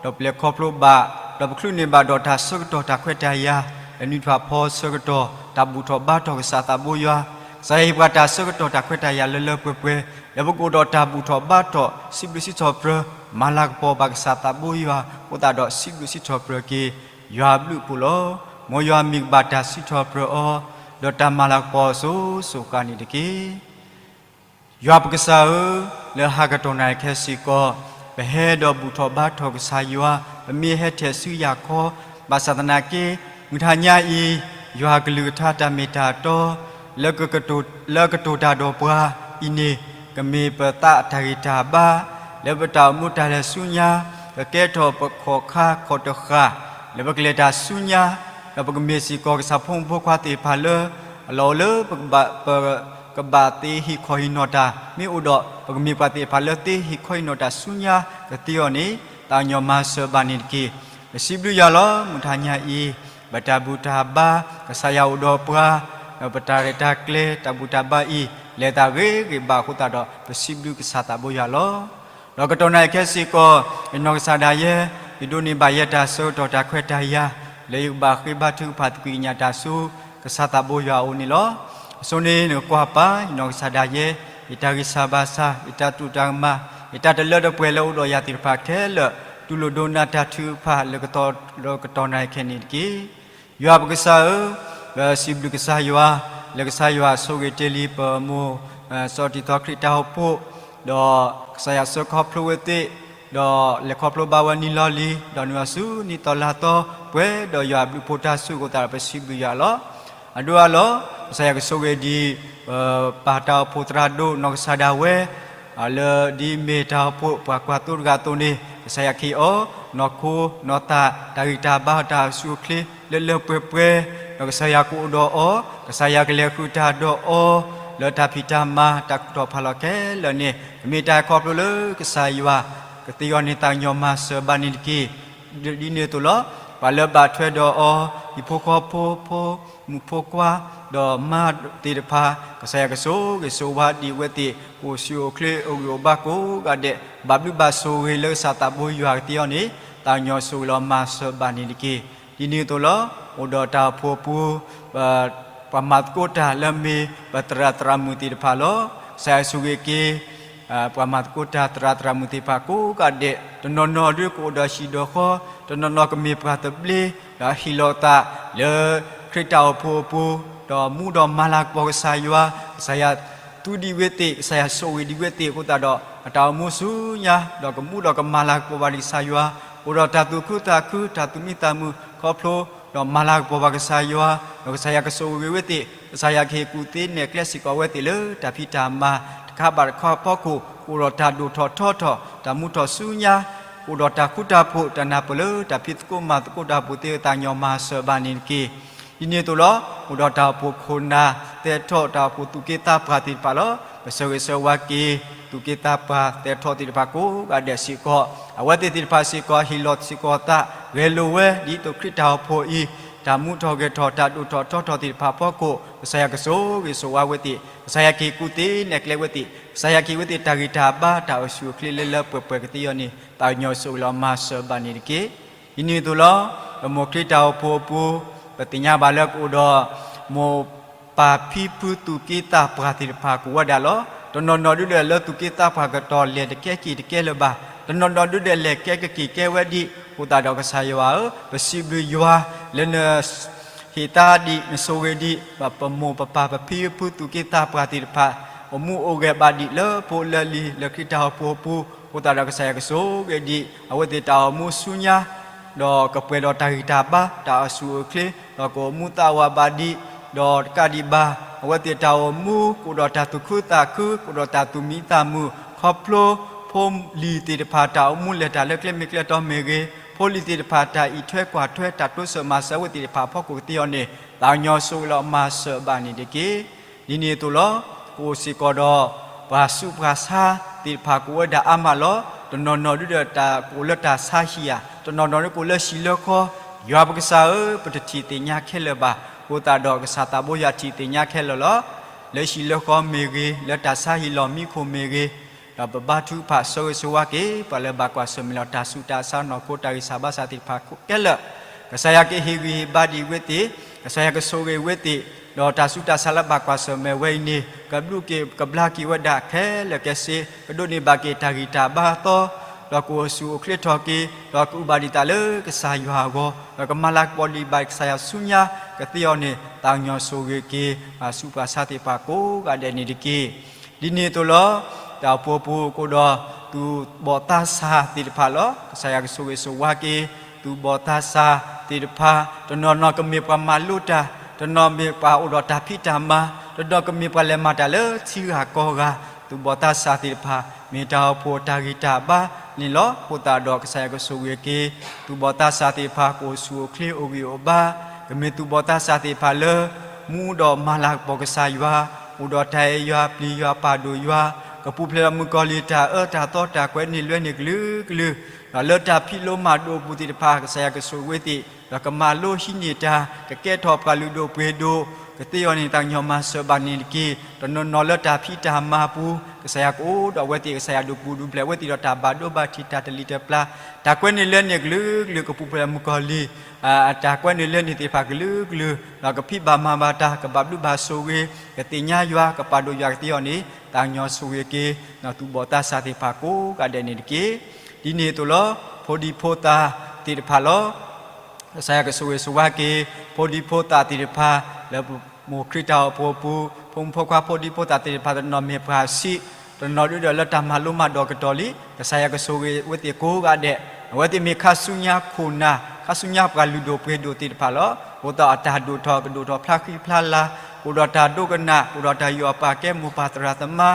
ဒီးပလဲၤခီဖျိဘၣ်, ဒီးပချုးန့ၢ်ဘၣ်ဒီးတၢ်ဆၢကတီၢ်တၢ်ခွဲးတၢ်ယာ် လၢနွံဖးဖီဆၢကတီၢ် တၢ်ဘူၣ်ထီၣ်ဘါထီၣ်ကစၢ်သးဘိယွၤ, ကစၢ်ယွၤဟ့ၣ်ပှၤတၢ်ဆၢကတီၢ်တၢ်ခွဲးတၢ်ယာ်လၢလၢပှဲၤပှဲၤ လၢပကအိၣ်ဒီးတၢ်ဘူၣ်ထီၣ်ဘါထီၣ် စံးဘျုးစံးထီၣ်ပတြၢၤ မၤလၤကပီၤဘၣ်ကစၢ်သးဘိယွၤ အဃိသတးဒီးစံးဘျုးစံးထီၣ်ပတြၢၤက့ၤ ယွၤအဘျုးအဖှိၣ်လီၤ. မ်ယွၤမ့ၢ်ကဘၣ်တၢ်စံးထီၣ်ပတြၢၤအီၤ ဒီးတၢ်မၤလၤကပီၤအစိၤစိၤဃၣ်န့ၣ်တက့ၢ်. ယွၤပကစၢ်ဧၢ, လၢဟါကတီၢ်နၣ်ရံၣ်ခဲစ့ၢ်ကီး ပဟဲဒီးဘူၣ်ထီၣ်ဘါထီၣ်ကစၢ်ယွၤ, ပမ့ၢ်ဟဲထဲးဆူယၤခီ, ဘၣ်ဆၣ်သနာ်က့ မုၢ်ထါညါအံၤ ယွၤကလုၢ်ကထါတၢ်မ့ၢ်တၢ်တီ လၢကတိၤတၢ်ဒီးပှၤအံၤန့ၣ် ကမ့ၢ်ပသးတၢ်ဂံၢ်တၢ်ဘါ လၢပတၢ်အိၣ်မူတၢ်လဲၤဆူညါ ကကဲထီၣ်ပခီၣ်ခါခီၣ်တဃာ် လၢပကလဲၤတၢ်ဆူညါ ဒီးပကမ့ၢ်စ့ၢ်ကီးကစၢ်ဖိမုၣ်ဖိခွါသ့ၣ်တဖၣ်လၢ အလီၢ်အိၣ်လၢ ပကဘၣ်သ့ဟ့ၣ်ခီဟ့ၣ်နီၤတၢ် မ့ၢ်အိၣ်ဒီး ပကမ့ၢ်ပှၤသ့ၣ်တဖၣ်လၢသ့ဟ့ၣ်ခီဟ့ၣ်နီၤတၢ်ဆူညါကသ့အီၤန့ၣ် သးကညီၤမၤစၢၤဘၣ်န့ၣ်တက့ၢ်. ပစံးဘျုးယွၤလီၤ. မုၢ်ထါညါအံၤ ပတၢ်ဘူၣ်တၢ်ဘါ ကစၢ်ယွၤအိၣ်ဒီးပှၤ ဒီးပတၢ်ရဲၣ်တၢ်ကျဲၤ တၢ်ဘူၣ်တၢ်ဘါအံၤ လဲၤသးဂ့ၤဂ့ၤဘၣ်အဃိသတးဒီး ပစံးဘျုးကစၢ်သးဘိယွၤလီၤ. ဒီးကတီၢ်နၣ်ရံၣ်ခဲစ့ၢ်ကီး ယနီၢ်ကစၢ်ဒၣ်ယဲ ယဒိးန့ၢ်ဘၣ်ယဲတၢ်ဆၢကတီၢ်တၢ်ခွဲးတၢ်ယာ် လၢယကဘၣ်ဃ့ဘါထုကဖၣ်သကွံာ်ကညးတၢ်ဆူ ကစၢ်သးဘိယွၤအအိၣ်န့ၣ်လီၤ. အဆိန့ၣ် နကကွၢ်ပာ် ယနီၢ်ကစၢ်ဒၣ်ယဲ ယတၢ်ဂံၢ်စၢ်ဘါစၢ် ယတၢ်တိၢ်တၢ်ကမၣ် ယတၢ်တလၢတပှဲၤလၢအိၣ်ဒီးယၤသ့ၣ်တဖၣ်ခဲလၢာ် တူၢ်လိာ်ဒိကနၣ်တၢ်ထုကဖၣ်လၢကတီၢ် လၢကတီၢ်နၣ်ရံၣ်ခဲန့ၣ်တက့ၢ်. ယွၤပကစၢ်ဧၢ, ပစံးဘျုးကစၢ်ယွၤ လၢကစၢ်ယွၤဆိၣ်ဂ့ၤတ့ၢ်လံပမိၢ် စီၤတံၤသီခရံာ်တၢ်အိၣ်ဖှိၣ် ဒီးကစၢ်ယွၤဆှၢခီဖျိဝဲသ့ၣ် ဒီးလဲၤခီဖျိဘၣ်ဝဲနံၣ်လီၤလံၤ ဒီးနုာ်လီၤဆူနံၣ်သီလါသီ ပှဲၤဒီးယွၤအဘျုးအဖှိၣ်တၢ်ဆူၣ်အဃိသတးဒီး ပစံးဘျုးယွၤလီၤ. အဒိအလီၢ် ကစၢ်ယွၤကဆိၣ်ဂ့ၤဒံး ပၢ်တၢ်အိၣ်ဖှိၣ်သရၣ်ဒိၣ်နီၢ်ကစၢ်ဒၣ်ဝဲ လၢဒ်အမ့ၢ်တၢ်အိၣ်ဖှိၣ်ပှၤကွၢ်သိတဂၤအသိးန့ၣ် ကစၢ်ယွၤကဟ့ၣ်အီၤ နီၢ်ခိနီၢ်သး တၢ်ဂံၢ်တၢ်ဘါ တၢ်အိၣ်ဆူၣ်အိၣ်ချ့ လၢလၢပှဲၤပှဲၤ ဒီးကစၢ်ယွၤကအိၣ်ဒီးအီၤ ကစၢ်ယွၤကလဲၤဃုာ်တၢ်ဒီးအီၤ လၢတၢ်ဖံးတၢ်မၤ တၢ်ကူၣ်ထီၣ်ဖးလီၤခဲလၢာ်န့ၣ် ကမ့ၢ်တၢ်ခီဖျိလၢကစၢ်ယွၤ ကသ့အီၤန့ၣ် သးကညီၤမၤစၢၤဘၣ်န့ၣ်တက့ၢ်. ဒ်န့ၣ်အသိးလီၤ. ပှၤလၢဘၣ်ထွဲဒီးအီၤ ဟံၣ်ဖိဃီဖိ ဖိမုၣ်ဖိခွါ ဒီးမါသ့ၣ်တဖၣ် ကစၢ်ယွၤကဆိၣ်ဂ့ၤဆိၣ်ဝါဒံးအဝဲသ့ၣ် ကအိၣ်ဆူၣ်အိၣ်ချ့ အိၣ်ဂံၢ်အိၣ်ဘါကိးဂၤဒဲး ဘၣ်ဘျုးဘၣ်ဆိၣ်ဂ့ၤလၢကစၢ်သးဘိယွၤကသ့အီၤန့ၣ် သးကညီၤဆိၣ်ဂ့ၤလီၤမၤစၢၤဘၣ်န့ၣ်တက့ၢ်. ဒ်န့ၣ်အသိးလီၤ. အိၣ်ဒီးတၢ်အိၣ်ဖှိၣ်အပူၤ ပှၤမၤသကိးတၢ်လၢမ့ၢ်ပသရၣ်သရၣ်မုၣ်သ့ၣ်တဖၣ်လီၤ. ကစၢ်ယွၤဆိၣ်ဂ့ၤက့ၤ ပှၤမၤသကိးတၢ်သရၣ်သရၣ်မုၣ်သ့ၣ်တဖၣ်ကိးဂၤဒဲး တနီၤနီၤဒုးကအိၣ်ဒီးဟံၣ်ဒီးဃီ, တနီၤနီၤကမ့ၢ်ပှၤသဘျ့ ဒီးဟ့ၣ်လီၤသးလၢခရံာ်တၢ်အိၣ်ဖှိၣ်အပူၤ, ဒီးမူဒီးမၤလၤကပီၤကစၢ်ယွၤ, ကစၢ်ယွၤသူဒံးဝဲသ့ၣ်, ကစၢ်ယွၤဆိၣ်ဂ့ၤဒံးဝဲသ့ၣ်အဃိသတးဒီး အတၢ်အိၣ်မူဆူညါ ဒီးကမူဒီးကမၤလၤကပီၤဘၣ်ဒံးကစၢ်ယွၤ, အိၣ်ဒီးတၢ်သူၣ်ခုသးခု တၢ်သူၣ်မံသးမုာ် ခီဖျိ ဒီးမၤလၤကပီၤဘၣ်ကစၢ်ယွၤ, ဒီးကစၢ်ယွၤကဆိၣ်ဂ့ၤဝဲသ့ၣ်, ကစၢ်ယွၤကဟ့ၣ်ကူၣ်သ့နဲၣ်ကျဲစ့ၢ်ကီးဝဲသ့ၣ်လၢတၢ်ဖံးတၢ်မၤတခါဘၣ်တခါအဖီခိၣ်, ကအိၣ်ဒီးတၢ်ဒိၣ်ထီၣ်ထီထီၣ် တၢ်မူထီၣ်ဆူညါ, ကအိၣ်ဒီးတၢ်ဃူတၢ်ဖိး တၢ်နၢ်ပၢၢ်လၢတၢ်ဖံးသကိးမၤသကိးတၢ်အိၣ်ဖှိၣ်သ့ သးကညီၤမၤစၢၤဘၣ်န့ၣ်တက့ၢ်. ဒ်န့ၣ်အသိးလီၤ. အိၣ်ဒီးတၢ်အိၣ်ဖှိၣ်ခိၣ်နၢ်သဲထီၣ် တၢ်အိၣ်ဖှိၣ်သူၣ်က့သးပှၢ်သ့ၣ်တဖၣ်လီၤ. ပဆၢဂ့ၤဆၢဝါက့ၤ သူၣ်က့သးပှၢ်သဲထီၣ်သ့ၣ်တဖၣ်ကိးဂၤဒဲးစ့ၢ်ကီး, အဝဲသ့ၣ်သ့ၣ်တဖၣ်စ့ၢ်ကီး ဟ့ၣ်လီၤစ့ၢ်ကီးသး ဂဲၤလိာ်ဝဲ ဒ်သိးခရံာ်တၢ်အိၣ်ဖှိၣ်အံၤ တၢ်မူထီၣ်ဂဲၤထီၣ် တၢ်ဒိၣ်ထီၣ်ထီထီၣ်သ့ၣ်တဖၣ်အဖီခိၣ်, ကစၢ်ယွၤကဆိၣ်ဂ့ၤဆိၣ်ဝါဝဲသ့ၣ်, ကစၢ်ယွၤကဟ့ၣ်ကူၣ်သ့နဲၣ်ကျဲဝဲသ့ၣ်, ကစၢ်ယွၤကဟ့ၣ်ဝဲသ့ၣ်တၢ်ဂံၢ်တၢ်ဘါ တၢ်အိၣ်ဆူၣ်အိၣ်ချ့လၢလၢပှဲၤပှဲၤကသ့အီၤန့ၣ် သးကညီၤဆိၣ်ဂ့ၤလီၤမၤစၢၤဘၣ်န့ၣ်တက့ၢ်. ဒ်န့ၣ်အသိးလီၤ. ပမိၢ်ခရံာ်တၢ်အိၣ်ဖှိၣ်အပူၤ ပသ့ၣ်ညါဘၣ်လၢကအိၣ်ဒီး မိၢ်ပၢ်ဖံဖုသူၣ်က့သးပှၢ်သ့ၣ်တဖၣ်ကဝဲဒၣ်လီၤ. တနီၤနီၤဒုးဒီးလၢသူၣ်က့သးပှၢ်ကတီၢ်လဲၤတကဲက့ၤတကဲလၢၤဘၣ်, တနီၤနီၤဒုးဒီးလဲၤကဲကက့ၤကဲဝဲဒံး, အဃိသတးဒီးကစၢ်ယွၤဧၢ, ပစံးဘျုးယွၤ လၢန ဟ့ၣ်သါဒံး နဆိၣ်ဂ့ၤဒံး ပမိၢ်ပပၢ်ပဖံပဖုသူၣ်က့သးပှၢ်သ့ၣ်တဖၣ် အိၣ်မူအိၣ်ဂဲၤဘၣ်ဒံးလၢဖိလၢလံၤ လၢခရံာ်တၢ်အိၣ်ဖှိၣ်အပူၤ, အဃိသတးဒီးကစၢ်ယွၤကဆိၣ်ဂ့ၤဒံး အဝဲသ့ၣ်တၢ်အိၣ်မူဆူညါ, ဒီးကပှဲၤဒီးတၢ်ဂံၢ်တၢ်ဘါ တၢ်အိၣ်ဆူၣ်အိၣ်ချ့, ဒီးကအိၣ်မူသးဝးဘၣ်ဒံး, ဒီးတကးဒံးဘၣ် အဝဲသ့ၣ်တၢ်အိၣ်မူ ကအိၣ်ဒီးတၢ်သူၣ်ခုသးခု ကအိၣ်ဒီးတၢ်သူၣ်မံသးမုာ် ခီဖျိ ဖိလံၤသ့ၣ်တဖၣ်တၢ်အိၣ်မူလဲၤတၢ်လၢကျဲမ့ၢ်ကျဲတီမ့ၢ်ဂ့ၤ, ဖိလံၤသ့ၣ်တဖၣ်တၢ်အံးထွဲကွၢ်ထွဲ တၢ်တိစၢၤမၤစၢၤအဝဲသ့ၣ်တဖၣ်အဖီခိၣ်ကသ့အီၤန့ၣ် သးကညီၤဆိၣ်ဂ့ၤလီၤမၤစၢၤဘၣ်န့ၣ်တက့ၢ်. ဒ်န့ၣ်အသိးလီၤ. ကအိၣ်စ့ၢ်ကီးဒီး ပှၤဆူးပှၤဆါသ့ၣ်တဖၣ်ကဝဲဒၣ်အါမးလီၤ. တနီၤနီၤဒုဒီးတၢ်ကအိၣ်လၢတၢ်ဆါဟံၣ်ဧါ, တနီၤနီၤဒုကအိၣ်လၢဟံၣ်လၢဃီ, ယွၤပကစၢ်ဧၢ, ပတထံၣ်သ့ၣ်ညါခဲလၢာ်ဘၣ်. အဃိသတးဒီးကစၢ်သးဘိယွၤထံၣ်သ့ၣ်ညါခဲလၢာ်လီၤ. လၢဟံၣ်လၢဃီမ့ၢ်ဂ့ၤ, လၢတၢ်ဆါဟံၣ်လီၢ်မံခိၣ်မ့ၢ်ဂ့ၤ, ဒီးပဘါထုကဖၣ်ဆၢဂ့ၤဆၢဝါက့ၤ ပှၤလၢဘၣ်ကွၢ်ဆၢၣ်မဲာ်လီၤတၢ်ဆူးတၢ်ဆါနီၢ်ခိတၢ်ဂံၢ်စၢ်ဘါစၢ်သ့ၣ်တဖၣ်ခဲလၢာ်, ကစၢ်ယွၤကဟ့ၣ်ဂံၢ်ဟ့ၣ်ဘါဒံးဝဲသ့ၣ်, ကစၢ်ယွၤကဆိၣ်ဂ့ၤဝဲသ့ၣ်, ဒီးတၢ်ဆူးတၢ်ဆါလၢဘၣ်ကွၢ်ဆၢၣ်မဲာ်ဝဲအံၤန့ၣ် ကဘျုးက့ၤကဘျါက့ၤဝဲဒၣ်ခဲလၢာ်ခဲဆ့, ကဒိးန့ၢ်ဘၣ်က့ၤတၢ်ဂံၢ်တၢ်ဘါအသီ, ဒီးကအိၣ်ဆူၣ်အိၣ်ချ့ထီၣ်က့ၤ, ဒီးကအုၣ်ဘၣ်ဒံးသးလၢကစၢ်ယွၤအဂီၢ်, ဒီးကမၤလၤကပီၤဒံးဘၣ်ကစၢ်ယွၤဆူညါ, ကသ့အီၤန့ၣ် သးကညီၤဆိၣ်ဂ့ၤက့ၤ ပှၤဆူးပှၤဆါသ့ၣ်တဖၣ်ကိးဂၤဒဲးန့ၣ်တက့ၢ်. ဒ်န့ၣ်အသိးလီၤ. တၢ်အိၣ်ဖှိၣ်ပူၤကအိၣ်ဒီးသူၣ်ဘီၣ်သးစၢ်သ့ၣ်တဖၣ်လီၤ. ကစၢ်ယွၤကဆိၣ်ဂ့ၤဆိၣ်ဝါက့ၤ သူၣ်ဘီၣ်သးစၢ်သ့ၣ်တဖၣ်, တနီၤနီၤကမ့ၢ်ပှၤမၤလိတၢ်, တနီၤမ့ၢ်ပှၤအိၣ်ဒီးတၢ်ဖံးတၢ်မၤ, တနီၤကမ့ၢ်ပှၤလဲၤမၤတၢ်လၢထံဂၤကီၢ်ဂၤ, သူၣ်ဘီၣ်သးစၢ်သ့ၣ်တဖၣ် မ့ၢ်တၢ်အိၣ်ဖှိၣ်တၢ်ဂံၢ်တၢ်ဘါန့ၣ်လီၤ. အဃိသတးဒီးကစၢ်ယွၤကဆိၣ်ဂ့ၤက့ၤ သူၣ်ဘီၣ်သးစၢ်သ့ၣ်တဖၣ် ကအိၣ်ဆူၣ်အိၣ်ချ့အိၣ်ဂံၢ်အိၣ်ဘါ, ကမ့ၢ်သူၣ်ဘီၣ်သးစၢ်သ့ၣ်တဖၣ်လၢ မူဒီးမၤလၤကပီၤကစၢ်ယွၤ, အိၣ်ဒီးတၢ်အဲၣ်ယွၤပျံၤယွၤပာ်ဒိၣ်ယွၤ, ကပူၤဖျဲးလီၤမုၣ်ကီၤလံၢ်တၢ်အၢတၢ်သီတၢ်ကွဲးန့ၢ်လွဲန့ၢ်ကလုာ်ကလုာ်, ဒီးလၢတၢ်ဖံးလိမၤဒိးအပူၤသ့ၣ်တဖၣ် ကစၢ်ယွၤကဆိၣ်ဂ့ၤဝဲသ့ၣ်, ဒီးကမၤလိဟံးန့ၢ်တၢ်, ကကဲထီၣ်ပှၤလုၢ်ဒိၣ်ပှ့ၤဒိၣ်, ကသ့အီၤန့ၣ် သးကညီၤမၤစၢၤဘၣ်န့ၣ်တက့ၢ်. တနီၤနီၤလၢတၢ်ဖံးတၢ်မၤအပူၤ ကစၢ်ယွၤကအိၣ်ဒီးအဝဲသ့ၣ်, ကစၢ်ယွၤဒုးကူဒုးဘျဲးအဝဲသ့ၣ်ဒီးတၢ်ဘၣ်ဒိဘၣ်ထံးတၢ်တလံၤတပျၢ်, တၢ်ကွဲးန့ၢ်လွဲန့ၢ်ကလုာ်ကလုာ်, ကပူၤဖျဲးလီၤမုၣ်ကီၤလံၢ် တၢ်ကွဲးန့ၢ်လွဲန့ၢ်သ့ၣ်တဖၣ်ကလုာ်ကလုာ်, ဒီးကဖံးဘၣ်မၤဘၣ်တၢ်, ကဘၣ်ဘျုးဘၣ်ဆိၣ်ဂ့ၤ, ကသ့ၣ်ညါယွၤ, ကပာ်ဒိၣ်ယွၤကသ့အီၤန့ၣ် သးကညီၤဆိၣ်ဂ့ၤက့ၤ သူၣ်ဘီၣ်သးစၢ်သ့ၣ်တဖၣ်ကိးဂၤဒဲးန့ၣ်တက့ၢ်. ဒ်န့ၣ်အသိးလီၤ. ဖိဒံဖိသၣ်သ့ၣ်တဖၣ်လီၤ. ကစၢ်ယွၤကဆိၣ်ဂ့ၤဆိၣ်ဝါက့ၤ ဖိဒံဖိသၣ်သ့ၣ်တဖၣ် လၢမိၢ်ခရံာ်တၢ်အိၣ်ဖှိၣ်အပူၤ, ဖိမုၣ်ဖိခွါဖိဒံဖိသၣ်သ့ၣ်တဖၣ် တနီၤမ့ၢ်ပှၤဆံး, တနီၤဒုဒီးလၢတၢ်မၤလိမၤဒိးကတီၢ်လံ, ကစၢ်ယွၤကဆိၣ်ဂ့ၤဝဲသ့ၣ်ကိးဂၤဒဲး, အဝဲသ့ၣ်မ့ၢ်ခါဆူညါခိၣ်နၢ်, ခါဆူညါပှၤလုၢ်ဒိၣ်ပှ့ၤဒိၣ်သ့ၣ်တဖၣ်လီၤ. အဃိသတးအတၢ်ဒိၣ်ထီၣ် ကဒိၣ်ထီၣ်ဖျါဃံဖျါလၤ, ကအိၣ်ဒီးတၢ်ဒိကနၣ်, ကအိၣ်ဒီးတၢ်ယူးယီၣ်ပာ်ကဲမိၢ်ပၢ်သရၣ်သမါ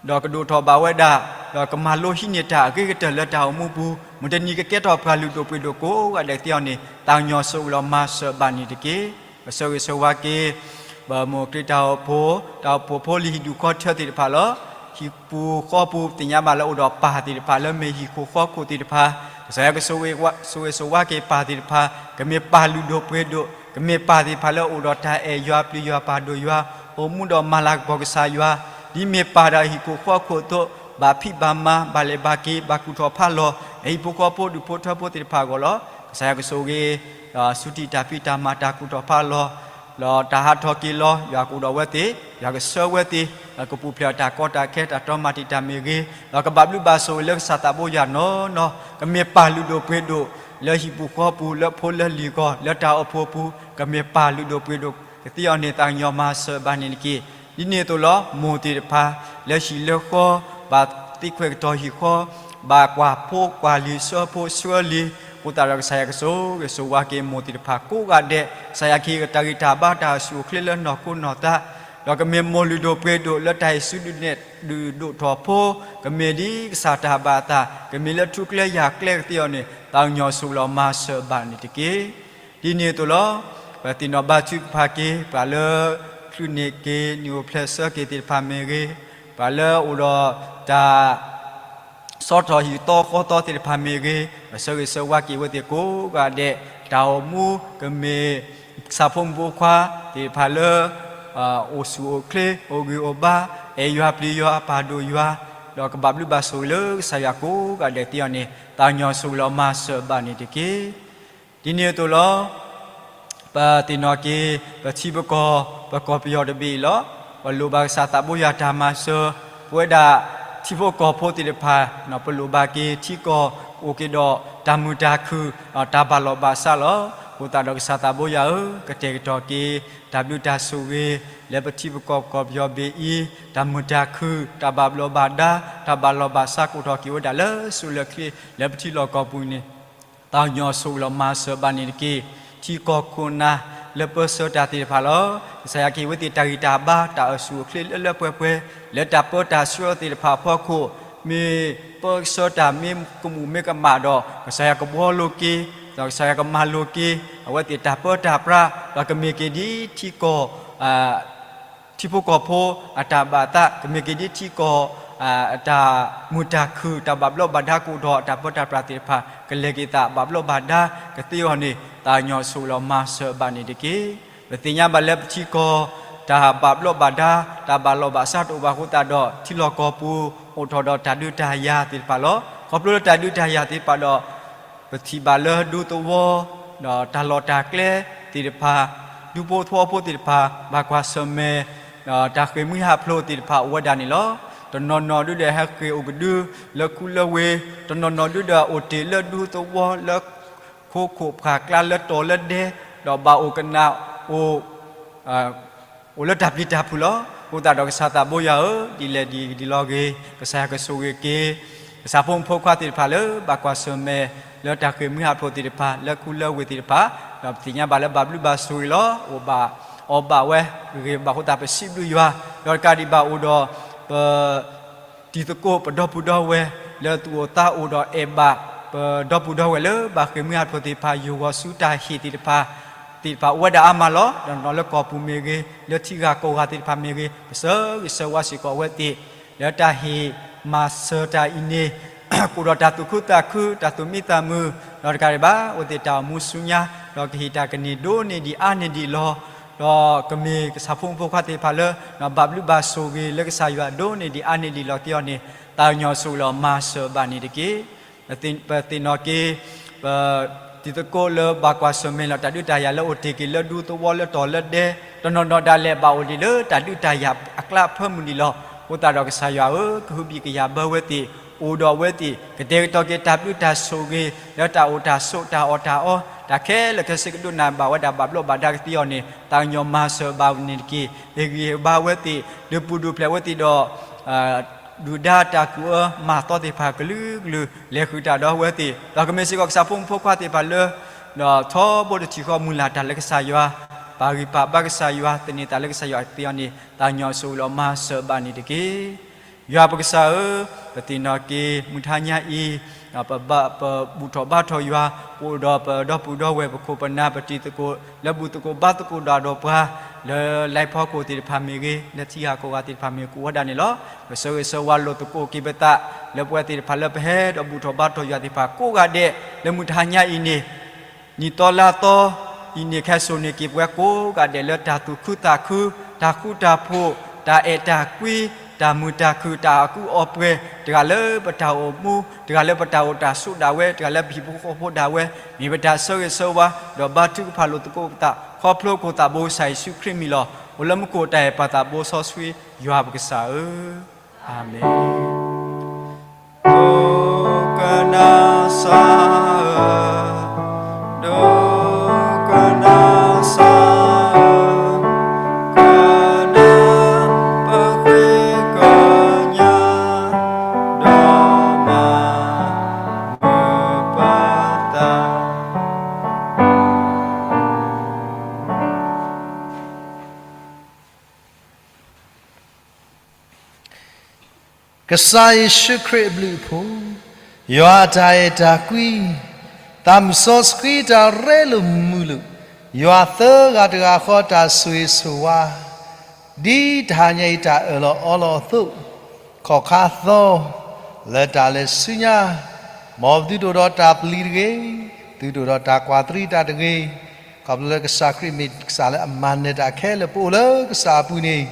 ဒီးကဒိၣ်ထီၣ်ဘၣ်ဝဲဒၣ်, ဒီးကမၤလိဟံးန့ၢ်တၢ်အဂ့ၤကတၢၢ်လၢတၢ်အိၣ်မူပူၤ, မုၢ်တနံၤကကဲထီၣ်ပှၤလုၢ်ဒိၣ်ပှ့ၤဒိၣ်ကိးဂၤဒဲးသ့အီၤန့ၣ် သးကညီၤဆိၣ်ဂ့ၤလီၤမၤစၢၤဘၣ်န့ၣ်တက့ၢ်. ပဆၢဂ့ၤဆၢဝါက့ၤ ပမိၢ်ခရံာ်တၢ်အိၣ်ဖှိၣ်, တၢ်အိၣ်ဖှိၣ်ဖိလံၤဟံၣ်ဒူၣ်ဃီထၢသ့ၣ်တဖၣ်လီၤ. ဟံၣ်ပူၤဃီပူၤသ့ၣ်ညါဘၣ်လၢအိၣ်ဒီးပၢ်သ့ၣ်တဖၣ်လၢမ့ၢ်ဟံၣ်ခိၣ်ဃီခိၣ်သ့ၣ်တဖၣ်, ကစၢ်ယွၤကဆိၣ်ဂ့ၤဆိၣ်ဝါက့ၤပၢ်သ့ၣ်တဖၣ်, ကမ့ၢ်ပၢ်လုၢ်ဒိၣ်ပှ့ၤဒိၣ်, ကမ့ၢ်ပၢ်သ့ၣ်တဖၣ်လၢအိၣ်ဒီးတၢ်အဲၣ်ယွၤပျံၤယွၤပာ်ဒိၣ်ယွၤ, အိၣ်မူဒီးမၤလၤကပီၤကစၢ်ယွၤ, ဒ်မ့ၢ်ပၢ်ဒီးဟံၣ်ခိၣ်ဃီခိၣ်အသိး, ဘၣ်ဖံးဘၣ်မၤ, ဘၣ်လဲၤဘၣ်က့ၤ, ဘၣ်ကူၣ်ထီၣ်ဖးလီၤ, အဟံၣ်ဖိဃီဖိဒူၣ်ဖိထၢဖိသ့ၣ်တဖၣ်အဂီၢ်လီၤ. ကစၢ်ယွၤကဆိၣ်ဂ့ၤ ဆူတံၢ်တၢ်ဖံးတၢ်မၤတၢ်ကူၣ်ထီၣ်ဖးလီၤ, ဒီးတၢ်ဟးထီၣ်က့ၤလီၤ, ယွၤကအိၣ်ဒီးဝဲသ့ၣ်, ယွၤကဆှၢဝဲသ့ၣ်, ဒီးကပူၤဖျဲးအီၤတၢ်ကီတၢ်ခဲတၢ်တီမၤတံာ်တာ်မ့ၢ်ဂ့ၤ, ဒီးကဘၣ်ဘျုးဘၣ်ဆိၣ်ဂ့ၤလၢကစၢ်သးဘိယွၤနီၢ်နီၢ်, ကမ့ၢ်ပၢ်လုၢ်ဒိၣ်ပှ့ၤဒိၣ်, လၢဟံၣ်ပူၤဃီပူၤ, လၢဖိလၢလံၤအဂီၢ်, လၢတၢ်အိၣ်ဖှိၣ်ပူၤ, ကမ့ၢ်ပၢ်လုၢ်ဒိၣ်ပှ့ၤဒိၣ်, ကသ့အီၤန့ၣ် သးကညီၤမၤစၢၤဘၣ်န့ၣ်တက့ၢ်. ဒ်န့ၣ်အသိးလီၤ. မိၢ်သ့ၣ်တဖၣ် လၢဟံၣ်လၢဃီ, ဘၣ်သံကွံာ်ကတီၢ်ဟံၣ်ဃီ, ဘၣ်ကွၢ်ဖိကွၢ်လံၤဆှၢဖိဆှၢလံၤ, အဃိသတးဒီးကစၢ်ယွၤကဆိၣ်ဂ့ၤဆိၣ်ဝါက့ၤမိၢ်သ့ၣ်တဖၣ်ကိးဂၤဒဲး, ကစၢ်ယွၤကဟ့ၣ်တၢ်ဂံၢ်တၢ်ဘါတၢ်အိၣ်ဆူၣ်အိၣ်ချ့လၢနီၢ်ခိနီၢ်သး, ဒီးကမ့ၢ်မိၢ်လုၢ်ဒိၣ်ပှ့ၤဒိၣ်လၢတၢ်ဟ့ၣ်ဆူၣ်ဒုၣ်နဲၣ်ဒုၣ်ဒိၣ်ထီၣ်ဖိ, ကမ့ၢ်ဒ်ကစၢ်တၢ်ဘၣ်အသး, ကမ့ၢ်လၢထူကျဲယၢ်ကျဲကသ့အီၤန့ၣ် သးကညီၤဆိၣ်ဂ့ၤလီၤမၤစၢၤဘၣ်န့ၣ်တက့ၢ်. ဒ်န့ၣ်အသိးလီၤ. ပသ့ၣ်နီၣ်ဘါထုကဖၣ်က့ၤ ပှၤလၢ ချုးန့ၢ်က့ၤ နံၣ်အိၣ်ဖျဲၣ်ဆၢက့ၤသ့ၣ်တဖၣ်မ့ၢ်ဂ့ၤ, ပှၤလၢအိၣ်ဒီးတၢ် ဆီထီၣ်ဟံၣ်သီဃီသီသ့ၣ်တဖၣ်မ့ၢ်ဂ့ၤ, ပဆၢဂ့ၤဆၢဝါက့ၤဝဲသ့ၣ်ကိးဂၤဒဲး, တၢ်အိၣ်မူကမ့ၢ် ကစၢ်ဖိမုၣ်ဖိခွါသ့ၣ်တဖၣ်လၢ အိၣ်ဆူၣ်အိၣ်ချ့ အိၣ်ဂံၢ်အိၣ်ဘါ, အဲၣ်ယွၤပျံၤယွၤပာ်ဒိၣ်ယွၤ, ဒီးကဘၣ်ဘျုးဘၣ်ဆိၣ်ဂ့ၤလၢကစၢ်ယွၤကိးဂၤဒဲးသ့အီၤန့ၣ် သးကညီၤဆိၣ်ဂ့ၤလီၤမၤစၢၤဘၣ်န့ၣ်တက့ၢ်. ဒ်န့ၣ်အသိးလီၤ. ပသ့ၣ်နီၣ်က့ၤ ပထံပကီၢ် ပကီၢ်ပယီၤတဘ့ၣ်အံၤလီၤ. ပလိၣ်ဘၣ်ကစၢ်သးဘိယွၤတၢ်မၤစၢၤ, ပဝဲဒၣ်ထံဖိကီၢ်ဖိသ့ၣ်တဖၣ် ပလိၣ်ဘၣ်က့ၤထံကီၢ်အိၣ်က့ၤဒီးတၢ်မုာ်တၢ်ခုၣ် တၢ်ဘၣ်လီၢ်ဘၣ်စးလီၤ. အဃိသတးဒီးကစၢ်သးဘိယွၤဧၢ, ကတဲာ်ကတီၤက့ၤ တၢ်ဘျုးတၢ်ဆိၣ်ဂ့ၤ လၢပထံပကီၢ်ပကီၢ်ပယီၤဘ့ၣ်အံၤ, တၢ်မုာ်တၢ်ခုၣ် တၢ်ဘၣ်ဘျီးဘၣ်ဒါ တၢ်ဘၣ်လီၢ်ဘၣ်စးကိးထီၣ်က့ၤဝဲဒၣ်လၢစိၤလၢချ့ လၢပထံလီၢ်ကီၢ်ပူၤန့ၣ် သးကညီၤဆိၣ်ဂ့ၤလီၤမၤစၢၤဘၣ်န့ၣ်တက့ၢ်. ထံကီၢ်ခိၣ်နၢ်လၢပၢဆှၢတၢ်သ့ၣ်တဖၣ်လီၤ. ကစၢ်ယွၤကဟ့ၣ်ဝဲသ့ၣ်တၢ်ဂံၢ်တၢ်ဘါ တၢ်အိၣ်ဆူၣ်အိၣ်ချ့လၢလၢပှဲၤပှဲၤ လၢတၢ်ပၢတၢ်ဆှၢသ့ၣ်တဖၣ်အဖီခိၣ်, မ့ၢ်ပၢဆှၢတၢ်မ့ၢ်ကမူၣ်မ့ၢ်ကမၣ်ဒီး ကစၢ်ယွၤကဘှီလိာ်က့ၤ, ဒီးကစၢ်ယွၤကမၤလိာ်က့ၤ အဝဲသ့ၣ်တၢ်ပၢတၢ်ပြး, ဒီးကမ့ၢ်က့ၤဒ်ထံကီၢ် ထံဖိကီၢ်ဖိအတၢ်ဘၣ်သး, ကမ့ၢ်က့ၤဒ်ထံကီၢ် တၢ်မုာ်တၢ်ခုၣ် တၢ်ဘၣ်ဘျီးဘၣ်ဒါကအိၣ်ဒီးတၢ်ပၢတၢ်ပြးသ့ၣ်တဖၣ် ကလဲၤက့ၤသးဘၣ်ဘျီးဘၣ်ဒါကသ့အီၤန့ၣ် သးကညီၤဆိၣ်ဂ့ၤလီၤမၤစၢၤဘၣ်န့ၣ်တက့ၢ်. ပသ့ၣ်ညါဘၣ်လၢပထံကီၢ် တၢ်ဘၣ်ဘျီးဘၣ်ဒါ တၢ်ဘၣ်လီၢ်ဘၣ်စးတအိၣ်ဘၣ်အဃိသတးဒီး ထံလီၢ်ကီၢ်ပူၤ အိၣ်ထီၣ်ဒီးတၢ်ဒုးတၢ်ယၤသ့ၣ်တဖၣ်လီၤ. ခီဖျိလၢတၢ်ဒုးတၢ်ယၤသ့ၣ်တဖၣ်ဒီး ပထံၣ်ဘၣ်လၢဒူသဝီ ဒီးတၢ်လီၢ်တၢ်ကျဲသ့ၣ်တဖၣ် ဒူဖိသဝီဖိသ့ၣ်တဖၣ် ဘၣ်ကွၢ်ဆၢၣ်မဲာ် ဒီးတၢ်ဃ့ၢ်မှံဟးဖျိးသ့ၣ်တဖၣ်အိၣ်ဝဲဒၣ်န့ၣ်လီၤ. တနီၤနီၤဒုဒီးဟဲဃ့ၢ်အိၣ်ကဒုလၢခူလၢဝ့ၢ်, တနီၤနီၤဒုဒီးအိၣ်တ့ၢ်လၢဒူသဝီလၢ ခိခိၣ်ဖးကျါလၢတီၤလၢဒဲ, ဒီးဘၣ်အိၣ်ကနၣ်အိၣ် အိၣ်လၢတၢ်ပျံၤတၢ်ဖုးလီၤ. အဃိသတးဒီးကစၢ်သးဘိယွၤဧၢ, ဒ်လဲၣ်ဒ်လဲၣ်ဂ့ၤ ကစၢ်ယွၤကဆိၣ်ဂ့ၤက့ၤ ကစၢ်ဖိမုၣ်ဖိခွါသ့ၣ်တဖၣ်လၢ ဘၣ်ကွၢ်ဆၢၣ်မဲာ်လၢတၢ်ဃ့ၢ်မှံဟးဖျိးသ့ၣ်တဖၣ် လၢခူလၢဝ့ၢ်သ့ၣ်တဖၣ်, ဒီးပသ့ၣ်ညါဘၣ်လၢဘၣ်ဘျုးဘၣ်ဆိၣ်ဂ့ၤလီၤ. အိၣ်ဘၣ်အီၣ်ဘၣ်ဝဲဂ့ၤဂ့ၤဘၣ်အဃိသတး ပစံးဘျုးယွၤ, ဒီးတကးဒံးဘၣ်အိၣ်ဒီးပ တံၤသကိးပဒီပုၢ်ဒီဝဲၢ် လၢသူၣ်အိၣ်သးအိၣ်ဒီးအဲၣ်ဘၣ် ပဒီပုၢ်ဒီဝဲၢ်လၢဘၣ်ဃ့ၢ်မှံဟးဖျိးသ့ၣ်တဖၣ် ယိၤဂီၤဆူတၢ်ဟ့ၣ်သ့ၣ်တဖၣ်, သ့ၣ်တဖၣ်အိၣ်ဝဲဒၣ်အါမးလီၤ. ဒီးနီၤလၢကီၢ်ပူၤမ့ၢ်ဂ့ၤ, လၢထံဂၤကီၢ်ဂၤသ့ၣ်တဖၣ်မ့ၢ်ဂ့ၤ, ပဆၢဂ့ၤဆၢဝါစ့ၢ်ကီးအဝဲသ့ၣ် လၢတၢ်ဟ့ၣ်မၤစၢၤတၢ်အံၤန့ၣ် ကအိၣ်ဒီးတၢ်သူၣ်ခုသးခု တၢ်သူၣ်မံသးမုာ်, ဒီးတကးဒံးဘၣ် အဝဲသ့ၣ်တၢ်အိၣ်မူဆူညါ ဒီးကဟ့ၣ်တၢ်ကန့ၢ်ဒိၣ်န့ၢ်ဒံးအါန့ၢ်ဒံးလီၤ. ဒီးကမ့ၢ်ကစၢ်ဖိမုၣ်ဖိခွါသ့ၣ်တဖၣ်လၢ ဘၣ်ဘျုးဘၣ်ဆိၣ်ဂ့ၤလၢကစၢ်ယွၤဒိၣ်န့ၢ်ဒံးအါန့ၢ်ဒံးလီၤသ့အီၤန့ၣ် သးကညီၤဆိၣ်ဂ့ၤလီၤမၤစၢၤဘၣ်န့ၣ်တက့ၢ်. ပသ့ၣ်နီၣ်က့ၤ ပတံၤသကိးလၢဘၣ်ကွၢ်ဆၢၣ်မဲာ်လီၤ တၢ်ဒုးတၢ်ယၤလၢအိၣ်တ့ၢ်က့ၤလၢဒူသဝီလၢတီၤလၢဒဲ, တနီၤနီၤဒၣ်လဲာ်ဘၣ်အိၣ်ဒံးလၢတၢ်ဒုးတၢ်ယၤအကျါအဖၢမုၢ်ဒံးလီၤ. အဃိသတးဒီးကစၢ်ယွၤဧၢ, ကဟုဘံၣ်ကယာ်ဘၢဝဲသ့ၣ်, အိၣ်ဒီးအဝဲသ့ၣ်, ကတဲာ်ကတီၤက့ၤတၢ်ဘျုးတၢ်ဆိၣ်ဂ့ၤ လၢတၢ်အိၣ်တၢ်ဆိးတၢ်အီၣ်တၢ်အီ တၢ်ခဲလၢာ်ခဲဆ့ကဒိးန့ၢ်ဘၣ်ဝဲဒၣ်ဘၣ်ဘျီးဘၣ်ဒါကသ့အီၤန့ၣ် သးကညီၤမၤစၢၤဘၣ်န့ၣ်တက့ၢ်. ဟ့ၣ်ဂံၢ်ဟ့ၣ်ဘါဝဲသ့ၣ်, ဒုးပူၤဒုးဖျဲးဝဲသ့ၣ်ဒီး ဒုၣ်ဒါတၢ်ကူၣ်အၢမၤသီသ့ၣ်တဖၣ်ကလုာ်ကလုာ် လဲၤဃုာ်တၢ်ဒီးဝဲသ့ၣ်, ဒီးကမ့ၢ်စ့ၢ်ကီးကစၢ်ဖိမုၣ်ဖိခွါသ့ၣ်တဖၣ်လၢ ဒီးထီဘိတထံၣ်ဃီမုၢ်လၢ်တၢ်လၢကစၢ်ယွၤ, ပာ်ဂံၢ်ပာ်ဘါကစၢ်ယွၤ သန့ၤသးလၢကစၢ်ယွၤသ့အီၤန့ၣ် သးကညီၤဆိၣ်ဂ့ၤလီၤမၤစၢၤဘၣ်န့ၣ်တက့ၢ်. ယွၤပကစၢ်ဧၢ, ပသ့ၣ်နီၣ်က့ၤ မုၢ်ထါညါအံၤ ပဘူၣ်ထီၣ်ဘါထီၣ်ယွၤ, ပအိၣ်ဒီးပဒီပုၢ်ဒီဝဲၢ် ပခိၣ်ပနၢ် ပတံၤသကိး လၢဘူၣ်သကိးဘါသကိးဒီးဒီးပှၤ လၢလၢဖီခိၣ်သ့ၣ်တဖၣ်မ့ၢ်ဂ့ၤ, လၢထံဂၤကီၢ်ဂၤသ့ၣ်တဖၣ်မ့ၢ်ဂ့ၤ ကအိၣ်ဝဲဒၣ်န့ၣ်လီၤ. ပဆၢဂ့ၤဆၢဝါလိာ်သကိးက့ၤပသး လၢပဝဲသ့ၣ်တဖၣ်လၢပဟဲဒီးဘူၣ်ထီၣ်ဘါထီၣ်ယွၤသ့ၣ်တဖၣ်ကိးဂၤဒဲး လၢမုၢ်ထါညါအံၤန့ၣ် နံၣ်သီလါသီအံၤန့ၣ် ကဟဲစိာ်န့ၢ်က့ၤပှၤကိးဂၤဒဲးလၢတၢ်သူၣ်ခုသးခု, တၢ်ဃူတၢ်ဖိး, တၢ်အဲၣ်တၢ်ကွံ, တၢ်မုာ်တၢ်ခုၣ်, တၢ်အီၣ်ကူအီၣ်ပှဲၤ, တဂၤလၢပတၢ်အိၣ်မူ, တဂၤလၢပတၢ်အိၣ်တၢ်ဆိးဒၣ်ဝဲ, တဂၤလၢပဟံၣ်ဖိဃီဖိဒၣ်ဝဲ, မ့ၢ်ပတၢ်ဆၢဂ့ၤဆၢဝါ, ဒီးဘါထုကဖၣ်လိာ်သကိးပသး ခီဖျိခိၣ်သးဘိကစၢ်ယ့ၣ်ၡူးခရံာ်မံၤလီၤ. အိၣ်လၢမူခိၣ်တၢ်အဲၣ်ပၢ်သးဘိစီဆှံ ယွၤပကစၢ်ဧၢ, အၤမ့ၣ်. ဒိကနၣ်စၢ်ဧၢ, ဒိကနၣ်စၢ်ဧၢ, ကနၣ်ပဃ့ကညး, ဒီးမၤမုာ်ပသး ကစၢ်ယ့ၣ်ၡူးခရံာ်အဘျုးအဖှိၣ်, ယွၤအတၢ်အဲၣ်တၢ်ကွံ, သးမုၢ်စီဆှံတၢ်ရ့လိာ်မုာ်လိာ်, ယွၤသၢဂၤတဂၤဃီတၢ်ဆိၣ်ဂ့ၤဆိၣ်ဝါ, ဒ်တဟါညါအံၤတၢ်အၢၣ်လီၤအီလီၤအသိး, ခီၣ်ခါသီ, လၢတၢ်လဲၤဆူညါ, မ်ပသုတအိၣ်ဒီးတၢ်ပျံၤတဂ့ၤ, သုတအိၣ်ဒီးတၢ်ကွၢ်တရံးတၢ်တဂ့ၤ, ခီဖျိလၢကစၢ်ခရံာ်မ့ၢ်ကစၢ်လၢအမၤနၢၤတၢ်ခဲလၢာ် ပအိၣ်လၢကစၢ်အပူၤန့ၣ်,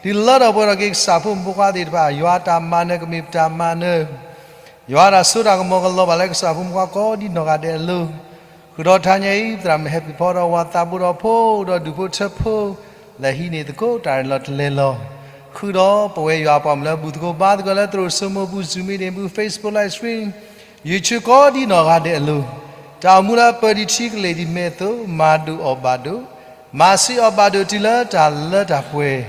ဒုးလၢထီၣ်ပှဲၤထီၣ်က့ၤကစၢ်ဖိမုၣ်ဖိခွါသ့ၣ်တဖၣ် ယွၤတၢ်မၤနၢၤကမ့ၢ်ပတၢ်မၤနၢၤ, ယွၤတၢ်စိတၢ်ကမီၤကလီၤဘၣ်လၢကစၢ်ဖိမုၣ်ဖိခွါကိးဒ်နီၢ်ဂၤဒဲးအလိၤ, ဃုာ်ဒီးတဟါညါအံၤ သရၣ်မုၣ်ဟဲပံၤဖီဒီးဝၤသးဘိဒီးဖိ ဒီးဒူၣ်ဖိထၢဖိ, လၢဟံးန့ၢ်သကိးတၢ်ရဲၣ်လီၤတလဲၤလီၤ, ဃုာ်ဒီးပဝဲယွၤအပှၤမုၣ်လၢဘူၣ်သကိးဘါသကိးလၢသရိာ်စိမိၢ်ပူၤ Zoom meeting ပူၤ Facebook live stream YouTube ကိးဒ်နီၢ်ဂၤဒဲးအလိၤ, တၢ်အိၣ်မူလၢအပၢၤဒံးထံကလ့ၢ်ဒံးမဲာ်အသိး မၤဒိၣ်အီၣ်ဘၣ်ဒိၣ်, မၤဆံးအီၣ်ဘၣ်ဒိၣ်တုၤလၢတၢ်လၢတၢ်ပှဲၤ,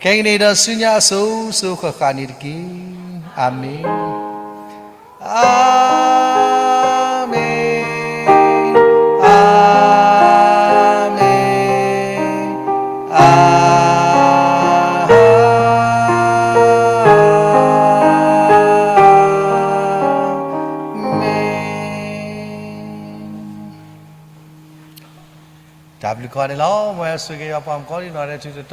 ခဲကနံၣ်အံၤဒီးဆူညါအစိၤစိၤဃၣ်ဃၣ်န့ၣ်တက့ၢ်. အၤမ့ၣ်, အၤမ့ၣ်, အၤမ့ၣ်, အၤမ့ၣ်. တၢ်ဘျုးကိးဂၤဒဲးလီၤ. မ်ယွၤဆိၣ်ဂ့ၤယွၤပှၤမုၣ်ကိးဒ်နီၢ်ဂၤဒဲး